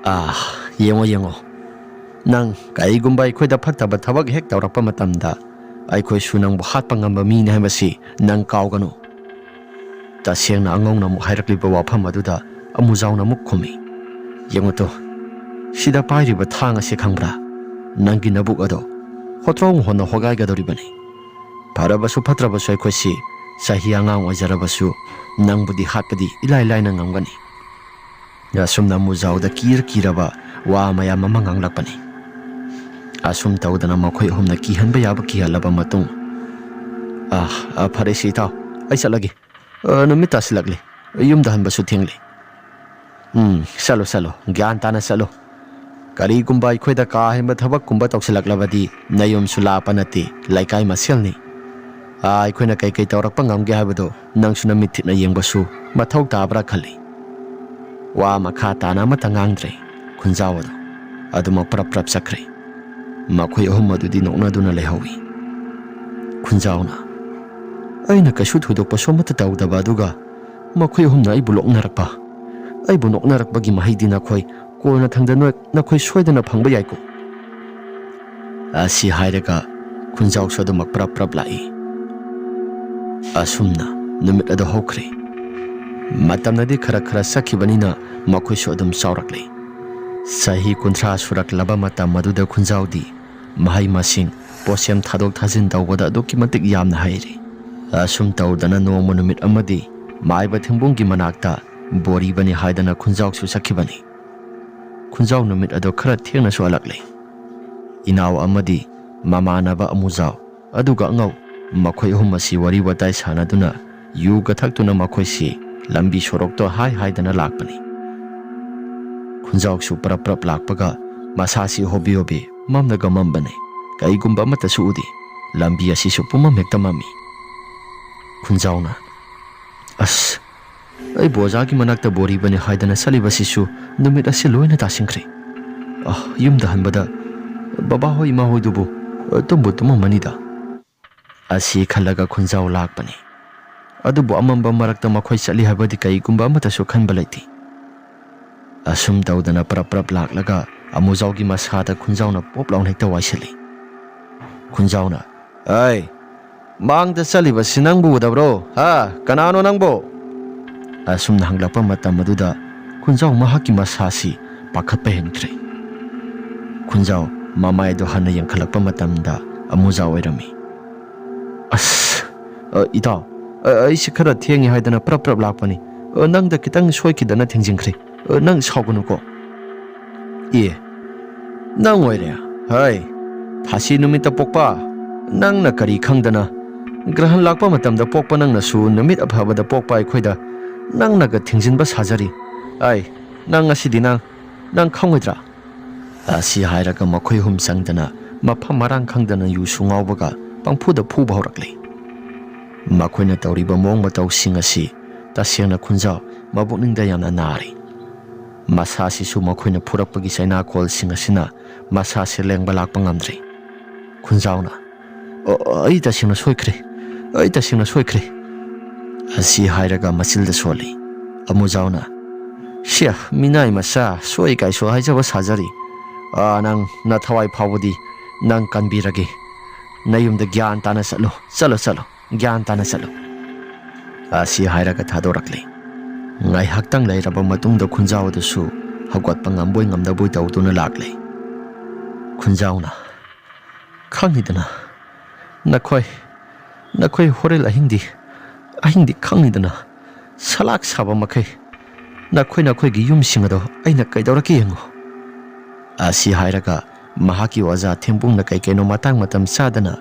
"ꯑꯥ, ꯌꯦꯡꯉꯣ, ꯌꯦꯡꯉꯣ꯫ ꯅꯪ ꯀꯔꯤꯒꯨꯝꯕ ꯑꯩꯈꯣꯏꯗ ꯐꯠꯇꯕ ꯊꯕꯛ ꯍꯦꯛ ꯇꯧꯔꯛꯄ ꯃꯇꯝꯗ ꯑꯩꯈꯣꯏꯁꯨ ꯅꯪꯕꯨ ꯍꯥꯠꯄ ꯉꯝꯕ ꯃꯤꯅꯤ ꯍꯥꯏꯕꯁꯤ ꯅꯪ ꯀꯥꯎꯒꯅꯨ꯫" ꯇꯁꯦꯡꯅ ꯑꯉꯧꯅ ꯑꯃꯨꯛ ꯍꯥꯏꯔꯛꯂꯤꯕ ꯋꯥꯐꯝ ꯑꯗꯨꯗ ꯑꯃꯨꯖꯥꯎꯅ ꯑꯃꯨꯛ ꯈꯨꯝꯃꯤ, "ꯌꯦꯡꯉꯨ ꯇꯨ, ꯁꯤꯗ ꯄꯥꯏꯔꯤꯕ ꯊꯥꯡ ꯑꯁꯤ ꯈꯪꯕ꯭ꯔꯥ? ꯅꯪꯒꯤ ꯅꯕꯨꯛ ꯑꯗꯣ ꯍꯣꯇ꯭ꯔꯣꯡ ꯍꯣꯟꯅ ꯍꯣꯒꯥꯏꯒꯗꯧꯔꯤꯕꯅꯤ꯫ ꯐꯔꯕꯁꯨ ꯐꯠꯇ꯭ꯔꯕꯁꯨ ꯑꯩꯈꯣꯏꯁꯤ ꯆꯍꯤ ꯑꯉꯥꯡ ꯑꯣꯏꯖꯔꯕꯁꯨ ꯅꯪꯕꯨꯗꯤ ꯍꯥꯠꯄꯗꯤ ꯏꯂꯥꯏ ꯂꯥꯏꯅ ꯉꯝꯒꯅꯤ꯫" ꯑꯁꯨꯝꯅ ꯃꯨꯖꯥꯎꯗ ꯀꯤꯔ ꯀꯤꯔꯕ ꯋꯥ ꯃꯌꯥꯝ ꯑꯃ ꯉꯥꯡꯂꯛꯄꯅꯤ꯫ ꯑꯁꯨꯝ ꯇꯧꯗꯅ ꯃꯈꯣꯏ ꯑꯍꯨꯝꯅ ꯀꯤꯍꯟꯕ ꯌꯥꯕ ꯀꯤꯍꯜꯂꯕ ꯃꯇꯨꯡ, "ꯑ, ꯑ, ꯐꯔꯦꯁꯦ ꯏꯇꯥꯎ, ꯑꯩ ꯆꯠꯂꯒꯦ꯫ ꯑ, ꯅꯨꯃꯤꯠ ꯇꯥꯁꯤꯜꯂꯛꯂꯦ꯫ ꯌꯨꯝꯗ ꯍꯟꯕꯁꯨ ꯊꯦꯡꯂꯦ꯫" "ꯎꯝ, ꯆꯠꯂꯣ, ꯆꯠꯂꯣ, ꯒ꯭ꯌꯥꯟ ꯇꯥꯅ ꯆꯠꯂꯣ꯫ ꯀꯔꯤꯒꯨꯝꯕ ꯑꯩꯈꯣꯏꯗ ꯀꯥ ꯍꯦꯟꯕ ꯊꯕꯛꯀꯨꯝꯕ ꯇꯧꯁꯤꯜꯂꯛꯂꯕꯗꯤ ꯅꯌꯨꯝꯁꯨ ꯂꯥꯞꯄ ꯅꯠꯇꯦ, ꯂꯩꯀꯥꯏ ꯃꯁꯦꯜꯅꯤ꯫ ꯑꯥ, ꯑꯩꯈꯣꯏꯅ ꯀꯩꯀꯩ ꯇꯧꯔꯛꯄ ꯉꯝꯒꯦ ꯍꯥꯏꯕꯗꯣ ꯅꯪꯁꯨ ꯅꯃꯤꯠ ꯊꯤꯠꯅ ꯌꯦꯡꯕꯁꯨ ꯃꯊꯧ ꯇꯥꯕ꯭ꯔꯥ ꯈꯜꯂꯤ꯫" ꯋꯥ ꯃꯈꯥ ꯇꯥꯅ ꯑꯃꯠꯇ ꯉꯥꯡꯗ꯭ꯔꯦ꯫ ꯈꯨꯟꯖꯥꯎ ꯑꯗꯨ ꯑꯗꯨꯃꯛ ꯄ꯭ꯔꯞ ꯄ꯭ꯔꯞ ꯆꯠꯈ꯭ꯔꯦ꯫ ꯃꯈꯣꯏ ꯑꯍꯨꯝ ꯑꯗꯨꯗꯤ ꯅꯣꯛꯅꯗꯨꯅ ꯂꯩꯍꯧꯏ꯫ ꯈꯨꯟꯖꯥꯎꯅ, "ꯑꯩꯅ ꯀꯩꯁꯨ ꯊꯣꯏꯗꯣꯛꯄꯁꯨ ꯑꯃꯠꯇ ꯇꯧꯗꯕ ꯑꯗꯨꯒ ꯃꯈꯣꯏ ꯑꯍꯨꯝꯅ ꯑꯩꯕꯨ ꯂꯣꯛꯅꯔꯛꯄ꯫ ꯑꯩꯕꯨ ꯅꯣꯛꯅꯔꯛꯄꯒꯤ ꯃꯍꯩꯗꯤ ꯅꯈꯣꯏ ꯀꯣꯟꯅ ꯊꯪꯗ ꯅꯣꯏ, ꯅꯈꯣꯏ ꯁꯣꯏꯗꯅ ꯐꯪꯕ ꯌꯥꯏꯀꯣ꯫" ꯑꯁꯤ ꯍꯥꯏꯔꯒ ꯈꯨꯟꯖꯥꯎꯁꯨ ꯑꯗꯨꯃꯛ ꯄ꯭ꯔꯞ ꯄ꯭ꯔꯞ ꯂꯥꯛꯏ꯫ ꯑꯁꯨꯝꯅ ꯅꯨꯃꯤꯠ ꯑꯗꯨ ꯍꯧꯈ꯭ꯔꯦ꯫ ꯃꯇꯝꯅꯗꯤ ꯈꯔ ꯈꯔ ꯆꯠꯈꯤꯕꯅꯤꯅ ꯃꯈꯣꯏꯁꯨ ꯑꯗꯨꯝ ꯆꯥꯎꯔꯛꯂꯦ꯫ ꯆꯍꯤ ꯀꯨꯟꯊ꯭ꯔꯥ ꯁꯨꯔꯛꯂꯕ ꯃꯇꯝ ꯑꯗꯨꯗ ꯈꯨꯟꯖꯥꯎꯗꯤ ꯃꯍꯩ ꯃꯁꯤꯡ, ꯄꯣꯠꯁꯦꯝ ꯊꯥꯗꯣꯛ ꯊꯥꯖꯤꯟ ꯇꯧꯕꯗ ꯑꯗꯨꯛꯀꯤ ꯃꯇꯤꯛ ꯌꯥꯝꯅ ꯍꯩꯔꯦ꯫ ꯑꯁꯨꯝ ꯇꯧꯗꯅ ꯅꯣꯡꯃ ꯅꯨꯃꯤꯠ ꯑꯃꯗꯤ ꯃꯥꯏꯕ ꯊꯦꯡꯕꯨꯡꯒꯤ ꯃꯅꯥꯛꯇ ꯕꯣꯔꯤꯕꯅꯤ ꯍꯥꯏꯗꯅ ꯈꯨꯟꯖꯥꯎꯁꯨ ꯆꯠꯈꯤꯕꯅꯤ꯫ ꯈꯨꯟꯖꯥꯎ ꯅꯨꯃꯤꯠ ꯑꯗꯨ ꯈꯔ ꯊꯦꯡꯅꯁꯨ ꯍꯜꯂꯛꯂꯦ꯫ ꯏꯅꯥꯎ ꯑꯃꯗꯤ ꯃꯃꯥꯟꯅꯕ ꯑꯃꯨꯖꯥꯎ ꯑꯗꯨꯒ ꯑꯉꯧ, ꯃꯈꯣꯏ ꯑꯍꯨꯝ ꯑꯁꯤ ꯋꯥꯔꯤ ꯋꯥꯇꯥꯏ ꯁꯥꯟꯅꯗꯨꯅ ꯌꯨꯒ ꯊꯛꯇꯨꯅ ꯃꯈꯣꯏꯁꯤ ꯂꯝꯕꯤ ꯁꯣꯔꯣꯛꯇ ꯍꯥꯏ ꯍꯥꯏꯗꯅ ꯂꯥꯛꯄꯅꯤ꯫ ꯈꯨꯟꯖꯥꯎꯁꯨ ꯄꯔꯞ ꯄꯔꯞ ꯂꯥꯛꯄꯒ ꯃꯁꯥꯁꯤ ꯍꯣꯕꯤ ꯍꯣꯕꯤ ꯃꯝꯅꯒ ꯃꯝꯕꯅꯤ꯫ ꯀꯩꯒꯨꯝꯕ ꯑꯃꯠꯇꯁꯨ ꯎꯗꯦ꯫ ꯂꯝꯕꯤ ꯑꯁꯤꯁꯨ ꯄꯨꯝꯃꯝ ꯍꯦꯛꯇ ꯃꯝꯃꯤ꯫ ꯈꯨꯟꯖꯥꯎꯅ, "ꯑꯁ, ꯑꯩꯕꯨ ꯑꯣꯖꯥꯒꯤ ꯃꯅꯥꯛꯇ ꯕꯣꯔꯤꯕꯅꯤ ꯍꯥꯏꯗꯅ ꯆꯠꯂꯤꯕꯁꯤꯁꯨ ꯅꯨꯃꯤꯠ ꯑꯁꯤ ꯂꯣꯏꯅ ꯇꯥꯁꯤꯟꯈ꯭ꯔꯦ꯫ ꯑ, ꯌꯨꯝꯗ ꯍꯟꯕꯗ ꯕꯕꯥꯍꯣꯏ ꯏꯃꯥꯍꯣꯏꯗꯨꯕꯨ, ꯑ, ꯇꯨꯝꯕꯨ ꯇꯨꯝꯃꯝꯃꯅꯤꯗ" ꯑꯁꯤ ꯈꯜꯂꯒ ꯈꯨꯟꯖꯥꯎ ꯂꯥꯛꯄꯅꯤ꯫ ꯑꯗꯨꯕꯨ ꯑꯃꯝꯕ ꯃꯔꯛꯇ ꯃꯈꯣꯏ ꯆꯠꯂꯤ ꯍꯥꯏꯕꯗꯤ ꯀꯩꯒꯨꯝꯕ ꯑꯃꯠꯇꯁꯨ ꯈꯟꯕ ꯂꯩꯇꯦ꯫ ꯑꯁꯨꯝ ꯇꯧꯗꯅ ꯄ꯭ꯔꯞ ꯄ꯭ꯔꯞ ꯂꯥꯛꯂꯒ ꯑꯃꯨꯖꯥꯎꯒꯤ ꯃꯁꯥꯗ ꯈꯨꯟꯖꯥꯎꯅ ꯄꯣꯞ ꯂꯥꯎꯅ ꯍꯦꯛꯇ ꯋꯥꯏꯁꯤꯜꯂꯤ꯫ ꯈꯨꯟꯖꯥꯎꯅ, "ꯑꯩ, ꯃꯥꯡꯗ ꯆꯠꯂꯤꯕꯁꯤ ꯅꯪꯕꯨ ꯎꯗꯕ꯭ꯔꯣ? ꯍꯥ? ꯀꯅꯥꯅꯣ ꯅꯪꯕꯨ?" ꯑꯁꯨꯝꯅ ꯍꯪꯂꯛꯄ ꯃꯇꯝ ꯑꯗꯨꯗ ꯈꯨꯟꯖꯥꯎ ꯃꯍꯥꯛꯀꯤ ꯃꯁꯥꯁꯤ ꯄꯥꯈꯠꯄ ꯍꯦꯟꯈ꯭ꯔꯦ꯫ ꯈꯨꯟꯖꯥꯎ ꯃꯃꯥꯏꯗꯣ ꯍꯟꯅ ꯌꯦꯡꯈꯠꯂꯛꯄ ꯃꯇꯝꯗ ꯑꯃꯨꯖꯥꯎ ꯑꯣꯏꯔꯝꯃꯤ꯫ "ꯑꯁ, ꯑ, ꯏꯇꯥꯎ, ꯑ, ꯑꯩꯁꯦ ꯈꯔ ꯊꯦꯡꯉꯦ ꯍꯥꯏꯗꯅ ꯄ꯭ꯔꯞ ꯄ꯭ꯔꯞ ꯂꯥꯛꯄꯅꯤ꯫ ꯑ, ꯅꯪꯗ ꯈꯤꯇꯪ ꯁꯣꯏꯈꯤꯗꯅ ꯊꯦꯡꯖꯤꯟꯈ꯭ꯔꯦ꯫ ꯑ, ꯅꯪ ꯁꯥꯎꯒꯅꯨꯀꯣ꯫" "ꯑꯦ, ꯅꯪ ꯑꯣꯏꯔꯦ? ꯍꯩ, ꯊꯥꯁꯤ ꯅꯨꯃꯤꯠꯇ ꯄꯣꯛꯄ? ꯅꯪꯅ ꯀꯔꯤ ꯈꯪꯗꯅ? ꯒ꯭ꯔꯍꯟ ꯂꯥꯛꯄ ꯃꯇꯝꯗ ꯄꯣꯛꯄ ꯅꯪꯅꯁꯨ ꯅꯨꯃꯤꯠ ꯑꯐꯕꯗ ꯄꯣꯛꯄ ꯑꯩꯈꯣꯏꯗ ꯅꯪꯅꯒ ꯊꯤꯡꯖꯤꯟꯕ ꯁꯥꯖꯔꯤ꯫ ꯑꯩ, ꯅꯪ ꯉꯁꯤꯗꯤ ꯅꯪ, ꯅꯪ ꯈꯪꯉꯣꯏꯗ꯭ꯔꯥ?" ꯑꯁꯤ ꯍꯥꯏꯔꯒ ꯃꯈꯣꯏ ꯑꯍꯨꯝ ꯆꯪꯗꯅ ꯃꯐꯝ ꯃꯔꯥꯡ ꯈꯪꯗꯅ ꯌꯨꯁꯨ ꯉꯥꯎꯕꯒ ꯄꯪꯐꯨꯗ ꯐꯨꯕ ꯍꯧꯔꯛꯂꯤ꯫ ꯃꯈꯣꯏꯅ ꯇꯧꯔꯤꯕ ꯃꯑꯣꯡ ꯃꯇꯧꯁꯤꯡ ꯑꯁꯤ ꯇꯁꯦꯡꯅ ꯈꯨꯟꯖꯥꯎ ꯃꯕꯨꯛꯅꯤꯡꯗ ꯌꯥꯝꯅ ꯅꯥꯔꯤ꯫ ꯃꯁꯥꯁꯤꯁꯨ ꯃꯈꯣꯏꯅ ꯐꯨꯔꯛꯄꯒꯤ ꯆꯩꯅꯥꯀꯣꯜꯁꯤꯡ ꯑꯁꯤꯅ ꯃꯁꯥꯁꯦ ꯂꯦꯡꯕ ꯂꯥꯛꯄ ꯉꯝꯗ꯭ꯔꯤ꯫ ꯈꯨꯟꯖꯥꯎꯅ, "ꯑ, ꯑ, ꯑꯩ ꯇꯁꯦꯡꯅ ꯁꯣꯏꯈ꯭ꯔꯦ, ꯑꯩ ꯇꯁꯦꯡꯅ ꯁꯣꯏꯈ꯭ꯔꯦ" ꯑꯁꯤ ꯍꯥꯏꯔꯒ ꯃꯆꯤꯜꯗ ꯁꯣꯜꯂꯤ꯫ ꯑꯃꯨꯖꯥꯎꯅ, "ꯁꯤꯌꯥ, ꯃꯤꯅꯥꯏ ꯃꯆꯥ, ꯁꯣꯏ ꯀꯥꯏꯁꯨ ꯍꯥꯏꯖꯕ ꯁꯥꯖꯔꯤ꯫ ꯑ, ꯅꯪ ꯅꯊꯋꯥꯏ ꯐꯥꯎꯕꯗꯤ ꯅꯪ ꯀꯟꯕꯤꯔꯒꯦ꯫ ꯅꯌꯨꯝꯗ ꯒ꯭ꯌꯥꯟ ꯇꯥꯅ ꯆꯠꯂꯨ, ꯆꯠꯂꯨ, ꯆꯠꯂꯨ, ꯒ꯭ꯌꯥꯟ ꯇꯥꯅ ꯆꯠꯂꯨ" ꯑꯁꯤ ꯍꯥꯏꯔꯒ ꯊꯥꯗꯣꯔꯛꯂꯦ꯫ ꯉꯥꯏꯍꯥꯛꯇꯪ ꯂꯩꯔꯕ ꯃꯇꯨꯡꯗ ꯈꯨꯟꯖꯥꯎ ꯑꯗꯨꯁꯨ ꯍꯧꯒꯠꯄ ꯉꯝꯕꯣꯏ ꯉꯝꯗꯕꯣꯏ ꯇꯧꯗꯨꯅ ꯂꯥꯛꯂꯦ꯫ ꯈꯨꯟꯖꯥꯎꯅ, "ꯈꯪꯉꯤꯗꯅ, ꯅꯈꯣꯏ, ꯅꯈꯣꯏ ꯍꯣꯔꯦꯟ ꯑꯍꯤꯡꯗꯤ, ꯑꯍꯤꯡꯗꯤ ꯈꯪꯉꯤꯗꯅ, ꯁꯂꯥꯛ ꯁꯥꯕ ꯃꯈꯩ ꯅꯈꯣꯏ ꯅꯈꯣꯏꯒꯤ ꯌꯨꯝꯁꯤꯡ ꯑꯗꯣ ꯑꯩꯅ ꯀꯩꯗꯧꯔꯛꯀꯦ ꯌꯦꯡꯉꯨ꯫ ꯑꯁꯤ ꯍꯥꯏꯔꯒ ꯃꯍꯥꯛꯀꯤ ꯑꯣꯖꯥ ꯊꯦꯡꯄꯨꯡꯅ ꯀꯩ ꯀꯩꯅꯣ ꯃꯇꯥꯡ ꯃꯇꯝ ꯆꯥꯗꯅ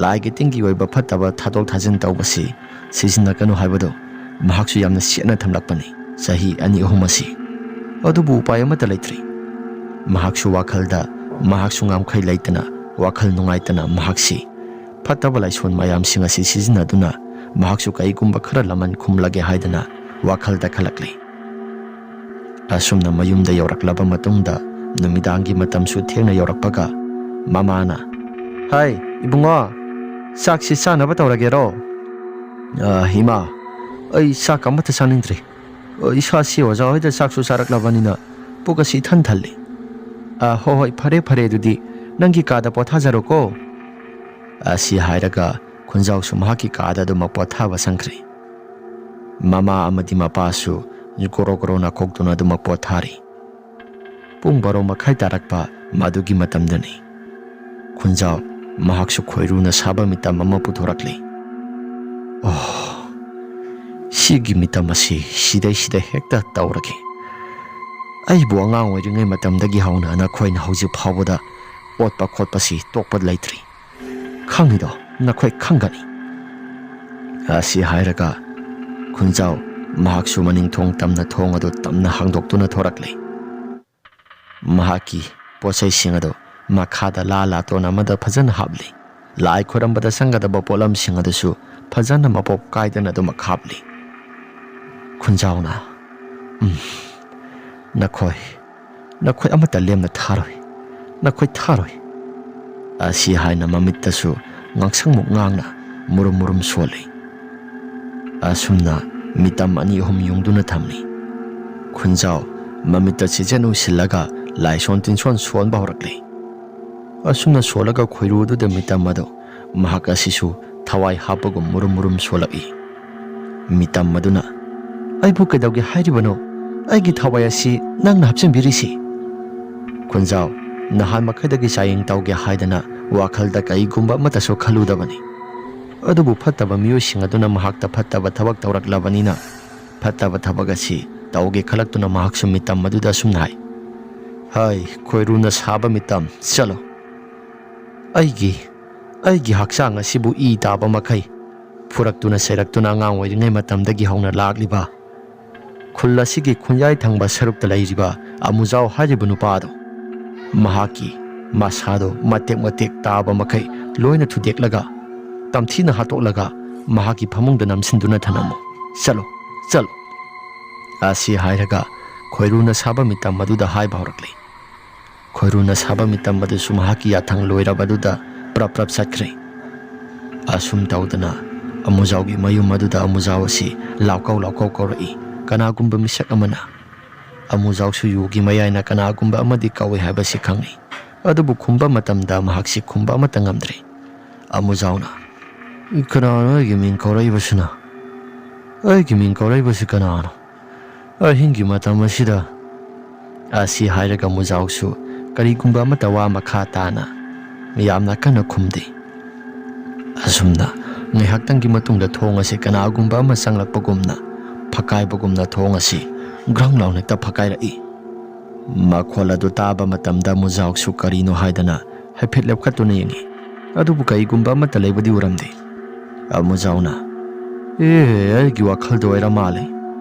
ꯂꯥꯏꯒꯤ ꯇꯤꯟꯒꯤ ꯑꯣꯏꯕ ꯐꯠꯇꯕ ꯊꯥꯗꯣꯛ ꯊꯥꯖꯤꯟ ꯇꯧꯕꯁꯤ ꯁꯤꯖꯤꯟꯅꯒꯅꯨ ꯍꯥꯏꯕꯗꯨ ꯃꯍꯥꯛꯁꯨ ꯌꯥꯝꯅ ꯁꯦꯠꯅ ꯊꯝꯂꯛꯄꯅꯤ꯫ ꯆꯍꯤ ꯑꯅꯤ ꯑꯍꯨꯝ ꯑꯁꯤ꯫ ꯑꯗꯨꯕꯨ ꯎꯄꯥꯏ ꯑꯃꯠꯇ ꯂꯩꯇ꯭ꯔꯤ꯫ ꯃꯍꯥꯛꯁꯨ ꯋꯥꯈꯜꯗ, ꯃꯍꯥꯛꯁꯨ ꯉꯝꯈꯩ ꯂꯩꯇꯅ, ꯋꯥꯈꯜ ꯅꯨꯡꯉꯥꯏꯇꯅ ꯃꯍꯥꯛꯁꯤ ꯐꯠꯇꯕ ꯂꯥꯏꯁꯣꯟ ꯃꯌꯥꯝꯁꯤꯡ ꯑꯁꯤ ꯁꯤꯖꯤꯟꯅꯗꯨꯅ ꯃꯍꯥꯛꯁꯨ ꯀꯩꯒꯨꯝꯕ ꯈꯔ ꯂꯃꯟ ꯈꯨꯝꯂꯒꯦ ꯍꯥꯏꯗꯅ ꯋꯥꯈꯜꯗ ꯈꯜꯂꯛꯂꯤ꯫ ꯑꯁꯨꯝꯅ ꯃꯌꯨꯝꯗ ꯌꯧꯔꯛꯂꯕ ꯃꯇꯨꯡꯗ ꯅꯨꯃꯤꯗꯥꯡꯒꯤ ꯃꯇꯝꯁꯨ ꯊꯦꯡꯅ ꯌꯧꯔꯛꯄꯒ ꯃꯃꯥꯅ, "ꯍꯥꯏ, ꯏꯕꯨꯡꯉꯣ, ꯆꯥꯛꯁꯤ ꯆꯥꯅꯕ ꯇꯧꯔꯒꯦꯔꯣ?" "ꯑ, ꯏꯃꯥ, ꯑꯩ ꯆꯥꯛ ꯑꯃꯠꯇ ꯆꯥꯅꯤꯡꯗ꯭ꯔꯤ꯫ ꯑ, ꯏꯁꯥꯁꯤ ꯑꯣꯖꯥ ꯍꯣꯏꯗ ꯆꯥꯛꯁꯨ ꯆꯥꯔꯛꯂꯕꯅꯤꯅ ꯄꯨꯛ ꯑꯁꯤ ꯏꯊꯟ ꯊꯜꯂꯤ꯫ ꯑ, ꯍꯣ ꯍꯣꯏ, ꯐꯔꯦ ꯐꯔꯦ, ꯑꯗꯨꯗꯤ ꯅꯪꯒꯤ ꯀꯥꯗ ꯄꯣꯊꯥꯖꯔꯣꯀꯣ꯫" ꯑꯁꯤ ꯍꯥꯏꯔꯒ ꯈꯨꯟꯖꯥꯎꯁꯨ ꯃꯍꯥꯛꯀꯤ ꯀꯥꯗ ꯑꯗꯨꯃꯛ ꯄꯣꯊꯥꯕ ꯆꯪꯈ꯭ꯔꯦ꯫ ꯃꯃꯥ ꯑꯃꯗꯤ ꯃꯄꯥꯁꯨ ꯒꯣꯔꯣ ꯒꯣꯔꯣ ꯅꯥꯀꯣꯛꯇꯨꯅ ꯑꯗꯨꯃꯛ ꯄꯣꯊꯥꯔꯤ꯫ ꯄꯨꯡ ꯕꯥꯔꯣ ꯃꯈꯥꯏ ꯇꯥꯔꯛꯄ ꯃꯗꯨꯒꯤ ꯃꯇꯝꯗꯅꯤ꯫ ꯈꯨꯟꯖꯥꯎ ꯃꯍꯥꯛꯁꯨ ꯈꯣꯏꯔꯨꯅ ꯁꯥꯕ ꯃꯤꯇꯝ ꯑꯃ ꯄꯨꯊꯣꯔꯛꯂꯤ꯫ ꯑꯣ, ꯁꯤꯒꯤ ꯃꯤꯇꯝ ꯑꯁꯤ ꯁꯤꯗꯩꯁꯤꯗ ꯍꯦꯛꯇ ꯇꯧꯔꯒꯦ꯫ ꯑꯩꯕꯨ ꯑꯉꯥꯡ ꯑꯣꯏꯔꯤꯉꯩ ꯃꯇꯝꯗꯒꯤ ꯍꯧꯅ ꯅꯈꯣꯏꯅ ꯍꯧꯖꯤꯛ ꯐꯥꯎꯕꯗ ꯑꯣꯠꯄ ꯈꯣꯠꯄꯁꯤ ꯇꯣꯛꯄ ꯂꯩꯇ꯭ꯔꯤ꯫ ꯈꯪꯉꯤꯗꯣ, ꯅꯈꯣꯏ ꯈꯪꯒꯅꯤ꯫ ꯑꯁꯤ ꯍꯥꯏꯔꯒ ꯈꯨꯟꯖꯥꯎ ꯃꯍꯥꯛꯁꯨ ꯃꯅꯤꯡ ꯊꯣꯡ ꯇꯝꯅ ꯊꯣꯡ ꯑꯗꯨ ꯇꯝꯅ ꯍꯥꯡꯗꯣꯛꯇꯨꯅ ꯊꯣꯔꯛꯂꯦ꯫ ꯃꯍꯥꯛꯀꯤ ꯄꯣꯠꯆꯩꯁꯤꯡ ꯑꯗꯨ ꯃꯈꯥꯗ ꯂꯥ ꯂꯥꯇꯣꯟ ꯑꯃꯗ ꯐꯖꯅ ꯍꯥꯞꯂꯤ꯫ ꯂꯥꯏ ꯈꯨꯔꯝꯕꯗ ꯆꯪꯒꯗꯕ ꯄꯣꯠꯂꯝꯁꯤꯡ ꯑꯗꯨꯁꯨ ꯐꯖꯅ ꯃꯄꯣꯞ ꯀꯥꯏꯗꯅ ꯑꯗꯨꯃꯛ ꯍꯥꯞꯂꯤ꯫ ꯈꯨꯟꯖꯥꯎꯅ, "ꯎꯝ, ꯅꯈꯣꯏ, ꯅꯈꯣꯏ ꯑꯃꯠꯇ ꯂꯦꯝꯅ ꯊꯥꯔꯣꯏ, ꯅꯈꯣꯏ ꯊꯥꯔꯣꯏ" ꯑꯁꯤ ꯍꯥꯏꯅ ꯃꯃꯤꯠꯇꯁꯨ ꯉꯥꯡꯁꯪꯃꯨꯛ ꯉꯥꯡꯅ ꯃꯨꯔꯨꯝ ꯃꯨꯔꯨꯝ ꯁꯣꯜꯂꯤ꯫ ꯑꯁꯨꯝꯅ ꯃꯤꯇꯝ ꯑꯅꯤ ꯑꯍꯨꯝ ꯌꯨꯡꯗꯨꯅ ꯊꯝꯃꯤ꯫ ꯈꯨꯟꯖꯥꯎ ꯃꯃꯤꯠꯇ ꯆꯤꯆꯦꯟ ꯎꯏꯁꯤꯜꯂꯒ ꯂꯥꯏꯁꯣꯟ ꯇꯤꯟꯁꯣꯟ ꯁꯣꯟꯕ ꯍꯧꯔꯛꯂꯤ꯫ ꯑꯁꯨꯝꯅ ꯁꯣꯜꯂꯒ ꯈꯣꯏꯔꯨ ꯑꯗꯨꯗ ꯃꯤꯇꯝ ꯑꯗꯨ ꯃꯍꯥꯛ ꯑꯁꯤꯁꯨ ꯊꯋꯥꯏ ꯍꯥꯞꯄꯒꯨꯝ ꯃꯨꯔꯨꯝ ꯃꯨꯔꯨꯝ ꯁꯣꯜꯂꯛꯏ꯫ ꯃꯤꯇꯝ ꯑꯗꯨꯅ, "ꯑꯩꯕꯨ ꯀꯩꯗꯧꯒꯦ ꯍꯥꯏꯔꯤꯕꯅꯣ? ꯑꯩꯒꯤ ꯊꯋꯥꯏ ꯑꯁꯤ ꯅꯪꯅ ꯍꯥꯞꯆꯤꯟꯕꯤꯔꯤꯁꯤ?" ꯈꯨꯟꯖꯥꯎ ꯅꯍꯥꯟ ꯃꯈꯩꯗꯒꯤ ꯆꯥꯌꯦꯡ ꯇꯧꯒꯦ ꯍꯥꯏꯗꯅ ꯋꯥꯈꯜꯗ ꯀꯩꯒꯨꯝꯕ ꯑꯃꯠꯇꯁꯨ ꯈꯜꯂꯨꯗꯕꯅꯤ꯫ ꯑꯗꯨꯕꯨ ꯐꯠꯇꯕ ꯃꯤꯑꯣꯏꯁꯤꯡ ꯑꯗꯨꯅ ꯃꯍꯥꯛꯇ ꯐꯠꯇꯕ ꯊꯕꯛ ꯇꯧꯔꯛꯂꯕꯅꯤꯅ ꯐꯠꯇꯕ ꯊꯕꯛ ꯑꯁꯤ ꯇꯧꯒꯦ ꯈꯜꯂꯛꯇꯨꯅ ꯃꯍꯥꯛꯁꯨ ꯃꯤꯇꯝ ꯑꯗꯨꯗ ꯑꯁꯨꯝꯅ ꯍꯥꯏ, "ꯍꯩ, ꯈꯣꯏꯔꯨꯅ ꯁꯥꯕ ꯃꯤꯇꯝ, ꯆꯠꯂꯣ꯫ ꯑꯩꯒꯤ, ꯑꯩꯒꯤ ꯍꯛꯆꯥꯡ ꯑꯁꯤꯕꯨ ꯏ ꯇꯥꯕ ꯃꯈꯩ ꯐꯨꯔꯛꯇꯨꯅ ꯆꯩꯔꯛꯇꯨꯅ ꯑꯉꯥꯡ ꯑꯣꯏꯔꯤꯉꯩ ꯃꯇꯝꯗꯒꯤ ꯍꯧꯅ ꯂꯥꯛꯂꯤꯕ ꯈꯨꯜ ꯑꯁꯤꯒꯤ ꯈꯨꯟꯌꯥꯏ ꯊꯪꯕ ꯁꯔꯨꯛꯇ ꯂꯩꯔꯤꯕ ꯑꯃꯨꯖꯥꯎ ꯍꯥꯏꯔꯤꯕ ꯅꯨꯄꯥ ꯑꯗꯣ, ꯃꯍꯥꯛꯀꯤ ꯃꯁꯥꯗꯣ ꯃꯇꯦꯛ ꯃꯇꯦꯛ ꯇꯥꯕ ꯃꯈꯩ ꯂꯣꯏꯅ ꯊꯨꯗꯦꯛꯂꯒ, ꯇꯝꯊꯤꯅ ꯍꯥꯠꯇꯣꯛꯂꯒ ꯃꯍꯥꯛꯀꯤ ꯐꯃꯨꯡꯗ ꯅꯝꯁꯤꯟꯗꯨꯅ ꯊꯅꯝꯃꯨ꯫ ꯆꯠꯂꯣ, ꯆꯠꯂꯣ!" ꯑꯁꯤ ꯍꯥꯏꯔꯒ ꯈꯣꯏꯔꯨꯅ ꯁꯥꯕ ꯃꯤꯇꯝ ꯑꯗꯨꯗ ꯍꯥꯏꯕ ꯍꯧꯔꯛꯂꯤ꯫ ꯈꯣꯏꯔꯨꯅ ꯁꯥꯕ ꯃꯤꯇꯝ ꯑꯗꯨꯁꯨ ꯃꯍꯥꯛꯀꯤ ꯌꯥꯊꯪ ꯂꯣꯏꯔꯕꯗꯨꯗ ꯄ꯭ꯔꯞ ꯄ꯭ꯔꯞ ꯆꯠꯈ꯭ꯔꯦ꯫ ꯑꯁꯨꯝ ꯇꯧꯗꯅ ꯑꯃꯨꯖꯥꯎꯒꯤ ꯃꯌꯨꯝ ꯑꯗꯨꯗ ꯑꯃꯨꯖꯥꯎ ꯑꯁꯤ ꯂꯥꯎꯀꯧ ꯂꯥꯎꯀꯧ ꯀꯧꯔꯛꯏ꯫ ꯀꯅꯥꯒꯨꯝꯕ ꯃꯤꯁꯛ ꯑꯃꯅ ꯑꯃꯨꯖꯥꯎꯁꯨ ꯌꯨꯒꯤ ꯃꯌꯥꯏꯅ ꯀꯅꯥꯒꯨꯝꯕ ꯑꯃꯗꯤ ꯀꯧꯏ ꯍꯥꯏꯕꯁꯤ ꯈꯪꯏ꯫ ꯑꯗꯨꯕꯨ ꯈꯨꯝꯕ ꯃꯇꯝꯗ ꯃꯍꯥꯛꯁꯤ ꯈꯨꯝꯕ ꯑꯃꯠꯇ ꯉꯝꯗ꯭ꯔꯦ꯫ ꯑꯃꯨꯖꯥꯎꯅ, "ꯀꯅꯥꯅꯣ ꯑꯩꯒꯤ ꯃꯤꯡ ꯀꯧꯔꯛꯏꯕꯁꯤꯅ? ꯑꯩꯒꯤ ꯃꯤꯡ ꯀꯧꯔꯛꯏꯕꯁꯤ ꯀꯅꯥꯅꯣ? ꯑꯍꯤꯡꯒꯤ ꯃꯇꯝ ꯑꯁꯤꯗ?" ꯑꯁꯤ ꯍꯥꯏꯔꯒ ꯃꯨꯖꯥꯎꯁꯨ ꯀꯔꯤꯒꯨꯝꯕ ꯑꯃꯠꯇ ꯋꯥ ꯃꯈꯥ ꯇꯥꯅ ꯌꯥꯝꯅ ꯀꯟꯅ ꯈꯨꯝꯗꯦ꯫ ꯑꯁꯨꯝꯅ ꯉꯥꯏꯍꯥꯛꯇꯪꯒꯤ ꯃꯇꯨꯡꯗ ꯊꯣꯡ ꯑꯁꯤ ꯀꯅꯥꯒꯨꯝꯕ ꯑꯃ ꯆꯪꯂꯛꯄꯒꯨꯝꯅ, ꯐꯛꯀꯥꯏꯕꯒꯨꯝꯅ ꯊꯣꯡ ꯑꯁꯤ ꯒ꯭ꯔꯪ ꯂꯥꯎꯅ ꯍꯦꯛꯇ ꯐꯛꯀꯥꯏꯔꯛꯏ꯫ ꯃꯈꯣꯜ ꯑꯗꯨ ꯇꯥꯕ ꯃꯇꯝꯗ ꯃꯨꯖꯥꯎꯁꯨ ꯀꯔꯤꯅꯣ ꯍꯥꯏꯗꯅ ꯍꯥꯏꯐꯦꯠ ꯂꯦꯞꯈꯠꯇꯨꯅ ꯌꯦꯡꯉꯤ꯫ ꯑꯗꯨꯕꯨ ꯀꯔꯤꯒꯨꯝꯕ ꯑꯃꯠꯇ ꯂꯩꯕꯗꯤ ꯎꯔꯝꯗꯦ꯫ ꯑꯃꯨꯖꯥꯎꯅ, "ꯑꯦ, ꯑꯩꯒꯤ ꯋꯥꯈꯜꯗ ꯑꯣꯏꯔ ꯃꯥꯜꯂꯦ꯫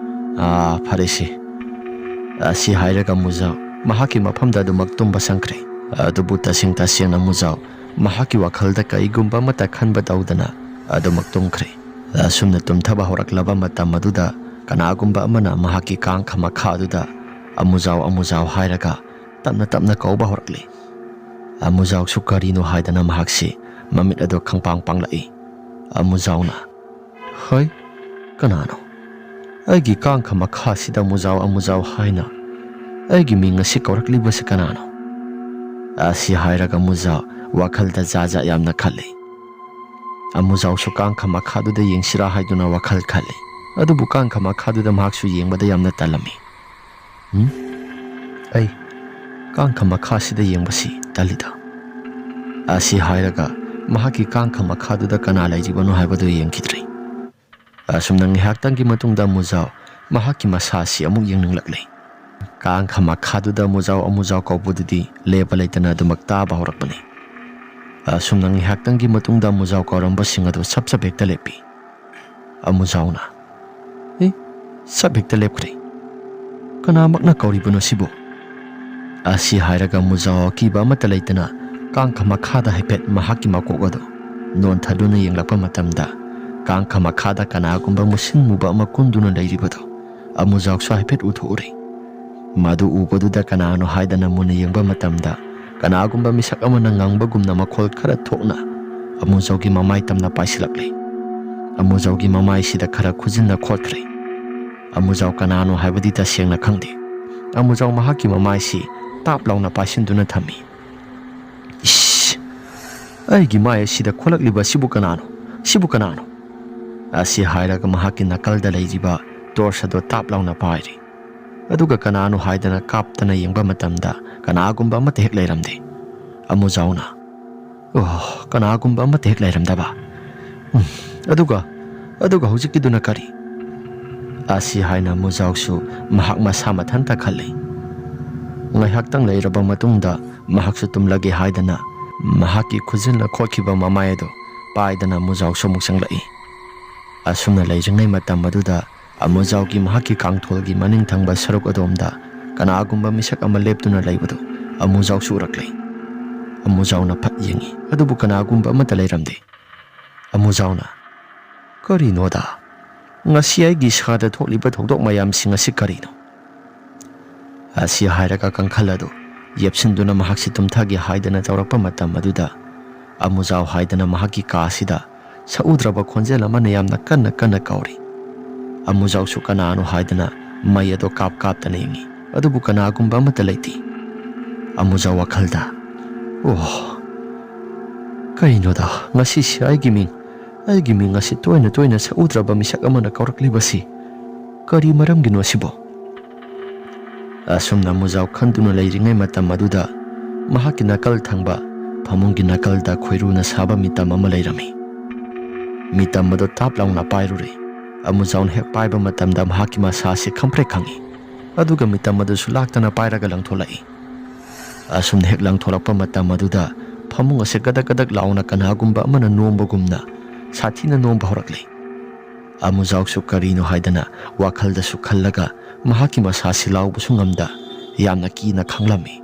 ꯑꯥ, ꯐꯔꯦꯁꯦ꯫" ꯑꯁꯤ ꯍꯥꯏꯔꯒ ꯑꯃꯨꯖꯥꯎ ꯃꯍꯥꯛꯀꯤ ꯃꯐꯝꯗ ꯑꯗꯨꯃꯛ ꯇꯨꯝꯕ ꯆꯪꯈ꯭ꯔꯦ꯫ ꯑꯗꯨꯕꯨ ꯇꯁꯦꯡ ꯇꯁꯦꯡꯅ ꯑꯃꯨꯖꯥꯎ ꯃꯍꯥꯛꯀꯤ ꯋꯥꯈꯜꯗ ꯀꯔꯤꯒꯨꯝꯕ ꯑꯃꯠꯇ ꯈꯟꯕ ꯇꯧꯗꯅ ꯑꯗꯨꯃꯛ ꯇꯨꯝꯈ꯭ꯔꯦ꯫ ꯑꯁꯨꯝꯅ ꯇꯨꯝꯊꯕ ꯍꯧꯔꯛꯂꯕ ꯃꯇꯝ ꯑꯗꯨꯗ ꯀꯅꯥꯒꯨꯝꯕ ꯑꯃꯅ ꯃꯍꯥꯛꯀꯤ ꯀꯥꯡꯈ ꯃꯈꯥ ꯑꯗꯨꯗ "ꯑꯃꯨꯖꯥꯎ, ꯑꯃꯨꯖꯥꯎ" ꯍꯥꯏꯔꯒ ꯇꯞꯅ ꯇꯞꯅ ꯀꯧꯕ ꯍꯧꯔꯛꯂꯤ꯫ ꯑꯃꯨꯖꯥꯎꯁꯨ ꯀꯔꯤꯅꯣ ꯍꯥꯏꯗꯅ ꯃꯍꯥꯛꯁꯤ ꯃꯃꯤꯠ ꯑꯗꯨ ꯈꯪꯄꯥꯡ ꯄꯥꯡꯂꯛꯏ꯫ ꯑꯃꯨꯖꯥꯎꯅ, "ꯍꯩ, ꯀꯅꯥꯅꯣ? ꯑꯩꯒꯤ ꯀꯥꯡꯈ ꯃꯈꯥꯁꯤꯗ ꯑꯃꯨꯖꯥꯎ, ꯑꯃꯨꯖꯥꯎ ꯍꯥꯏꯅ ꯑꯩꯒꯤ ꯃꯤꯡ ꯑꯁꯤ ꯀꯧꯔꯛꯂꯤꯕꯁꯤ ꯀꯅꯥꯅꯣ?" ꯑꯁꯤ ꯍꯥꯏꯔꯒ ꯑꯃꯨꯖꯥꯎ ꯋꯥꯈꯜꯗ ꯖꯥꯠ ꯖꯥꯠ ꯌꯥꯝꯅ ꯈꯜꯂꯤ꯫ ꯑꯃꯨꯖꯥꯎꯁꯨ ꯀꯥꯡꯈ ꯃꯈꯥꯗꯨꯗ ꯌꯦꯡꯁꯤꯔꯥ ꯍꯥꯏꯗꯨꯅ ꯋꯥꯈꯜ ꯈꯜꯂꯤ꯫ ꯑꯗꯨꯕꯨ ꯀꯥꯡꯈ ꯃꯈꯥꯗꯨꯗ ꯃꯍꯥꯛꯁꯨ ꯌꯦꯡꯕꯗ ꯌꯥꯝꯅ ꯇꯜꯂꯝꯃꯤ꯫ "ꯎꯝ? ꯑꯩ ꯀꯥꯡꯈ ꯃꯈꯥꯁꯤꯗ ꯌꯦꯡꯕꯁꯤ ꯇꯜꯂꯤꯗ꯫" ꯑꯁꯤ ꯍꯥꯏꯔꯒ ꯃꯍꯥꯛꯀꯤ ꯀꯥꯡꯈ ꯃꯈꯥꯗꯨꯗ ꯀꯅꯥ ꯂꯩꯔꯤꯕꯅꯣ ꯍꯥꯏꯕꯗꯨ ꯌꯦꯡꯈꯤꯗ꯭ꯔꯦ꯫ ꯑꯁꯨꯝꯅ ꯉꯥꯏꯍꯥꯛꯇꯪꯒꯤ ꯃꯇꯨꯡꯗ ꯑꯃꯨꯖꯥꯎ ꯃꯍꯥꯛꯀꯤ ꯃꯁꯥ ꯑꯁꯤ ꯑꯃꯨꯛ ꯌꯦꯡꯅꯤꯡꯂꯛꯂꯦ꯫ ꯀꯥꯡꯈ ꯃꯈꯥꯗꯨꯗ ꯑꯃꯨꯖꯥꯎ ꯑꯃꯨꯖꯥꯎ ꯀꯧꯕꯗꯨꯗꯤ ꯂꯦꯞꯄ ꯂꯩꯇꯅ ꯑꯗꯨꯃꯛ ꯇꯥꯕ ꯍꯧꯔꯛꯄꯅꯤ꯫ ꯑꯁꯨꯝꯅ ꯉꯥꯏꯍꯥꯛꯇꯪꯒꯤ ꯃꯇꯨꯡꯗ ꯑꯃꯨꯖꯥꯎ ꯀꯧꯔꯝꯕꯁꯤꯡ ꯑꯗꯨ ꯁꯞ ꯁꯞ ꯍꯦꯛꯇ ꯂꯦꯞꯄꯤ꯫ ꯑꯃꯨꯖꯥꯎꯅ, "ꯑꯦ, ꯁꯞ ꯍꯦꯛꯇ ꯂꯦꯞꯈ꯭ꯔꯦ꯫ ꯀꯅꯥꯃꯛꯅ ꯀꯧꯔꯤꯕꯅꯣ ꯁꯤꯕꯨ?" ꯑꯁꯤ ꯍꯥꯏꯔꯒ ꯑꯃꯨꯖꯥꯎ ꯑꯀꯤꯕ ꯑꯃꯠꯇ ꯂꯩꯇꯅ ꯀꯥꯡꯈ ꯃꯈꯥꯗ ꯍꯥꯏꯐꯦꯠ ꯃꯍꯥꯛꯀꯤ ꯃꯀꯣꯛ ꯑꯗꯨ ꯅꯣꯟꯊꯗꯨꯅ ꯌꯦꯡꯂꯛꯄ ꯃꯇꯝꯗ, ꯀꯥꯡꯈ ꯃꯈꯥꯗ ꯀꯅꯥꯒꯨꯝꯕ ꯃꯨꯁꯤꯟ ꯃꯨꯕ ꯑꯃ ꯀꯨꯟꯗꯨꯅ ꯂꯩꯔꯤꯕꯗꯨ ꯑꯃꯨꯖꯥꯎꯁꯨ ꯍꯥꯏꯐꯦꯠ ꯎꯊꯣꯛꯎꯔꯦ꯫ ꯃꯗꯨ ꯎꯕꯗꯨꯗ ꯀꯅꯥꯅꯣ ꯍꯥꯏꯗꯅ ꯃꯨꯟꯅ ꯌꯦꯡꯕ ꯃꯇꯝꯗ, ꯀꯅꯥꯒꯨꯝꯕ ꯃꯤꯁꯛ ꯑꯃꯅ ꯉꯪꯕꯒꯨꯝꯅ ꯃꯈꯣꯜ ꯈꯔ ꯊꯣꯛꯅ ꯑꯃꯨꯖꯥꯎꯒꯤ ꯃꯃꯥꯏ ꯇꯝꯅ ꯄꯥꯏꯁꯤꯜꯂꯛꯂꯦ꯫ ꯑꯃꯨꯖꯥꯎꯒꯤ ꯃꯃꯥꯏꯁꯤꯗ ꯈꯔ ꯈꯨꯖꯤꯟꯅ ꯈꯣꯠꯈ꯭ꯔꯦ꯫ ꯑꯃꯨꯖꯥꯎ ꯀꯅꯥꯅꯣ ꯍꯥꯏꯕꯗꯤ ꯇꯁꯦꯡꯅ ꯈꯪꯗꯦ꯫ ꯑꯃꯨꯖꯥꯎ ꯃꯍꯥꯛꯀꯤ ꯃꯃꯥꯏꯁꯤ ꯇꯥꯞ ꯂꯥꯎꯅ ꯄꯥꯏꯁꯤꯟꯗꯨꯅ ꯊꯝꯃꯤ꯫ "ꯏꯁ! ꯑꯩꯒꯤ ꯃꯥꯏ ꯑꯁꯤꯗ ꯈꯣꯠꯂꯛꯂꯤꯕ ꯑꯁꯤꯕꯨ ꯀꯅꯥꯅꯣ? ꯁꯤꯕꯨ ꯀꯅꯥꯅꯣ?" ꯑꯁꯤ ꯍꯥꯏꯔꯒ ꯃꯍꯥꯛꯀꯤ ꯅꯥꯀꯜꯗ ꯂꯩꯔꯤꯕ ꯇꯣꯔꯆ ꯑꯗꯨ ꯇꯥꯞ ꯂꯥꯎꯅ ꯄꯥꯏꯔꯤ꯫ ꯑꯗꯨꯒ ꯀꯅꯥꯅꯣ ꯍꯥꯏꯗꯅ ꯀꯥꯞꯇꯅ ꯌꯦꯡꯕ ꯃꯇꯝꯗ ꯀꯅꯥꯒꯨꯝꯕ ꯑꯃꯠꯇ ꯍꯦꯛ ꯂꯩꯔꯝꯗꯦ꯫ ꯑꯃꯨꯖꯥꯎꯅ, "ꯑꯣ, ꯀꯅꯥꯒꯨꯝꯕ ꯑꯃꯠꯇ ꯍꯦꯛ ꯂꯩꯔꯝꯗꯕ꯫ ꯎꯝ, ꯑꯗꯨꯒ, ꯑꯗꯨꯒ ꯍꯧꯖꯤꯛꯀꯤꯗꯨꯅ ꯀꯔꯤ?" ꯑꯁꯤ ꯍꯥꯏꯅ ꯑꯃꯨꯖꯥꯎꯁꯨ ꯃꯍꯥꯛ ꯃꯁꯥ ꯃꯊꯟꯇ ꯈꯜꯂꯤ꯫ ꯉꯥꯏꯍꯥꯛꯇꯪ ꯂꯩꯔꯕ ꯃꯇꯨꯡꯗ ꯃꯍꯥꯛꯁꯨ ꯇꯨꯝꯂꯒꯦ ꯍꯥꯏꯗꯅ ꯃꯍꯥꯛꯀꯤ ꯈꯨꯖꯤꯟꯅ ꯈꯣꯠꯈꯤꯕ ꯃꯃꯥꯏ ꯑꯗꯨ ꯄꯥꯏꯗꯅ ꯑꯃꯨꯖꯥꯎꯁꯨ ꯑꯃꯨꯛ ꯆꯪꯂꯛꯏ꯫ ꯑꯁꯨꯝꯅ ꯂꯩꯔꯤꯉꯩ ꯃꯇꯝ ꯑꯗꯨꯗ ꯑꯃꯨꯖꯥꯎꯒꯤ ꯃꯍꯥꯛꯀꯤ ꯀꯥꯡꯊꯣꯜꯒꯤ ꯃꯅꯤꯡ ꯊꯪꯕ ꯁꯔꯨꯛ ꯑꯗꯣꯝꯗ ꯀꯅꯥꯒꯨꯝꯕ ꯃꯤꯁꯛ ꯑꯃ ꯂꯦꯞꯇꯨꯅ ꯂꯩꯕꯗꯨ ꯑꯃꯨꯖꯥꯎꯁꯨ ꯎꯔꯛꯂꯦ꯫ ꯑꯃꯨꯖꯥꯎꯅ ꯐꯠ ꯌꯦꯡꯉꯤ, ꯑꯗꯨꯕꯨ ꯀꯅꯥꯒꯨꯝꯕ ꯑꯃꯠꯇ ꯂꯩꯔꯝꯗꯦ꯫ ꯑꯃꯨꯖꯥꯎꯅ, "ꯀꯔꯤꯅꯣꯗ? ꯉꯁꯤ ꯑꯩꯒꯤ ꯏꯁꯥꯗ ꯊꯣꯛꯂꯤꯕ ꯊꯧꯗꯣꯛ ꯃꯌꯥꯝꯁꯤꯡ ꯑꯁꯤ ꯀꯔꯤꯅꯣ?" ꯑꯁꯤ ꯍꯥꯏꯔꯒ ꯀꯥꯡꯈꯜ ꯑꯗꯨ ꯌꯦꯞꯁꯤꯟꯗꯨꯅ ꯃꯍꯥꯛꯁꯤ ꯇꯨꯝꯊꯒꯦ ꯍꯥꯏꯗꯅ ꯇꯧꯔꯛꯄ ꯃꯇꯝ ꯑꯗꯨꯗ, ꯑꯃꯨꯖꯥꯎ ꯍꯥꯏꯗꯅ ꯃꯍꯥꯛꯀꯤ ꯀꯥ ꯑꯁꯤꯗ ꯁꯛꯎꯗ꯭ꯔꯕ ꯈꯣꯟꯖꯦꯜ ꯑꯃꯅ ꯌꯥꯝꯅ ꯀꯟꯅ ꯀꯟꯅ ꯀꯧꯔꯤ꯫ ꯑꯃꯨꯖꯥꯎꯁꯨ ꯀꯅꯥꯅꯣ ꯍꯥꯏꯗꯅ ꯃꯩ ꯑꯗꯨ ꯀꯥꯞ ꯀꯥꯞꯇꯅ ꯌꯦꯡꯉꯤ꯫ ꯑꯗꯨꯕꯨ ꯀꯅꯥꯒꯨꯝꯕ ꯑꯃꯠꯇ ꯂꯩꯇꯦ꯫ ꯑꯃꯨꯖꯥꯎ ꯋꯥꯈꯜꯗ, "ꯑꯣ, ꯀꯩꯅꯣꯗ, ꯉꯁꯤꯁꯤ ꯑꯩꯒꯤ ꯃꯤꯡ, ꯑꯩꯒꯤ ꯃꯤꯡ ꯑꯁꯤ ꯇꯣꯏꯅ ꯇꯣꯏꯅ ꯁꯛꯎꯗ꯭ꯔꯕ ꯃꯤꯁꯛ ꯑꯃꯅ ꯀꯧꯔꯛꯂꯤꯕꯁꯤ ꯀꯔꯤ ꯃꯔꯝꯒꯤꯅꯣ ꯁꯤꯕꯣ?" ꯑꯁꯨꯝꯅ ꯑꯃꯨꯖꯥꯎ ꯈꯟꯗꯨꯅ ꯂꯩꯔꯤꯉꯩ ꯃꯇꯝ ꯑꯗꯨꯗ ꯃꯍꯥꯛꯀꯤ ꯅꯥꯀꯜ ꯊꯪꯕ ꯐꯃꯨꯡꯒꯤ ꯅꯥꯀꯜꯗ ꯈꯣꯏꯔꯨꯅ ꯁꯥꯕ ꯃꯤꯇꯝ ꯑꯃ ꯂꯩꯔꯝꯃꯤ꯫ ꯃꯤꯇꯝ ꯑꯗꯨ ꯇꯥꯞ ꯂꯥꯎꯅ ꯄꯥꯏꯔꯨꯔꯦ꯫ ꯑꯃꯨꯖꯥꯎꯅ ꯍꯦꯛ ꯄꯥꯏꯕ ꯃꯇꯝꯗ ꯃꯍꯥꯛꯀꯤ ꯃꯁꯥ ꯑꯁꯤ ꯈꯪꯄ꯭ꯔꯦꯛ ꯈꯪꯉꯤ꯫ ꯑꯗꯨꯒ ꯃꯤꯇꯝ ꯑꯗꯨꯁꯨ ꯂꯥꯛꯇꯅ ꯄꯥꯏꯔꯒ ꯂꯪꯊꯣꯛꯂꯛꯏ꯫ ꯑꯁꯨꯝꯅ ꯍꯦꯛ ꯂꯪꯊꯣꯛꯂꯛꯄ ꯃꯇꯝ ꯑꯗꯨꯗ ꯐꯃꯨꯡ ꯑꯁꯦ ꯒꯗꯛ ꯒꯗꯛ ꯂꯥꯎꯅ ꯀꯅꯥꯒꯨꯝꯕ ꯑꯃꯅ ꯅꯣꯝꯕꯒꯨꯝꯅ ꯁꯥꯊꯤꯅ ꯅꯣꯝꯕ ꯍꯧꯔꯛꯂꯦ꯫ ꯑꯃꯨꯖꯥꯎꯁꯨ ꯀꯔꯤꯅꯣ ꯍꯥꯏꯗꯅ ꯋꯥꯈꯜꯗꯁꯨ ꯈꯜꯂꯒ ꯃꯍꯥꯛꯀꯤ ꯃꯁꯥꯁꯤ ꯂꯥꯎꯕꯁꯨ ꯉꯝꯗ ꯌꯥꯝꯅ ꯀꯤꯅ ꯈꯥꯡꯂꯝꯃꯤ꯫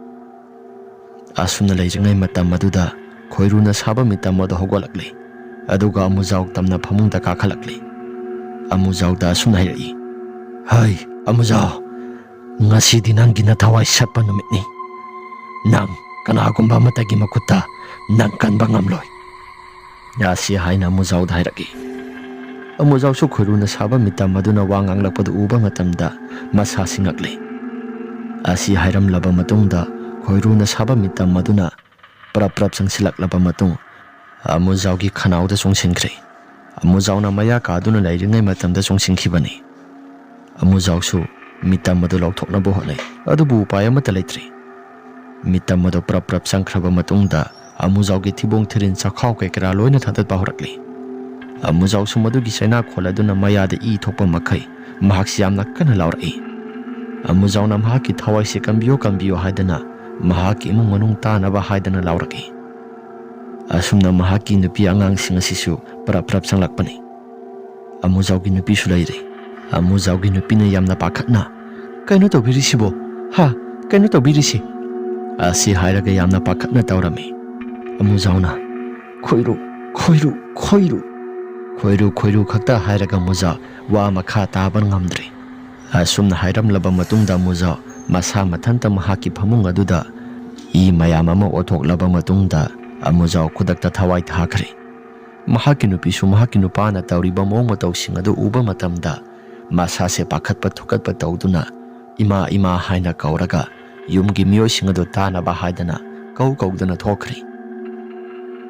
ꯑꯁꯨꯝꯅ ꯂꯩꯔꯤꯉꯩ ꯃꯇꯝ ꯑꯗꯨꯗ ꯈꯣꯏꯔꯨꯅ ꯁꯥꯕ ꯃꯤꯇꯝ ꯑꯗꯨ ꯍꯧꯒꯠꯂꯛꯂꯦ꯫ ꯑꯗꯨꯒ ꯑꯃꯨꯖꯥꯎ ꯇꯝꯅ ꯐꯃꯨꯡꯗ ꯀꯥꯈꯠꯂꯛꯂꯦ꯫ ꯑꯃꯨꯖꯥꯎꯗ ꯑꯁꯨꯝꯅ ꯍꯥꯏꯔꯛꯏ, "ꯍꯩ, ꯑꯃꯨꯖꯥꯎ, ꯉꯁꯤꯗꯤ ꯅꯪꯒꯤ ꯅꯊꯋꯥꯏ ꯁꯠꯄ ꯅꯨꯃꯤꯠꯅꯤ꯫ ꯅꯪ ꯀꯅꯥꯒꯨꯝꯕ ꯑꯃꯠꯇꯒꯤ ꯃꯈꯨꯠꯇ ꯅꯪ ꯀꯟꯕ ꯉꯝꯂꯣꯏ꯫" ꯑꯁꯤ ꯍꯥꯏꯅ ꯑꯃꯨꯖꯥꯎꯗ ꯍꯥꯏꯔꯛꯏ꯫ ꯑꯃꯨꯖꯥꯎꯁꯨ ꯈꯣꯏꯔꯨꯅ ꯁꯥꯕ ꯃꯤꯇꯝ ꯑꯗꯨꯅ ꯋꯥ ꯉꯥꯡꯂꯛꯄꯗꯨ ꯎꯕ ꯃꯇꯝꯗ ꯃꯁꯥ ꯁꯤꯡꯉꯛꯂꯦ꯫ ꯑꯁꯤ ꯍꯥꯏꯔꯝꯂꯕ ꯃꯇꯨꯡꯗ ꯈꯣꯏꯔꯨꯅ ꯁꯥꯕ ꯃꯤꯇꯝ ꯑꯗꯨꯅ ꯄ꯭ꯔꯞ ꯄ꯭ꯔꯞ ꯆꯪꯁꯤꯜꯂꯛꯂꯕ ꯃꯇꯨꯡ ꯑꯃꯨꯖꯥꯎꯒꯤ ꯈꯅꯥꯎꯗ ꯆꯣꯡꯁꯤꯟꯈ꯭ꯔꯦ꯫ ꯑꯃꯨꯖꯥꯎꯅ ꯃꯌꯥ ꯀꯥꯗꯨꯅ ꯂꯩꯔꯤꯉꯩ ꯃꯇꯝꯗ ꯆꯣꯡꯁꯤꯟꯈꯤꯕꯅꯤ꯫ ꯑꯃꯨꯖꯥꯎꯁꯨ ꯃꯤꯇꯝ ꯑꯗꯨ ꯂꯧꯊꯣꯛꯅꯕ ꯍꯣꯠꯅꯩ, ꯑꯗꯨꯕꯨ ꯎꯄꯥꯏ ꯑꯃꯠꯇ ꯂꯩꯇ꯭ꯔꯦ꯫ ꯃꯤꯇꯝ ꯑꯗꯨ ꯄ꯭ꯔꯞ ꯄ꯭ꯔꯞ ꯆꯪꯈ꯭ꯔꯕ ꯃꯇꯨꯡꯗ ꯑꯃꯨꯖꯥꯎꯒꯤ ꯊꯤꯕꯣꯡ ꯊꯤꯔꯤꯟ ꯆꯈꯥꯎ ꯀꯩꯀꯔꯥ ꯂꯣꯏꯅ ꯊꯥꯗꯠꯄ ꯍꯧꯔꯛꯂꯤ꯫ ꯑꯃꯨꯖꯥꯎꯁꯨ ꯃꯗꯨꯒꯤ ꯆꯩꯅꯥꯈꯣꯜ ꯑꯗꯨꯅ ꯃꯌꯥꯗ ꯏ ꯊꯣꯛꯄ ꯃꯈꯩ ꯃꯍꯥꯛꯁꯤ ꯌꯥꯝꯅ ꯀꯟꯅ ꯂꯥꯎꯔꯛꯏ꯫ ꯑꯃꯨꯖꯥꯎꯅ ꯃꯍꯥꯛꯀꯤ ꯊꯋꯥꯏꯁꯤ ꯀꯟꯕꯤꯌꯨ, ꯀꯟꯕꯤꯌꯨ ꯍꯥꯏꯗꯅ ꯃꯍꯥꯛꯀꯤ ꯏꯃꯨꯡ ꯃꯅꯨꯡ ꯇꯥꯅꯕ ꯍꯥꯏꯗꯅ ꯂꯥꯎꯔꯛꯏ꯫ ꯑꯁꯨꯝꯅ ꯃꯍꯥꯛꯀꯤ ꯅꯨꯄꯤ ꯑꯉꯥꯡꯁꯤꯡ ꯑꯁꯤꯁꯨ ꯄ꯭ꯔꯞ ꯄ꯭ꯔꯞ ꯆꯪꯂꯛꯄꯅꯤ꯫ ꯑꯃꯨꯖꯥꯎꯒꯤ ꯅꯨꯄꯤꯁꯨ ꯂꯩꯔꯦ꯫ ꯑꯃꯨꯖꯥꯎꯒꯤ ꯅꯨꯄꯤꯅ ꯌꯥꯝꯅ ꯄꯥꯈꯠꯅ, "ꯀꯩꯅꯣ ꯇꯧꯕꯤꯔꯤꯁꯤꯕꯣ? ꯍꯥ? ꯀꯩꯅꯣ ꯇꯧꯕꯤꯔꯤꯁꯤ?" ꯑꯁꯤ ꯍꯥꯏꯔꯒ ꯌꯥꯝꯅ ꯄꯥꯈꯠꯅ ꯇꯧꯔꯝꯃꯤ꯫ ꯑꯃꯨꯖꯥꯎꯅ, "ꯈꯣꯏꯔꯨ, ꯈꯣꯏꯔꯨ, ꯈꯣꯏꯔꯨ, ꯈꯣꯏꯔꯨ, ꯈꯣꯏꯔꯨ" ꯈꯛꯇ ꯍꯥꯏꯔꯒ ꯑꯃꯨꯖꯥꯎ ꯋꯥ ꯃꯈꯥ ꯇꯥꯕ ꯉꯝꯗ꯭ꯔꯦ꯫ ꯑꯁꯨꯝꯅ ꯍꯥꯏꯔꯝꯂꯕ ꯃꯇꯨꯡꯗ ꯑꯃꯨꯖꯥꯎ ꯃꯁꯥ ꯃꯊꯟꯇ ꯃꯍꯥꯛꯀꯤ ꯐꯃꯨꯡ ꯑꯗꯨꯗ ꯏ ꯃꯌꯥꯝ ꯑꯃ ꯑꯣꯊꯣꯛꯂꯕ ꯃꯇꯨꯡꯗ ꯑꯃꯨꯖꯥꯎ ꯈꯨꯗꯛꯇ ꯊꯋꯥꯏ ꯊꯥꯈ꯭ꯔꯦ꯫ ꯃꯍꯥꯛꯀꯤ ꯅꯨꯄꯤꯁꯨ ꯃꯍꯥꯛꯀꯤ ꯅꯨꯄꯥꯅ ꯇꯧꯔꯤꯕ ꯃꯑꯣꯡ ꯃꯇꯧꯁꯤꯡ ꯑꯗꯨ ꯎꯕ ꯃꯇꯝꯗ ꯃꯁꯥꯁꯦ ꯄꯥꯈꯠꯄ ꯊꯨꯀꯠꯄ ꯇꯧꯗꯨꯅ "ꯏꯃꯥ, ꯏꯃꯥ" ꯍꯥꯏꯅ ꯀꯧꯔꯒ ꯌꯨꯝꯒꯤ ꯃꯤꯑꯣꯏꯁꯤꯡ ꯑꯗꯨ ꯇꯥꯅꯕ ꯍꯥꯏꯗꯅ ꯀꯧ ꯀꯧꯗꯨꯅ ꯊꯣꯛꯈ꯭ꯔꯦ꯫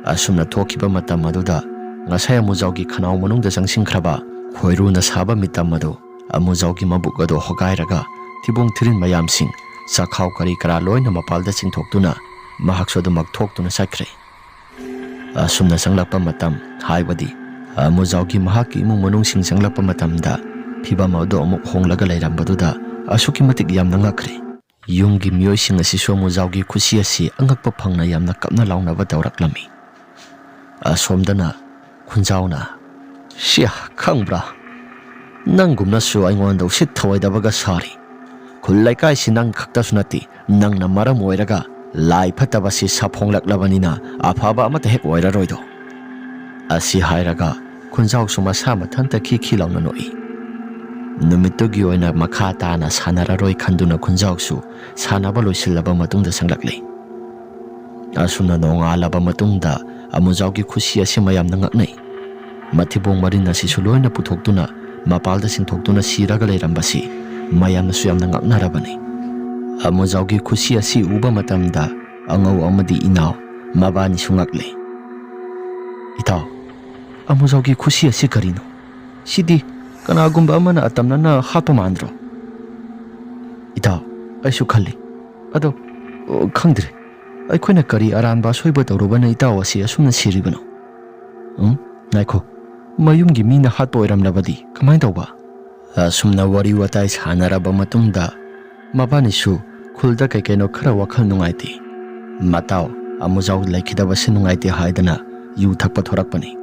ꯑꯁꯨꯝꯅ ꯊꯣꯛꯈꯤꯕ ꯃꯇꯝ ꯑꯗꯨꯗ ꯉꯁꯥꯏ ꯑꯃꯨꯖꯥꯎꯒꯤ ꯈꯅꯥꯎ ꯃꯅꯨꯡꯗ ꯆꯪꯁꯤꯟꯈ꯭ꯔꯕ ꯈꯣꯏꯔꯨꯅ ꯁꯥꯕ ꯃꯤꯇꯝ ꯑꯗꯨ ꯑꯃꯨꯖꯥꯎꯒꯤ ꯃꯕꯨꯛ ꯑꯗꯨ ꯍꯣꯒꯥꯏꯔꯒ ꯊꯤꯕꯣꯡ ꯊꯤꯔꯤꯟ ꯃꯌꯥꯝꯁꯤꯡ, ꯆꯥꯛꯈꯥꯎ ꯀꯔꯤ ꯀꯔꯥ ꯂꯣꯏꯅ ꯃꯄꯥꯜꯗ ꯆꯤꯡꯊꯣꯛꯇꯨꯅ ꯃꯍꯥꯛꯁꯨ ꯑꯗꯨꯃꯛ ꯊꯣꯛꯇꯨꯅ ꯆꯠꯈ꯭ꯔꯦ꯫ ꯑꯁꯨꯝꯅ ꯆꯪꯂꯛꯄ ꯃꯇꯝ, ꯍꯥꯏꯕꯗꯤ ꯑꯃꯨꯖꯥꯎꯒꯤ ꯃꯍꯥꯛꯀꯤ ꯏꯃꯨꯡ ꯃꯅꯨꯡꯁꯤꯡ ꯆꯪꯂꯛꯄ ꯃꯇꯝꯗ ꯐꯤꯕꯝ ꯑꯗꯨ ꯑꯃꯨꯛ ꯍꯣꯡꯂꯒ ꯂꯩꯔꯝꯕꯗꯨꯗ ꯑꯁꯨꯛꯀꯤ ꯃꯇꯤꯛ ꯌꯥꯝꯅ ꯉꯛꯈ꯭ꯔꯦ꯫ ꯌꯨꯝꯒꯤ ꯃꯤꯑꯣꯏꯁꯤꯡ ꯑꯁꯤꯁꯨ ꯑꯃꯨꯖꯥꯎꯒꯤ ꯈꯨꯁꯤ ꯑꯁꯤ ꯑꯉꯛꯄ ꯐꯪꯅ ꯌꯥꯝꯅ ꯀꯞꯅ ꯂꯥꯎꯅꯕ ꯇꯧꯔꯛꯂꯝꯃꯤ꯫ ꯑꯁꯣꯝꯗꯅ ꯈꯨꯟꯖꯥꯎꯅ, "ꯁꯤ ꯈꯪꯕ꯭ꯔꯥ? ꯅꯪꯒꯨꯝꯅꯁꯨ ꯑꯩꯉꯣꯟꯗ ꯎꯁꯤꯠ ꯊꯑꯣꯏꯗꯕꯒ ꯁꯥꯔꯤ꯫ ꯈꯨꯜ ꯂꯩꯀꯥꯏꯁꯤ ꯅꯪ ꯈꯛꯇꯁꯨ ꯅꯠꯇꯦ, ꯅꯪꯅ ꯃꯔꯝ ꯑꯣꯏꯔꯒ ꯂꯥꯏ ꯐꯠꯇꯕꯁꯤ ꯁꯥꯐꯣꯡꯂꯛꯂꯕꯅꯤꯅ ꯑꯐꯕ ꯑꯃꯠꯇ ꯍꯦꯛ ꯑꯣꯏꯔꯔꯣꯏꯗꯣ"꯫ ꯑꯁꯤ ꯍꯥꯏꯔꯒ ꯈꯨꯟꯖꯥꯎꯁꯨ ꯃꯁꯥ ꯃꯊꯟꯇ ꯈꯤ ꯈꯤ ꯂꯥꯎꯅ ꯅꯣꯛꯏ꯫ ꯅꯨꯃꯤꯠꯇꯨꯒꯤ ꯑꯣꯏꯅ ꯃꯈꯥ ꯇꯥꯅ ꯁꯥꯟꯅꯔꯔꯣꯏ ꯈꯟꯗꯨꯅ ꯈꯨꯟꯖꯥꯎꯁꯨ ꯁꯥꯟꯅꯕ ꯂꯣꯏꯁꯤꯜꯂꯕ ꯃꯇꯨꯡꯗ ꯆꯪꯂꯛꯂꯤ꯫ ꯑꯁꯨꯝꯅ ꯅꯣꯡꯉꯥꯜꯂꯕ ꯃꯇꯨꯡꯗ ꯑꯃꯨꯖꯥꯎꯒꯤ ꯈꯨꯁꯤ ꯑꯁꯤ ꯃꯌꯥꯝꯅ ꯉꯛꯅꯩ꯫ ꯃꯊꯤꯕꯣꯡ ꯃꯔꯤꯟ ꯑꯁꯤꯁꯨ ꯂꯣꯏꯅ ꯄꯨꯊꯣꯛꯇꯨꯅ ꯃꯄꯥꯜꯗ ꯆꯤꯡꯊꯣꯛꯇꯨꯅ ꯁꯤꯔꯒ ꯂꯩꯔꯝꯕꯁꯤ ꯃꯌꯥꯝꯅꯁꯨ ꯌꯥꯝꯅ ꯉꯛꯅꯔꯕꯅꯤ꯫ ꯑꯃꯨꯖꯥꯎꯒꯤ ꯈꯨꯁꯤ ꯑꯁꯤ ꯎꯕ ꯃꯇꯝꯗ ꯑꯉꯧ ꯑꯃꯗꯤ ꯏꯅꯥꯎ ꯃꯕꯥꯅꯤꯁꯨ ꯉꯛꯂꯦ꯫ "ꯏꯇꯥꯎ, ꯑꯃꯨꯖꯥꯎꯒꯤ ꯈꯨꯁꯤ ꯑꯁꯤ ꯀꯔꯤꯅꯣ? ꯁꯤꯗꯤ ꯀꯅꯥꯒꯨꯝꯕ ꯑꯃꯅ ꯑꯇꯝꯅꯅ ꯍꯥꯠꯄ ꯃꯥꯟꯗ꯭ꯔꯣ?" "ꯏꯇꯥꯎ, ꯑꯩꯁꯨ ꯈꯜꯂꯤ꯫ ꯑꯗꯣ, ꯑꯣ, ꯈꯪꯗ꯭ꯔꯦ꯫ ꯑꯩꯈꯣꯏꯅ ꯀꯔꯤ ꯑꯔꯥꯟꯕ ꯑꯁꯣꯏꯕ ꯇꯧꯔꯨꯕꯅ ꯏꯇꯥꯎ ꯑꯁꯤ ꯑꯁꯨꯝꯅ ꯁꯤꯔꯤꯕꯅꯣ? ꯎꯝ, ꯉꯥꯏꯈꯣ, ꯃꯌꯨꯝꯒꯤ ꯃꯤꯅ ꯍꯥꯠꯄ ꯑꯣꯏꯔꯝꯂꯕꯗꯤ ꯀꯃꯥꯏꯅ ꯇꯧꯕ?" ꯑꯁꯨꯝꯅ ꯋꯥꯔꯤ ꯋꯥꯇꯥꯏ ꯁꯥꯟꯅꯔꯕ ꯃꯇꯨꯡꯗ ꯃꯕꯥꯅꯤꯁꯨ ꯈꯨꯜꯗ ꯀꯩ ꯀꯩꯅꯣ ꯈꯔ ꯋꯥꯈꯜ ꯅꯨꯡꯉꯥꯏꯇꯦ꯫ ꯃꯇꯥꯎ ꯑꯃꯨꯖꯥꯎ ꯂꯩꯈꯤꯗꯕꯁꯤ ꯅꯨꯡꯉꯥꯏꯇꯦ ꯍꯥꯏꯗꯅ ꯌꯨ ꯊꯛꯄ ꯊꯣꯔꯛꯄꯅꯤ꯫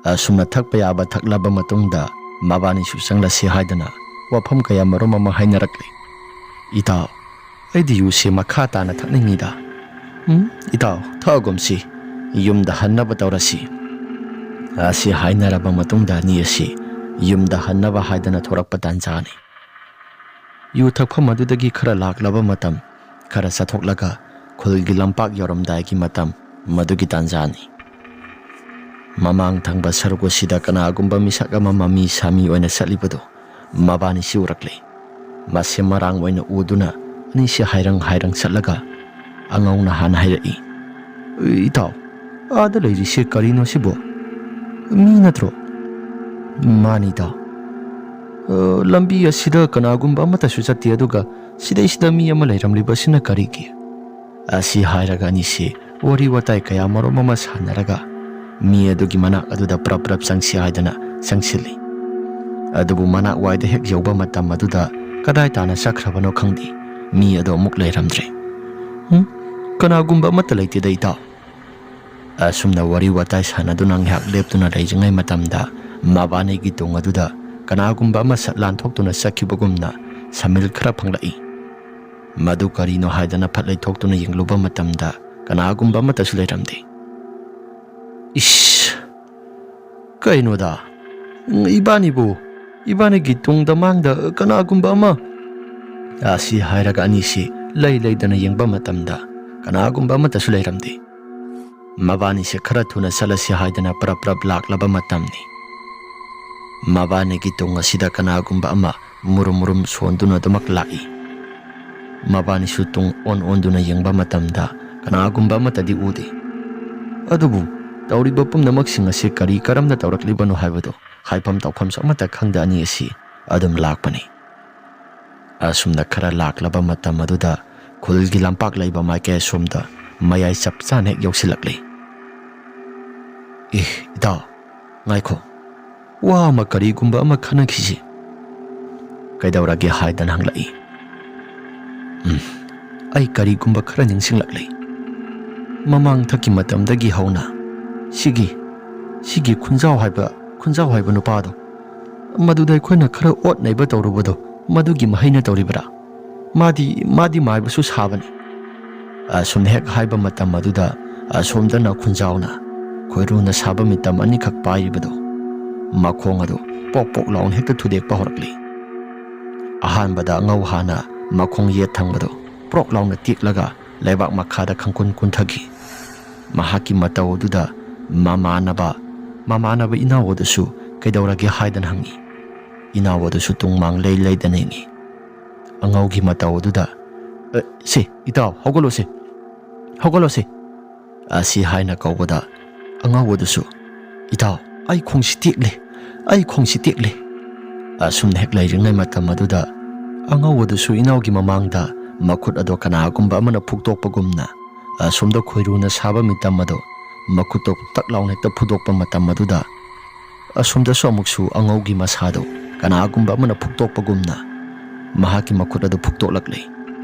ꯑꯁꯨꯝꯅ ꯊꯛꯄ ꯌꯥꯕ ꯊꯛꯂꯕ ꯃꯇꯨꯡꯗ ꯃꯕꯥꯅꯤꯁꯨ ꯆꯪꯂꯁꯤ ꯍꯥꯏꯗꯅ ꯋꯥꯐꯝ ꯀꯌꯥ ꯃꯔꯨꯝ ꯑꯃ ꯍꯥꯏꯅꯔꯛꯂꯤ꯫ "ꯏꯇꯥꯎ, ꯑꯩꯗꯤ ꯌꯨꯁꯦ ꯃꯈꯥ ꯇꯥꯅ ꯊꯛꯅꯤꯡꯉꯤꯗ꯫ ꯎꯝ, ꯏꯇꯥꯎ, ꯊꯛꯑꯒꯨꯝꯁꯤ, ꯌꯨꯝꯗ ꯍꯟꯅꯕ ꯇꯧꯔꯁꯤ"꯫ ꯑꯁꯤ ꯍꯥꯏꯅꯔꯕ ꯃꯇꯨꯡꯗ ꯑꯅꯤ ꯑꯁꯤ ꯌꯨꯝꯗ ꯍꯟꯅꯕ ꯍꯥꯏꯗꯅ ꯊꯣꯔꯛꯄ ꯇꯥꯟꯖꯥꯅꯤ꯫ ꯌꯨ ꯊꯛꯐꯝ ꯑꯗꯨꯗꯒꯤ ꯈꯔ ꯂꯥꯛꯂꯕ ꯃꯇꯝ ꯈꯔ ꯆꯠꯊꯣꯛꯂꯒ ꯈꯨꯜꯒꯤ ꯂꯝꯄꯥꯛ ꯌꯧꯔꯝꯗꯥꯏꯒꯤ ꯃꯇꯝ ꯃꯗꯨꯒꯤ ꯇꯥꯟꯖꯥꯅꯤ꯫ ꯃꯃꯥꯡ ꯊꯪꯕ ꯁꯔꯨꯛ ꯑꯁꯤꯗ ꯀꯅꯥꯒꯨꯝꯕ ꯃꯤꯁꯛ ꯑꯃ ꯃꯃꯤ ꯁꯥꯃꯤ ꯑꯣꯏꯅ ꯆꯠꯂꯤꯕꯗꯨ ꯃꯕꯥꯅꯤꯁꯤ ꯎꯔꯛꯂꯦ꯫ ꯃꯁꯦ ꯃꯔꯥꯡ ꯑꯣꯏꯅ ꯎꯗꯨꯅ ꯑꯅꯤꯁꯤ ꯍꯥꯏꯔꯪ ꯍꯥꯏꯔꯪ ꯆꯠꯂꯒ ꯑꯉꯧꯅ ꯍꯥꯟꯅ ꯍꯥꯏꯔꯛꯏ, "ꯏꯇꯥꯎ, ꯑꯥꯗ ꯂꯩꯔꯤꯁꯦ ꯀꯔꯤꯅꯣ ꯁꯤꯕꯣ? ꯃꯤ ꯅꯠꯇ꯭ꯔꯣ?" "ꯃꯥꯅꯤ ꯏꯇꯥꯎ꯫ ꯑ, ꯂꯝꯕꯤ ꯑꯁꯤꯗ ꯀꯅꯥꯒꯨꯝꯕ ꯑꯃꯠꯇꯁꯨ ꯆꯠꯇꯦ, ꯑꯗꯨꯒ ꯁꯤꯗꯩꯁꯤꯗ ꯃꯤ ꯑꯃ ꯂꯩꯔꯝꯂꯤꯕꯁꯤꯅ ꯀꯔꯤꯒꯤ?" ꯑꯁꯤ ꯍꯥꯏꯔꯒ ꯑꯅꯤꯁꯤ ꯋꯥꯔꯤ ꯋꯥꯇꯥꯏ ꯀꯌꯥ ꯃꯔꯨꯝ ꯑꯃ ꯁꯥꯟꯅꯔꯒ ꯃꯤ ꯑꯗꯨꯒꯤ ꯃꯅꯥꯛ ꯑꯗꯨꯗ ꯄ꯭ꯔꯞ ꯄ꯭ꯔꯞ ꯆꯪꯁꯤ ꯍꯥꯏꯗꯅ ꯆꯪꯁꯤꯜꯂꯤ꯫ ꯑꯗꯨꯕꯨ ꯃꯅꯥꯛ ꯋꯥꯏꯗ ꯍꯦꯛ ꯌꯧꯕ ꯃꯇꯝ ꯑꯗꯨꯗ ꯀꯗꯥꯏ ꯇꯥꯅ ꯆꯠꯈ꯭ꯔꯕꯅꯣ ꯈꯪꯗꯦ꯫ ꯃꯤ ꯑꯗꯣ ꯑꯃꯨꯛ ꯂꯩꯔꯝꯗ꯭ꯔꯦ꯫ "ꯎꯝ? ꯀꯅꯥꯒꯨꯝꯕ ꯑꯃꯠꯇ ꯂꯩꯇꯦꯗ, ꯏꯇꯥꯎ꯫" ꯑꯁꯨꯝꯅ ꯋꯥꯔꯤ ꯋꯥꯇꯥꯏ ꯁꯥꯟꯅꯗꯨꯅ ꯉꯥꯏꯍꯥꯛ ꯂꯦꯞꯇꯨꯅ ꯂꯩꯔꯤꯉꯩ ꯃꯇꯝꯗ, ꯃꯕꯥꯅꯤꯒꯤ ꯇꯨꯡ ꯑꯗꯨꯗ ꯀꯅꯥꯒꯨꯝꯕ ꯑꯃ ꯁꯠ ꯂꯥꯟꯊꯣꯛꯇꯨꯅ ꯆꯠꯈꯤꯕꯒꯨꯝꯅ ꯁꯃꯤꯜ ꯈꯔ ꯐꯪꯂꯛꯏ꯫ ꯃꯗꯨ ꯀꯔꯤꯅꯣ ꯍꯥꯏꯗꯅ ꯐꯠ ꯂꯩꯊꯣꯛꯇꯨꯅ ꯌꯦꯡꯂꯨꯕ ꯃꯇꯝꯗ, ꯀꯅꯥꯒꯨꯝꯕ ꯑꯃꯠꯇꯁꯨ ꯂꯩꯔꯝꯗꯦ꯫ "ꯏꯁ! ꯀꯩꯅꯣꯗ, ꯏꯕꯥꯅꯤꯕꯨ, ꯏꯕꯥꯅꯤꯒꯤ ꯇꯨꯡꯗ ꯃꯥꯡꯗ ꯀꯅꯥꯒꯨꯝꯕ ꯑꯃ?" ꯑꯁꯤ ꯍꯥꯏꯔꯒ ꯑꯅꯤꯁꯤ ꯂꯩ ꯂꯩꯗꯅ ꯌꯦꯡꯕ ꯃꯇꯝꯗ, ꯀꯅꯥꯒꯨꯝꯕ ꯑꯃꯠꯇꯁꯨ ꯂꯩꯔꯝꯗꯦ꯫ ꯃꯕꯥꯅꯤꯁꯦ ꯈꯔ ꯊꯨꯅ ꯆꯠꯂꯁꯤ ꯍꯥꯏꯗꯅ ꯄ꯭ꯔꯞ ꯄ꯭ꯔꯞ ꯂꯥꯛꯂꯕ ꯃꯇꯝꯅꯤ꯫ ꯃꯕꯥꯅꯤꯒꯤ ꯇꯨꯡ ꯑꯁꯤꯗ ꯀꯅꯥꯒꯨꯝꯕ ꯑꯃ ꯃꯨꯔꯨꯝ ꯃꯨꯔꯨꯝ ꯁꯣꯟꯗꯨꯅ ꯑꯗꯨꯃꯛ ꯂꯥꯛꯏ꯫ ꯃꯕꯥꯅꯤꯁꯨ ꯇꯨꯡ ꯑꯣꯟ ꯑꯣꯟꯗꯨꯅ ꯌꯦꯡꯕ ꯃꯇꯝꯗ, ꯀꯅꯥꯒꯨꯝꯕ ꯑꯃꯠꯇꯗꯤ ꯎꯗꯦ꯫ ꯑꯗꯨꯕꯨ ꯇꯧꯔꯤꯕ ꯄꯨꯝꯅꯃꯛꯁꯤꯡ ꯑꯁꯤ ꯀꯔꯤ ꯀꯔꯝꯅ ꯇꯧꯔꯛꯂꯤꯕꯅꯣ ꯍꯥꯏꯕꯗꯨ ꯍꯥꯏꯐꯝ ꯇꯧꯐꯝꯁꯨ ꯑꯃꯠꯇ ꯈꯪꯗ ꯑꯅꯤ ꯑꯁꯤ ꯑꯗꯨꯝ ꯂꯥꯛꯄꯅꯤ꯫ ꯑꯁꯨꯝꯅ ꯈꯔ ꯂꯥꯛꯂꯕ ꯃꯇꯝ ꯑꯗꯨꯗ ꯈꯨꯜꯒꯤ ꯂꯝꯄꯥꯛ ꯂꯩꯕ ꯃꯥꯏꯀꯩ ꯑꯁꯣꯝꯗ ꯃꯌꯥꯏ ꯆꯞ ꯆꯥꯅ ꯍꯦꯛ ꯌꯧꯁꯤꯜꯂꯛꯂꯤ꯫ "ꯑꯦ, ꯏꯇꯥꯎ, ꯉꯥꯏꯈꯣ, ꯋꯥ ꯑꯃ ꯀꯔꯤꯒꯨꯝꯕ ꯑꯃ ꯈꯟꯅꯈꯤꯁꯤ꯫" "ꯀꯩꯗꯧꯔꯒꯦ?" ꯍꯥꯏꯗꯅ ꯍꯪꯂꯛꯏ꯫ "ꯎꯝ, ꯑꯩ ꯀꯔꯤꯒꯨꯝꯕ ꯈꯔ ꯅꯤꯡꯁꯤꯡꯂꯛꯂꯤ꯫ ꯃꯃꯥꯡꯊꯛꯀꯤ ꯃꯇꯝꯗꯒꯤ ꯍꯧꯅ ꯁꯤꯒꯤ, ꯁꯤꯒꯤ ꯈꯨꯟꯖꯥꯎ ꯍꯥꯏꯕ, ꯈꯨꯟꯖꯥꯎ ꯍꯥꯏꯕ ꯅꯨꯄꯥꯗꯣ, ꯃꯗꯨꯗ ꯑꯩꯈꯣꯏꯅ ꯈꯔ ꯑꯣꯠ ꯅꯩꯕ ꯇꯧꯔꯨꯕꯗꯣ, ꯃꯗꯨꯒꯤ ꯃꯍꯩꯅ ꯇꯧꯔꯤꯕ꯭ꯔꯥ? ꯃꯥꯗꯤ, ꯃꯥꯗꯤ ꯃꯥꯏꯕꯁꯨ ꯁꯥꯕꯅꯤ꯫" ꯑꯁꯨꯝ ꯍꯦꯛ ꯍꯥꯏꯕ ꯃꯇꯝ ꯑꯗꯨꯗ ꯑꯁꯣꯝꯗꯅ ꯈꯨꯟꯖꯥꯎꯅ ꯈꯣꯏꯔꯨꯅ ꯁꯥꯕ ꯃꯤꯇꯝ ꯑꯅꯤꯈꯛ ꯄꯥꯏꯔꯤꯕꯗꯨ, ꯃꯈꯣꯡ ꯑꯗꯨ ꯄꯣꯛ ꯄꯣꯛ ꯂꯥꯎꯅ ꯍꯦꯛꯇ ꯊꯨꯗꯦꯛꯄ ꯍꯧꯔꯛꯂꯤ꯫ ꯑꯍꯥꯟꯕꯗ ꯑꯉꯧ ꯍꯥꯟꯅ ꯃꯈꯣꯡ ꯌꯦꯠ ꯊꯪꯕꯗꯨ ꯄ꯭ꯔꯣꯛ ꯂꯥꯎꯅ ꯇꯦꯛꯂꯒ ꯂꯩꯕꯥꯛ ꯃꯈꯥꯗ ꯈꯪꯀꯨꯟ ꯀꯨꯟꯊꯈꯤ꯫ ꯃꯍꯥꯛꯀꯤ ꯃꯇꯧ ꯑꯗꯨꯗ ꯃꯃꯥꯟꯅꯕ, ꯃꯃꯥꯟꯅꯕ ꯏꯅꯥꯎ ꯑꯗꯨꯁꯨ ꯀꯩꯗꯧꯔꯒꯦ ꯍꯥꯏꯗꯅ ꯍꯪꯉꯤ꯫ ꯏꯅꯥꯎ ꯑꯗꯨꯁꯨ ꯇꯨꯡ ꯃꯥꯡ ꯂꯩ ꯂꯩꯗꯅ ꯌꯦꯡꯉꯤ꯫ ꯑꯉꯧꯒꯤ ꯃꯇꯧ ꯑꯗꯨꯗ, "ꯑ, ꯁꯦ, ꯏꯇꯥꯎ, ꯍꯧꯒꯠꯂꯣꯁꯦ, ꯍꯧꯒꯠꯂꯣꯁꯦ," ꯑꯁꯤ ꯍꯥꯏꯅ ꯀꯧꯕꯗ, ꯑꯉꯧꯕꯗꯨꯁꯨ, "ꯏꯇꯥꯎ, ꯑꯩ ꯈꯣꯡꯁꯤ ꯇꯦꯛꯂꯦ, ꯑꯩ ꯈꯣꯡꯁꯤ ꯇꯦꯛꯂꯦ꯫" ꯑꯁꯨꯝꯅ ꯍꯦꯛ ꯂꯩꯔꯤꯉꯩ ꯃꯇꯝ ꯑꯗꯨꯗ, ꯑꯉꯧꯕꯗꯨꯁꯨ ꯏꯅꯥꯎꯒꯤ ꯃꯃꯥꯡꯗ ꯃꯈꯨꯠ ꯑꯗꯣ ꯀꯅꯥꯒꯨꯝꯕ ꯑꯃꯅ ꯐꯨꯛꯇꯣꯛꯄꯒꯨꯝꯅ, ꯑꯁꯣꯝꯗ ꯈꯣꯏꯔꯨꯅ ꯁꯥꯕ ꯃꯤꯇꯝ ꯑꯗꯣ ꯃꯈꯨꯠꯇꯣ ꯇꯛ ꯂꯥꯎꯅ ꯍꯦꯛꯇ ꯐꯨꯗꯣꯛꯄ ꯃꯇꯝ ꯑꯗꯨꯗ, ꯑꯁꯣꯝꯗꯁꯨ ꯑꯃꯨꯛꯁꯨ ꯑꯉꯧꯒꯤ ꯃꯁꯥꯗꯣ ꯀꯅꯥꯒꯨꯝꯕ ꯑꯃꯅ ꯐꯨꯛꯇꯣꯛꯄꯒꯨꯝꯅ ꯃꯍꯥꯛꯀꯤ ꯃꯈꯨꯠ ꯑꯗꯨ ꯐꯨꯛꯇꯣꯛꯂꯛꯂꯦ꯫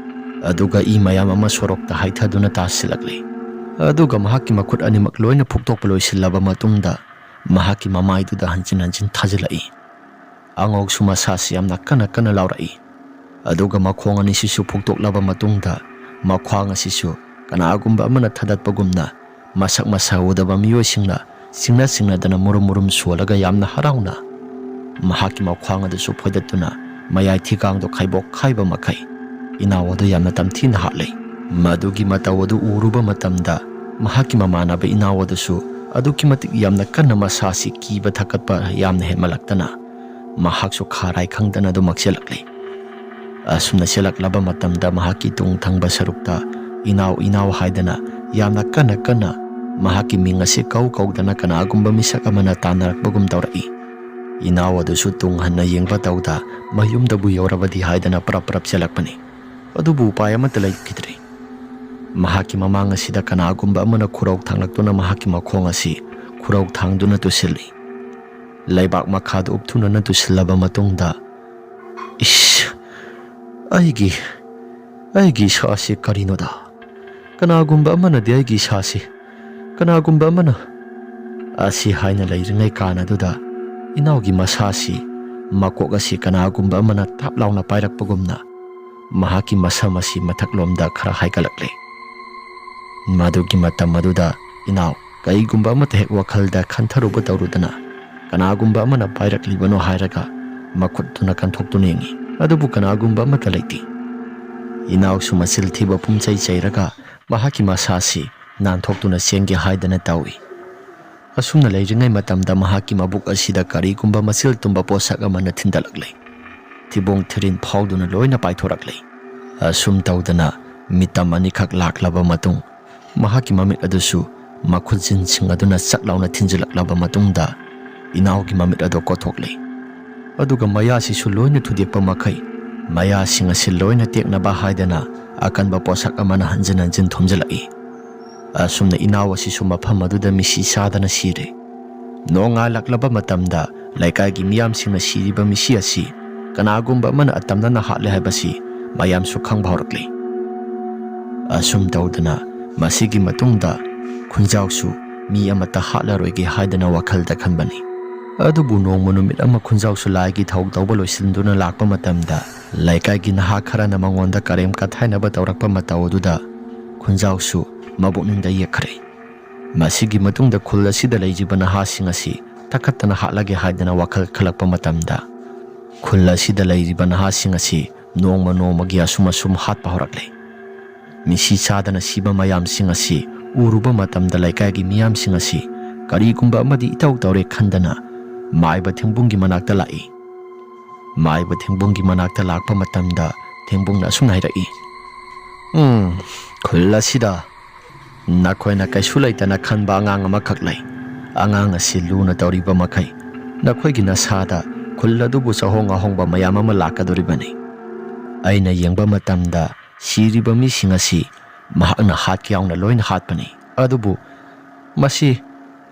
ꯑꯗꯨꯒ ꯏ ꯃꯌꯥꯝ ꯑꯃ ꯁꯣꯔꯣꯛꯇ ꯍꯩꯊꯗꯨꯅ ꯇꯥꯁꯤꯜꯂꯛꯂꯦ꯫ ꯑꯗꯨꯒ ꯃꯍꯥꯛꯀꯤ ꯃꯈꯨꯠ ꯑꯅꯤꯃꯛ ꯂꯣꯏꯅ ꯐꯨꯛꯇꯣꯛꯄ ꯂꯣꯏꯁꯤꯜꯂꯕ ꯃꯇꯨꯡꯗ, ꯃꯍꯥꯛꯀꯤ ꯃꯃꯥꯏꯗꯨꯗ ꯍꯟꯖꯤꯟ ꯍꯟꯖꯤꯟ ꯊꯥꯖꯤꯜꯂꯛꯏ꯫ ꯑꯉꯧꯁꯨ ꯃꯁꯥꯁꯤ ꯌꯥꯝꯅ ꯀꯟꯅ ꯀꯟꯅ ꯂꯥꯎꯔꯛꯏ꯫ ꯑꯗꯨꯒ ꯃꯈꯣꯡ ꯑꯅꯤꯁꯤꯁꯨ ꯐꯨꯛꯇꯣꯛꯂꯕ ꯃꯇꯨꯡꯗ, ꯃꯈ꯭ꯋꯥꯡ ꯑꯁꯤꯁꯨ ꯀꯅꯥꯒꯨꯝꯕ ꯑꯃꯅ ꯊꯥꯗꯠꯄꯒꯨꯝꯅ, ꯃꯁꯛ ꯃꯁꯥ ꯎꯗꯕ ꯃꯤꯑꯣꯏꯁꯤꯡꯅ ꯆꯤꯡꯅ ꯆꯤꯡꯅꯗꯅ ꯃꯨꯔꯨꯝ ꯃꯨꯔꯨꯝ ꯁꯣꯜꯂꯒ ꯌꯥꯝꯅ ꯍꯔꯥꯎꯅ ꯃꯍꯥꯛꯀꯤ ꯃꯈ꯭ꯋꯥꯡ ꯑꯗꯨꯁꯨ ꯐꯣꯏꯗꯠꯇꯨꯅ, ꯃꯌꯥꯏ ꯊꯤꯒꯥꯡꯗꯣ ꯈꯥꯏꯕꯣꯛ ꯈꯥꯏꯕ ꯃꯈꯩ ꯏꯅꯥꯎ ꯑꯗꯨ ꯌꯥꯝꯅ ꯇꯝꯊꯤꯅ ꯍꯥꯠꯂꯦ꯫ ꯃꯗꯨꯒꯤ ꯃꯇꯧ ꯑꯗꯨ ꯎꯔꯨꯕ ꯃꯇꯝꯗ, ꯃꯍꯥꯛꯀꯤ ꯃꯃꯥꯟꯅꯕ ꯏꯅꯥꯎ ꯑꯗꯨꯁꯨ ꯑꯗꯨꯛꯀꯤ ꯃꯇꯤꯛ ꯌꯥꯝꯅ ꯀꯟꯅ ꯃꯁꯥꯁꯤ ꯀꯤꯕ ꯊꯛꯀꯠꯄ ꯌꯥꯝꯅ ꯍꯦꯟꯃꯜꯂꯛꯇꯅ, ꯃꯍꯥꯛꯁꯨ ꯈꯥꯔꯥꯏ ꯈꯪꯗꯅ ꯑꯗꯨꯃꯛ ꯆꯦꯜꯂꯛꯂꯦ꯫ ꯑꯁꯨꯝꯅ ꯆꯦꯜꯂꯛꯂꯕ ꯃꯇꯝꯗ, ꯃꯍꯥꯛꯀꯤ ꯇꯨꯡ ꯊꯪꯕ ꯁꯔꯨꯛꯇ "ꯏꯅꯥꯎ, ꯏꯅꯥꯎ" ꯍꯥꯏꯗꯅ ꯌꯥꯝꯅ ꯀꯟꯅ ꯀꯟꯅ ꯃꯍꯥꯛꯀꯤ ꯃꯤꯡ ꯑꯁꯤ ꯀꯧ ꯀꯧꯗꯅ ꯀꯅꯥꯒꯨꯝꯕ ꯃꯤꯁꯛ ꯑꯃꯅ ꯇꯥꯟꯅꯔꯛꯄꯒꯨꯝ ꯇꯧꯔꯛꯏ꯫ ꯏꯅꯥꯎ ꯑꯗꯨꯁꯨ ꯇꯨꯡ ꯍꯟꯅ ꯌꯦꯡꯕ ꯇꯧꯗ, ꯃꯌꯨꯝꯗꯕꯨ ꯌꯧꯔꯕꯗꯤ ꯍꯥꯏꯗꯅ ꯄꯔꯞ ꯄꯔꯞ ꯆꯦꯜꯂꯛꯄꯅꯤ꯫ ꯑꯗꯨꯕꯨ ꯎꯄꯥꯏ ꯑꯃꯠꯇ ꯂꯩꯈꯤꯗ꯭ꯔꯦ꯫ ꯃꯍꯥꯛꯀꯤ ꯃꯃꯥꯡ ꯑꯁꯤꯗ ꯀꯅꯥꯒꯨꯝꯕ ꯑꯃꯅ ꯈꯨꯔꯧ ꯊꯥꯡꯂꯛꯇꯨꯅ ꯃꯍꯥꯛꯀꯤ ꯃꯈꯣꯡ ꯑꯁꯤ ꯈꯨꯔꯧ ꯊꯥꯡꯗꯨꯅ ꯇꯨꯁꯤꯜꯂꯤ꯫ ꯂꯩꯕꯥꯛ ꯃꯈꯥꯗ ꯎꯞꯊꯨꯅꯅ ꯇꯨꯁꯤꯜꯂꯕ ꯃꯇꯨꯡꯗ, "ꯏꯁ, ꯑꯩꯒꯤ, ꯑꯩꯒꯤ ꯏꯁꯥꯁꯤ ꯀꯔꯤꯅꯣꯗ? ꯀꯅꯥꯒꯨꯝꯕ ꯑꯃꯅꯗꯤ ꯑꯩꯒꯤ ꯏꯁꯥꯁꯤ, ꯀꯅꯥꯒꯨꯝꯕ ꯑꯃꯅ" ꯑꯁꯤ ꯍꯥꯏꯅ ꯂꯩꯔꯤꯉꯩ ꯀꯥꯟ ꯑꯗꯨꯗ, ꯏꯅꯥꯎꯒꯤ ꯃꯁꯥꯁꯤ, ꯃꯀꯣꯛ ꯑꯁꯤ ꯀꯅꯥꯒꯨꯝꯕ ꯑꯃꯅ ꯇꯥꯞ ꯂꯥꯎꯅ ꯄꯥꯏꯔꯛꯄꯒꯨꯝꯅ, ꯃꯍꯥꯛꯀꯤ ꯃꯁꯝ ꯑꯁꯤ ꯃꯊꯛꯂꯣꯝꯗ ꯈꯔ ꯍꯥꯏꯒꯠꯂꯛꯂꯦ꯫ ꯃꯗꯨꯒꯤ ꯃꯇꯝ ꯑꯗꯨꯗ ꯏꯅꯥꯎ ꯀꯩꯒꯨꯝꯕ ꯑꯃꯠꯇ ꯍꯦꯛ ꯋꯥꯈꯜꯗ ꯈꯟꯊꯔꯨꯕ ꯇꯧꯔꯨꯗꯅ, ꯀꯅꯥꯒꯨꯝꯕ ꯑꯃꯅ ꯄꯥꯏꯔꯛꯂꯤꯕꯅꯣ ꯍꯥꯏꯔꯒ ꯃꯈꯨꯠꯇꯨꯅ ꯀꯟꯊꯣꯛꯇꯨꯅ ꯌꯦꯡꯉꯤ꯫ ꯑꯗꯨꯕꯨ ꯀꯅꯥꯒꯨꯝꯕ ꯑꯃꯠꯇ ꯂꯩꯇꯦ꯫ ꯏꯅꯥꯎꯁꯨ ꯃꯆꯤꯜ ꯊꯤꯕ ꯄꯨꯝꯆꯩ ꯆꯩꯔꯒ ꯃꯍꯥꯛꯀꯤ ꯃꯁꯥꯁꯤ ꯅꯥꯟꯊꯣꯛꯇꯨꯅ ꯆꯦꯟꯒꯦ ꯍꯥꯏꯗꯅ ꯇꯧꯏ꯫ ꯑꯁꯨꯝꯅ ꯂꯩꯔꯤꯉꯩ ꯃꯇꯝꯗ ꯃꯍꯥꯛꯀꯤ ꯃꯕꯨꯛ ꯑꯁꯤꯗ ꯀꯔꯤꯒꯨꯝꯕ ꯃꯆꯤꯜ ꯇꯨꯝꯕ ꯄꯣꯠꯁꯛ ꯑꯃꯅ ꯊꯤꯟꯗꯠꯂꯛꯂꯦ꯫ ꯊꯤꯕꯣꯡ ꯊꯤꯔꯤꯟ ꯐꯥꯎꯗꯨꯅ ꯂꯣꯏꯅ ꯄꯥꯏꯊꯣꯔꯛꯂꯦ꯫ ꯑꯁꯨꯝ ꯇꯧꯗꯅ ꯃꯤꯇꯝ ꯑꯅꯤꯈꯛ ꯂꯥꯛꯂꯕ ꯃꯇꯨꯡ, ꯃꯍꯥꯛꯀꯤ ꯃꯃꯤꯠ ꯑꯗꯨꯁꯨ ꯃꯈꯨꯠꯖꯤꯟꯁꯤꯡ ꯑꯗꯨꯅ ꯆꯛ ꯂꯥꯎꯅ ꯊꯤꯟꯖꯤꯜꯂꯛꯂꯕ ꯃꯇꯨꯡꯗ, ꯏꯅꯥꯎꯒꯤ ꯃꯃꯤꯠ ꯑꯗꯨ ꯀꯣꯊꯣꯛꯂꯦ꯫ ꯑꯗꯨꯒ ꯃꯌꯥꯁꯤꯁꯨ ꯂꯣꯏꯅ ꯊꯨꯗꯦꯛꯄ ꯃꯈꯩ, ꯃꯌꯥꯁꯤꯡ ꯑꯁꯤ ꯂꯣꯏꯅ ꯇꯦꯛꯅꯕ ꯍꯥꯏꯗꯅ ꯑꯀꯟꯕ ꯄꯣꯠꯁꯛ ꯑꯃꯅ ꯍꯟꯖꯤꯟ ꯍꯟꯖꯤꯟ ꯊꯣꯝꯖꯤꯜꯂꯛꯏ꯫ ꯑꯁꯨꯝꯅ ꯏꯅꯥꯎ ꯑꯁꯤꯁꯨ ꯃꯐꯝ ꯑꯗꯨꯗ ꯃꯤꯁꯤ ꯆꯥꯗꯅ ꯁꯤꯔꯦ꯫ ꯅꯣꯡꯉꯥꯜꯂꯛꯂꯕ ꯃꯇꯝꯗ ꯂꯩꯀꯥꯏꯒꯤ ꯃꯤꯌꯥꯝꯁꯤꯡꯅ ꯁꯤꯔꯤꯕ ꯃꯤꯁꯤ ꯑꯁꯤ ꯀꯅꯥꯒꯨꯝꯕ ꯑꯃꯅ ꯑꯇꯝꯅꯅ ꯍꯥꯠꯂꯦ ꯍꯥꯏꯕꯁꯤ ꯃꯌꯥꯝꯁꯨ ꯈꯪꯕ ꯍꯧꯔꯛꯂꯦ꯫ ꯑꯁꯨꯝ ꯇꯧꯗꯅ ꯃꯁꯤꯒꯤ ꯃꯇꯨꯡꯗ ꯈꯨꯟꯖꯥꯎꯁꯨ ꯃꯤ ꯑꯃꯠꯇ ꯍꯥꯠꯂꯔꯣꯏꯒꯦ ꯍꯥꯏꯗꯅ ꯋꯥꯈꯜꯗ ꯈꯟꯕꯅꯤ꯫ ꯑꯗꯨꯕꯨ ꯅꯣꯡꯃ ꯅꯨꯃꯤꯠ ꯑꯃ ꯈꯨꯟꯖꯥꯎꯁꯨ ꯂꯥꯏꯒꯤ ꯊꯧ ꯇꯧꯕ ꯂꯣꯏꯁꯤꯟꯗꯨꯅ ꯂꯥꯛꯄ ꯃꯇꯝꯗ, ꯂꯩꯀꯥꯏꯒꯤ ꯅꯍꯥ ꯈꯔꯅ ꯃꯉꯣꯟꯗ ꯀꯔꯦꯝ ꯀꯊꯥꯏꯅꯕ ꯇꯧꯔꯛꯄ ꯃꯇꯧ ꯑꯗꯨꯗ ꯈꯨꯟꯖꯥꯎꯁꯨ ꯃꯕꯨꯛꯅꯤꯡꯗ ꯌꯦꯛꯈ꯭ꯔꯦ꯫ ꯃꯁꯤꯒꯤ ꯃꯇꯨꯡꯗ ꯈꯨꯜ ꯑꯁꯤꯗ ꯂꯩꯔꯤꯕ ꯅꯍꯥꯁꯤꯡ ꯑꯁꯤ ꯇꯛꯈꯠꯇꯅ ꯍꯥꯠꯂꯒꯦ ꯍꯥꯏꯗꯅ ꯋꯥꯈꯜ ꯈꯜꯂꯛꯄ ꯃꯇꯝꯗ, ꯈꯨꯜ ꯑꯁꯤꯗ ꯂꯩꯔꯤꯕ ꯅꯍꯥꯁꯤꯡ ꯑꯁꯤ ꯅꯣꯡꯃ ꯅꯣꯡꯃꯒꯤ ꯑꯁꯨꯝ ꯑꯁꯨꯝ ꯍꯥꯠꯄ ꯍꯧꯔꯛꯂꯦ꯫ ꯃꯤꯁꯤ ꯆꯥꯗꯅ ꯁꯤꯕ ꯃꯌꯥꯝꯁꯤꯡ ꯑꯁꯤ ꯎꯔꯨꯕ ꯃꯇꯝꯗ, ꯂꯩꯀꯥꯏꯒꯤ ꯃꯤꯌꯥꯝꯁꯤꯡ ꯑꯁꯤ ꯀꯔꯤꯒꯨꯝꯕ ꯑꯃꯗꯤ ꯏꯇꯧ ꯇꯧꯔꯦ ꯈꯟꯗꯅ ꯃꯥꯏꯕ ꯊꯦꯡꯕꯨꯡꯒꯤ ꯃꯅꯥꯛꯇ ꯂꯥꯛꯏ꯫ ꯃꯥꯏꯕ ꯊꯦꯡꯕꯨꯡꯒꯤ ꯃꯅꯥꯛꯇ ꯂꯥꯛꯄ ꯃꯇꯝꯗ ꯊꯦꯡꯕꯨꯡꯅ ꯑꯁꯨꯝꯅ ꯍꯥꯏꯔꯛꯏ, "ꯎꯝ, ꯈꯨꯜ ꯑꯁꯤꯗ ꯅꯈꯣꯏꯅ ꯀꯩꯁꯨ ꯂꯩꯇꯅ ꯈꯟꯕ ꯑꯉꯥꯡ ꯑꯃꯈꯛ ꯂꯩ꯫ ꯑꯉꯥꯡ ꯑꯁꯤ ꯂꯨꯅ ꯇꯧꯔꯤꯕ ꯃꯈꯩ ꯅꯈꯣꯏꯒꯤ ꯅꯁꯥꯗ ꯈꯨꯜ ꯑꯗꯨꯕꯨ ꯆꯍꯣꯡ ꯑꯍꯣꯡꯕ ꯃꯌꯥꯝ ꯑꯃ ꯂꯥꯛꯀꯗꯧꯔꯤꯕꯅꯤ꯫ ꯑꯩꯅ ꯌꯦꯡꯕ ꯃꯇꯝꯗ ꯁꯤꯔꯤꯕ ꯃꯤꯁꯤꯡ ꯑꯁꯤ ꯃꯍꯥꯛꯅ ꯍꯥꯠꯀꯦ ꯌꯥꯎꯅ ꯂꯣꯏꯅ ꯍꯥꯠꯄꯅꯤ꯫ ꯑꯗꯨꯕꯨ ꯃꯁꯤ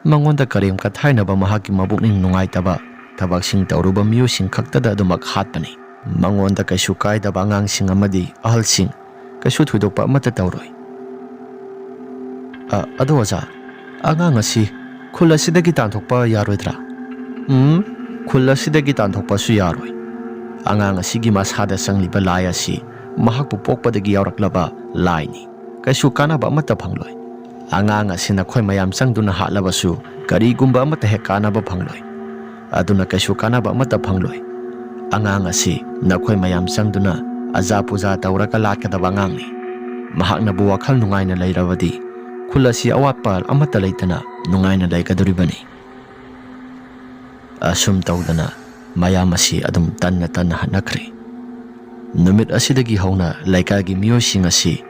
ꯃꯉꯣꯟꯗ ꯀꯔꯦꯝ ꯀꯊꯥꯏꯅꯕ, ꯃꯍꯥꯛꯀꯤ ꯃꯕꯨꯛꯅꯤꯡ ꯅꯨꯡꯉꯥꯏꯇꯕ ꯊꯕꯛꯁꯤꯡ ꯇꯧꯔꯨꯕ ꯃꯤꯑꯣꯏꯁꯤꯡ ꯈꯛꯇꯗ ꯑꯗꯨꯃꯛ ꯍꯥꯠꯄꯅꯤ꯫ ꯃꯉꯣꯟꯗ ꯀꯩꯁꯨ ꯀꯥꯏꯗꯕ ꯑꯉꯥꯡꯁꯤꯡ ꯑꯃꯗꯤ ꯑꯍꯜꯁꯤꯡ ꯀꯩꯁꯨ ꯊꯣꯏꯗꯣꯛꯄ ꯑꯃꯠꯇ ꯇꯧꯔꯣꯏ꯫" "ꯑ, ꯑꯗꯣ ꯑꯣꯖꯥ, ꯑꯉꯥꯡ ꯑꯁꯤ ꯈꯨꯜ ꯑꯁꯤꯗꯒꯤ ꯇꯥꯟꯊꯣꯛꯄ ꯌꯥꯔꯣꯏꯗ꯭ꯔꯥ?" "ꯎꯝ, ꯈꯨꯜ ꯑꯁꯤꯗꯒꯤ ꯇꯥꯟꯊꯣꯛꯄꯁꯨ ꯌꯥꯔꯣꯏ꯫ ꯑꯉꯥꯡ ꯑꯁꯤꯒꯤ ꯃꯁꯥꯗ ꯆꯪꯂꯤꯕ ꯂꯥꯏ ꯑꯁꯤ ꯃꯍꯥꯛꯄꯨ ꯄꯣꯛꯄꯗꯒꯤ ꯌꯥꯎꯔꯛꯂꯕ ꯂꯥꯏꯅꯤ꯫ ꯀꯩꯁꯨ ꯀꯥꯟꯅꯕ ꯑꯃꯠꯇ ꯐꯪꯂꯣꯏ꯫ ꯑꯉꯥꯡ ꯑꯁꯤ ꯅꯈꯣꯏ ꯃꯌꯥꯝ ꯆꯪꯗꯨꯅ ꯍꯥꯠꯂꯕꯁꯨ ꯀꯔꯤꯒꯨꯝꯕ ꯑꯃꯠꯇ ꯍꯦꯛ ꯀꯥꯟꯅꯕ ꯐꯪꯂꯣꯏ꯫ ꯑꯗꯨꯅ ꯀꯩꯁꯨ ꯀꯥꯟꯅꯕ ꯑꯃꯠꯇ ꯐꯪꯂꯣꯏ꯫ ꯑꯉꯥꯡ ꯑꯁꯤ ꯅꯈꯣꯏ ꯃꯌꯥꯝ ꯆꯪꯗꯨꯅ ꯑꯖꯥ ꯄꯨꯖꯥ ꯇꯧꯔꯒ ꯂꯥꯠꯀꯗꯕ ꯑꯉꯥꯡꯅꯤ꯫ ꯃꯍꯥꯛꯅꯕꯨ ꯋꯥꯈꯜ ꯅꯨꯡꯉꯥꯏꯅ ꯂꯩꯔꯕꯗꯤ ꯈꯨꯜ ꯑꯁꯤ ꯑꯋꯥꯠꯄ ꯑꯃꯠꯇ ꯂꯩꯇꯅ ꯅꯨꯡꯉꯥꯏꯅ ꯂꯩꯒꯗꯧꯔꯤꯕꯅꯤ꯫" ꯑꯁꯨꯝ ꯇꯧꯗꯅ ꯃꯌꯥꯝ ꯑꯁꯤ ꯑꯗꯨꯝ ꯇꯟꯅ ꯇꯟꯅ ꯍꯠꯅꯈ꯭ꯔꯦ꯫ ꯅꯨꯃꯤꯠ ꯑꯁꯤꯗꯒꯤ ꯍꯧꯅ ꯂꯩꯀꯥꯏꯒꯤ ꯃꯤꯑꯣꯏꯁꯤꯡ ꯑꯁꯤ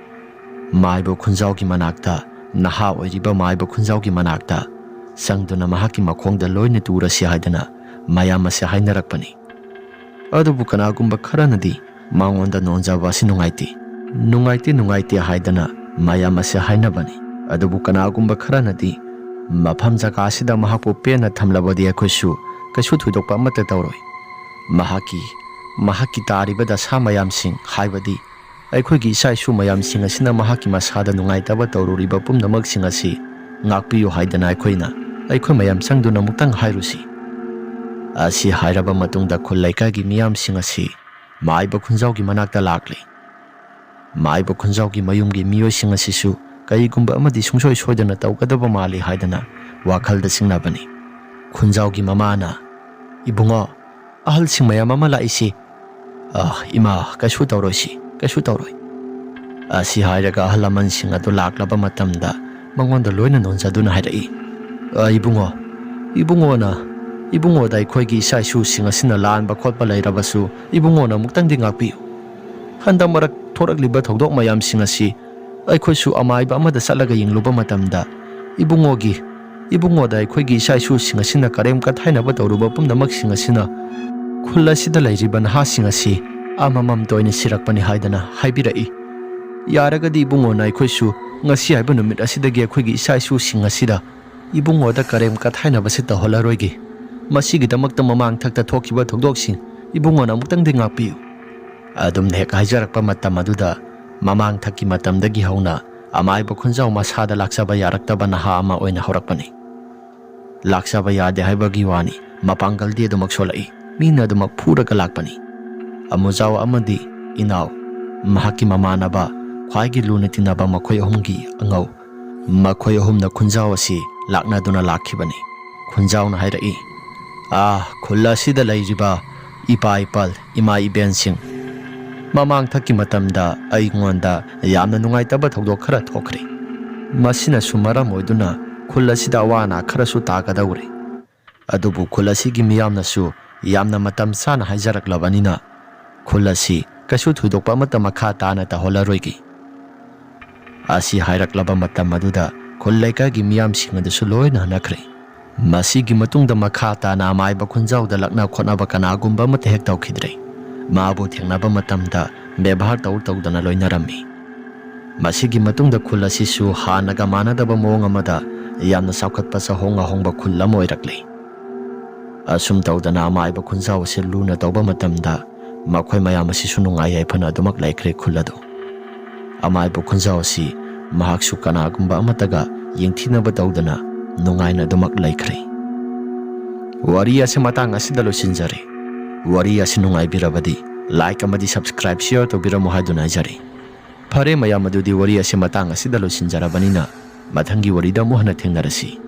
ꯃꯥꯏꯕ ꯈꯨꯟꯖꯥꯎꯒꯤ ꯃꯅꯥꯛꯇ, ꯅꯍꯥ ꯑꯣꯏꯔꯤꯕ ꯃꯥꯏꯕ ꯈꯨꯟꯖꯥꯎꯒꯤ ꯃꯅꯥꯛꯇ ꯆꯪꯗꯨꯅ ꯃꯍꯥꯛꯀꯤ ꯃꯈꯣꯡꯗ ꯂꯣꯏꯅ ꯇꯨꯔꯁꯤ ꯍꯥꯏꯗꯅ ꯃꯌꯥꯝ ꯑꯁꯤ ꯍꯥꯏꯅꯔꯛꯄꯅꯤ꯫ ꯑꯗꯨꯕꯨ ꯀꯅꯥꯒꯨꯝꯕ ꯈꯔꯅꯗꯤ ꯃꯉꯣꯟꯗ ꯅꯣꯟꯖꯕ ꯑꯁꯤ ꯅꯨꯡꯉꯥꯏꯇꯦ, ꯅꯨꯡꯉꯥꯏꯇꯦ, ꯅꯨꯡꯉꯥꯏꯇꯦ ꯍꯥꯏꯗꯅ ꯃꯌꯥꯝ ꯑꯁꯤ ꯍꯥꯏꯅꯕꯅꯤ꯫ ꯑꯗꯨꯕꯨ ꯀꯅꯥꯒꯨꯝꯕ ꯈꯔꯅꯗꯤ ꯃꯐꯝ ꯖꯒꯥ ꯑꯁꯤꯗ ꯃꯍꯥꯛꯄꯨ ꯄꯦꯟꯅ ꯊꯝꯂꯕꯗꯤ ꯑꯩꯈꯣꯏꯁꯨ ꯀꯩꯁꯨ ꯊꯣꯏꯗꯣꯛꯄ ꯑꯃꯠꯇ ꯇꯧꯔꯣꯏ, ꯃꯍꯥꯛꯀꯤ ꯃꯍꯥꯛꯀꯤ ꯇꯥꯔꯤꯕ ꯗꯁꯥ ꯃꯌꯥꯝꯁꯤꯡ, ꯍꯥꯏꯕꯗꯤ ꯑꯩꯈꯣꯏꯒꯤ ꯏꯆꯥ ꯏꯁꯨ ꯃꯌꯥꯝꯁꯤꯡ ꯑꯁꯤꯅ ꯃꯍꯥꯛꯀꯤ ꯃꯁꯥꯗ ꯅꯨꯡꯉꯥꯏꯇꯕ ꯇꯧꯔꯨꯔꯤꯕ ꯄꯨꯝꯅꯃꯛꯁꯤꯡ ꯑꯁꯤ ꯉꯥꯛꯄꯤꯌꯨ ꯍꯥꯏꯗꯅ ꯑꯩꯈꯣꯏꯅ ꯑꯩꯈꯣꯏ ꯃꯌꯥꯝ ꯆꯪꯗꯨꯅ ꯑꯃꯨꯛꯇꯪ ꯍꯥꯏꯔꯨꯁꯤ꯫ ꯑꯁꯤ ꯍꯥꯏꯔꯕ ꯃꯇꯨꯡꯗ ꯈꯨꯜ ꯂꯩꯀꯥꯏꯒꯤ ꯃꯤꯌꯥꯝꯁꯤꯡ ꯑꯁꯤ ꯃꯥꯏꯕ ꯈꯨꯟꯖꯥꯎꯒꯤ ꯃꯅꯥꯛꯇ ꯂꯥꯛꯂꯤ꯫ ꯃꯥꯏꯕ ꯈꯨꯟꯖꯥꯎꯒꯤ ꯃꯌꯨꯝꯒꯤ ꯃꯤꯑꯣꯏꯁꯤꯡ ꯑꯁꯤꯁꯨ ꯀꯔꯤꯒꯨꯝꯕ ꯑꯃꯗꯤ ꯁꯨꯡꯁꯣꯏ ꯁꯣꯏꯗꯅ ꯇꯧꯒꯗꯕ ꯃꯥꯜꯂꯤ ꯍꯥꯏꯗꯅ ꯋꯥꯈꯜꯗ ꯆꯤꯡꯅꯕꯅꯤ꯫ ꯈꯨꯟꯖꯥꯎꯒꯤ ꯃꯃꯥꯅ, "ꯏꯕꯨꯡꯉꯣ, ꯑꯍꯜꯁꯤꯡ ꯃꯌꯥꯝ ꯑꯃ ꯂꯥꯛꯏꯁꯤ꯫ ꯑ, ꯏꯃꯥ, ꯀꯩꯁꯨ ꯇꯧꯔꯣꯏꯁꯤ, ꯀꯩꯁꯨ ꯇꯧꯔꯣꯏ꯫" ꯑꯁꯤ ꯍꯥꯏꯔꯒ ꯑꯍꯜ ꯂꯃꯟꯁꯤꯡ ꯑꯗꯨ ꯂꯥꯛꯂꯕ ꯃꯇꯝꯗ ꯃꯉꯣꯟꯗ ꯂꯣꯏꯅ ꯅꯣꯟꯖꯗꯨꯅ ꯍꯥꯏꯔꯛꯏ, "ꯑ, ꯏꯕꯨꯡꯉꯣ, ꯏꯕꯨꯡꯉꯣꯅ, ꯏꯕꯨꯡꯉꯣꯗ ꯑꯩꯈꯣꯏꯒꯤ ꯏꯆꯥ ꯏꯁꯨꯁꯤꯡ ꯑꯁꯤꯅ ꯂꯥꯟꯕ ꯈꯣꯠꯄ ꯂꯩꯔꯕꯁꯨ ꯏꯕꯨꯡꯉꯣꯅ ꯑꯃꯨꯛꯇꯪꯗꯤ ꯉꯥꯛꯄꯤꯌꯨ꯫ ꯍꯟꯗꯛ ꯃꯔꯛ ꯊꯣꯔꯛꯂꯤꯕ ꯊꯧꯗꯣꯛ ꯃꯌꯥꯝꯁꯤꯡ ꯑꯁꯤ ꯑꯩꯈꯣꯏꯁꯨ ꯑꯃꯥꯏꯕ ꯑꯃꯗ ꯆꯠꯂꯒ ꯌꯦꯡꯂꯨꯕ ꯃꯇꯝꯗ ꯏꯕꯨꯡꯉꯣꯒꯤ, ꯏꯕꯨꯡꯉꯣꯗ ꯑꯩꯈꯣꯏꯒꯤ ꯏꯆꯥ ꯏꯁꯨꯁꯤꯡ ꯑꯁꯤꯅ ꯀꯔꯦꯝ ꯀꯊꯥꯏꯅꯕ ꯇꯧꯔꯨꯕ ꯄꯨꯝꯅꯃꯛꯁꯤꯡ ꯑꯁꯤꯅ ꯈꯨꯜ ꯑꯁꯤꯗ ꯂꯩꯔꯤꯕ ꯅꯍꯥꯁꯤꯡ ꯑꯁꯤ ꯑꯃꯃꯝꯇ ꯑꯣꯏꯅ ꯁꯤꯔꯛꯄꯅꯤ ꯍꯥꯏꯗꯅ ꯍꯥꯏꯕꯤꯔꯛꯏ꯫ ꯌꯥꯔꯒꯗꯤ ꯏꯕꯨꯡꯉꯣꯅ ꯑꯩꯈꯣꯏꯁꯨ ꯉꯁꯤ ꯍꯥꯏꯕ ꯅꯨꯃꯤꯠ ꯑꯁꯤꯗꯒꯤ ꯑꯩꯈꯣꯏꯒꯤ ꯏꯆꯥ ꯏꯁꯨꯁꯤꯡ ꯑꯁꯤꯗ ꯏꯕꯨꯡꯉꯣꯗ ꯀꯔꯦꯝ ꯀꯊꯥꯏꯅꯕꯁꯤ ꯇꯧꯍꯜꯂꯔꯣꯏꯒꯦ꯫ ꯃꯁꯤꯒꯤꯗꯃꯛꯇ ꯃꯃꯥꯡ ꯊꯛꯇ ꯊꯣꯛꯈꯤꯕ ꯊꯧꯗꯣꯛꯁꯤꯡ ꯏꯕꯨꯡꯉꯣꯅ ꯑꯃꯨꯛꯇꯪꯗꯤ ꯉꯥꯛꯄꯤꯌꯨ꯫" ꯑꯗꯨꯝꯅ ꯍꯦꯛ ꯍꯥꯏꯖꯔꯛꯄ ꯃꯇꯝ ꯑꯗꯨꯗ ꯃꯃꯥꯡ ꯊꯛꯀꯤ ꯃꯇꯝꯗꯒꯤ ꯍꯧꯅ ꯑꯃꯥꯏꯕ ꯈꯨꯟꯖꯥꯎ ꯃꯁꯥꯗ ꯂꯥꯛꯆꯕ ꯌꯥꯔꯛꯇꯕ ꯅꯍꯥ ꯑꯃ ꯑꯣꯏꯅ ꯍꯧꯔꯛꯄꯅꯤ꯫ ꯂꯥꯛꯆꯕ ꯌꯥꯗꯦ ꯍꯥꯏꯕꯒꯤ ꯋꯥꯅꯤ, ꯃꯄꯥꯡꯒꯜꯗꯤ ꯑꯗꯨꯃꯛ ꯁꯣꯜꯂꯛꯏ, ꯃꯤꯅ ꯑꯗꯨꯃꯛ ꯐꯨꯔꯒ ꯂꯥꯛꯄꯅꯤ꯫ ꯑꯃꯨꯖꯥꯎ ꯑꯃꯗꯤ ꯏꯅꯥꯎ, ꯃꯍꯥꯛꯀꯤ ꯃꯃꯥꯟꯅꯕ, ꯈ꯭ꯋꯥꯏꯒꯤ ꯂꯨꯅ ꯇꯤꯟꯅꯕ ꯃꯈꯣꯏ ꯑꯍꯨꯝꯒꯤ ꯑꯉꯧ, ꯃꯈꯣꯏ ꯑꯍꯨꯝꯅ ꯈꯨꯟꯖꯥꯎ ꯑꯁꯤ ꯂꯥꯛꯅꯗꯨꯅ ꯂꯥꯛꯈꯤꯕꯅꯤ꯫ ꯈꯨꯟꯖꯥꯎꯅ ꯍꯥꯏꯔꯛꯏ, "ꯑꯥ, ꯈꯨꯜ ꯑꯁꯤꯗ ꯂꯩꯔꯤꯕ ꯏꯄꯥ ꯏꯄꯜ, ꯏꯃꯥ ꯏꯕꯦꯟꯁꯤꯡ, ꯃꯃꯥꯡ ꯊꯛꯀꯤ ꯃꯇꯝꯗ ꯑꯩꯉꯣꯟꯗ ꯌꯥꯝꯅ ꯅꯨꯡꯉꯥꯏꯇꯕ ꯊꯧꯗꯣꯛ ꯈꯔ ꯊꯣꯛꯈ꯭ꯔꯦ꯫ ꯃꯁꯤꯅꯁꯨ ꯃꯔꯝ ꯑꯣꯏꯗꯨꯅ ꯈꯨꯜ ꯑꯁꯤꯗ ꯑꯋꯥ ꯑꯅꯥ ꯈꯔꯁꯨ ꯇꯥꯒꯗꯧꯔꯦ꯫ ꯑꯗꯨꯕꯨ ꯈꯨꯜ ꯑꯁꯤꯒꯤ ꯃꯤꯌꯥꯝꯅꯁꯨ ꯌꯥꯝꯅ ꯃꯇꯝ ꯆꯥꯅ ꯍꯥꯏꯖꯔꯛꯂꯕꯅꯤꯅ ꯈꯨꯜ ꯑꯁꯤ ꯀꯩꯁꯨ ꯊꯣꯏꯗꯣꯛꯄ ꯑꯃꯠꯇ ꯃꯈꯥ ꯇꯥꯅ ꯇꯧꯍꯜꯂꯔꯣꯏꯒꯦ꯫" ꯑꯁꯤ ꯍꯥꯏꯔꯛꯂꯕ ꯃꯇꯝ ꯑꯗꯨꯗ ꯈꯨꯜ ꯂꯩꯀꯥꯏꯒꯤ ꯃꯤꯌꯥꯝꯁꯤꯡ ꯑꯗꯨꯁꯨ ꯂꯣꯏꯅ ꯍꯟꯅꯈ꯭ꯔꯦ꯫ ꯃꯁꯤꯒꯤ ꯃꯇꯨꯡꯗ ꯃꯈꯥ ꯇꯥꯅ ꯑꯃꯥꯏꯕ ꯈꯨꯟꯖꯥꯎꯗ ꯂꯛꯅ ꯈꯣꯠꯅꯕ ꯀꯅꯥꯒꯨꯝꯕ ꯑꯃꯠꯇ ꯍꯦꯛ ꯇꯧꯈꯤꯗ꯭ꯔꯦ꯫ ꯃꯥꯕꯨ ꯊꯦꯡꯅꯕ ꯃꯇꯝꯗ ꯕꯦꯕꯥꯔ ꯇꯧ ꯇꯧꯗꯅ ꯂꯣꯏꯅꯔꯝꯃꯤ꯫ ꯃꯁꯤꯒꯤ ꯃꯇꯨꯡꯗ ꯈꯨꯜ ꯑꯁꯤꯁꯨ ꯍꯥꯟꯅꯒ ꯃꯥꯟꯅꯗꯕ ꯃꯑꯣꯡ ꯑꯃꯗ ꯌꯥꯝꯅ ꯆꯥꯎꯈꯠꯄ ꯆꯍꯣꯡ ꯑꯍꯣꯡꯕ ꯈꯨꯜ ꯑꯃ ꯑꯣꯏꯔꯛꯂꯦ꯫ ꯑꯁꯨꯝ ꯇꯧꯗꯅ ꯑꯃꯥꯏꯕ ꯈꯨꯟꯖꯥꯎ ꯑꯁꯤ ꯂꯨꯅ ꯇꯧꯕ ꯃꯇꯝꯗ ꯃꯈꯣꯏ ꯃꯌꯥꯝ ꯑꯁꯤꯁꯨ ꯅꯨꯡꯉꯥꯏ ꯌꯥꯏꯐꯅ ꯑꯗꯨꯃꯛ ꯂꯩꯈ꯭ꯔꯦ ꯈꯨꯜ ꯑꯗꯨ꯫ ꯑꯃꯥꯏꯕ ꯈꯨꯟꯖꯥꯎ ꯑꯁꯤ ꯃꯍꯥꯛꯁꯨ ꯀꯅꯥꯒꯨꯝꯕ ꯑꯃꯠꯇꯒ ꯌꯦꯡꯊꯤꯅꯕ ꯇꯧꯗꯅ ꯅꯨꯡꯉꯥꯏꯅ ꯑꯗꯨꯃꯛ ꯂꯩꯈ꯭ꯔꯦ꯫ ꯋꯥꯔꯤ ꯑꯁꯤ ꯃꯇꯥꯡ ꯑꯁꯤꯗ ꯂꯣꯏꯁꯤꯟꯖꯔꯦ꯫ ꯋꯥꯔꯤ ꯑꯁꯤ ꯅꯨꯡꯉꯥꯏꯕꯤꯔꯕꯗꯤ like ꯑꯃꯗꯤ subscribe, share ꯇꯧꯕꯤꯔꯝꯃꯨ ꯍꯥꯏꯗꯨꯅ ꯍꯥꯏꯖꯔꯤ꯫ ꯐꯔꯦ ꯃꯌꯥꯝ, ꯑꯗꯨꯗꯤ ꯋꯥꯔꯤ ꯑꯁꯤ ꯃꯇꯥꯡ ꯑꯁꯤꯗ ꯂꯣꯏꯁꯤꯟꯖꯔꯕꯅꯤꯅ ꯃꯊꯪꯒꯤ ꯋꯥꯔꯤꯗ ꯑꯃꯨꯛ ꯍꯟꯅ ꯊꯦꯡꯅꯔꯁꯤ꯫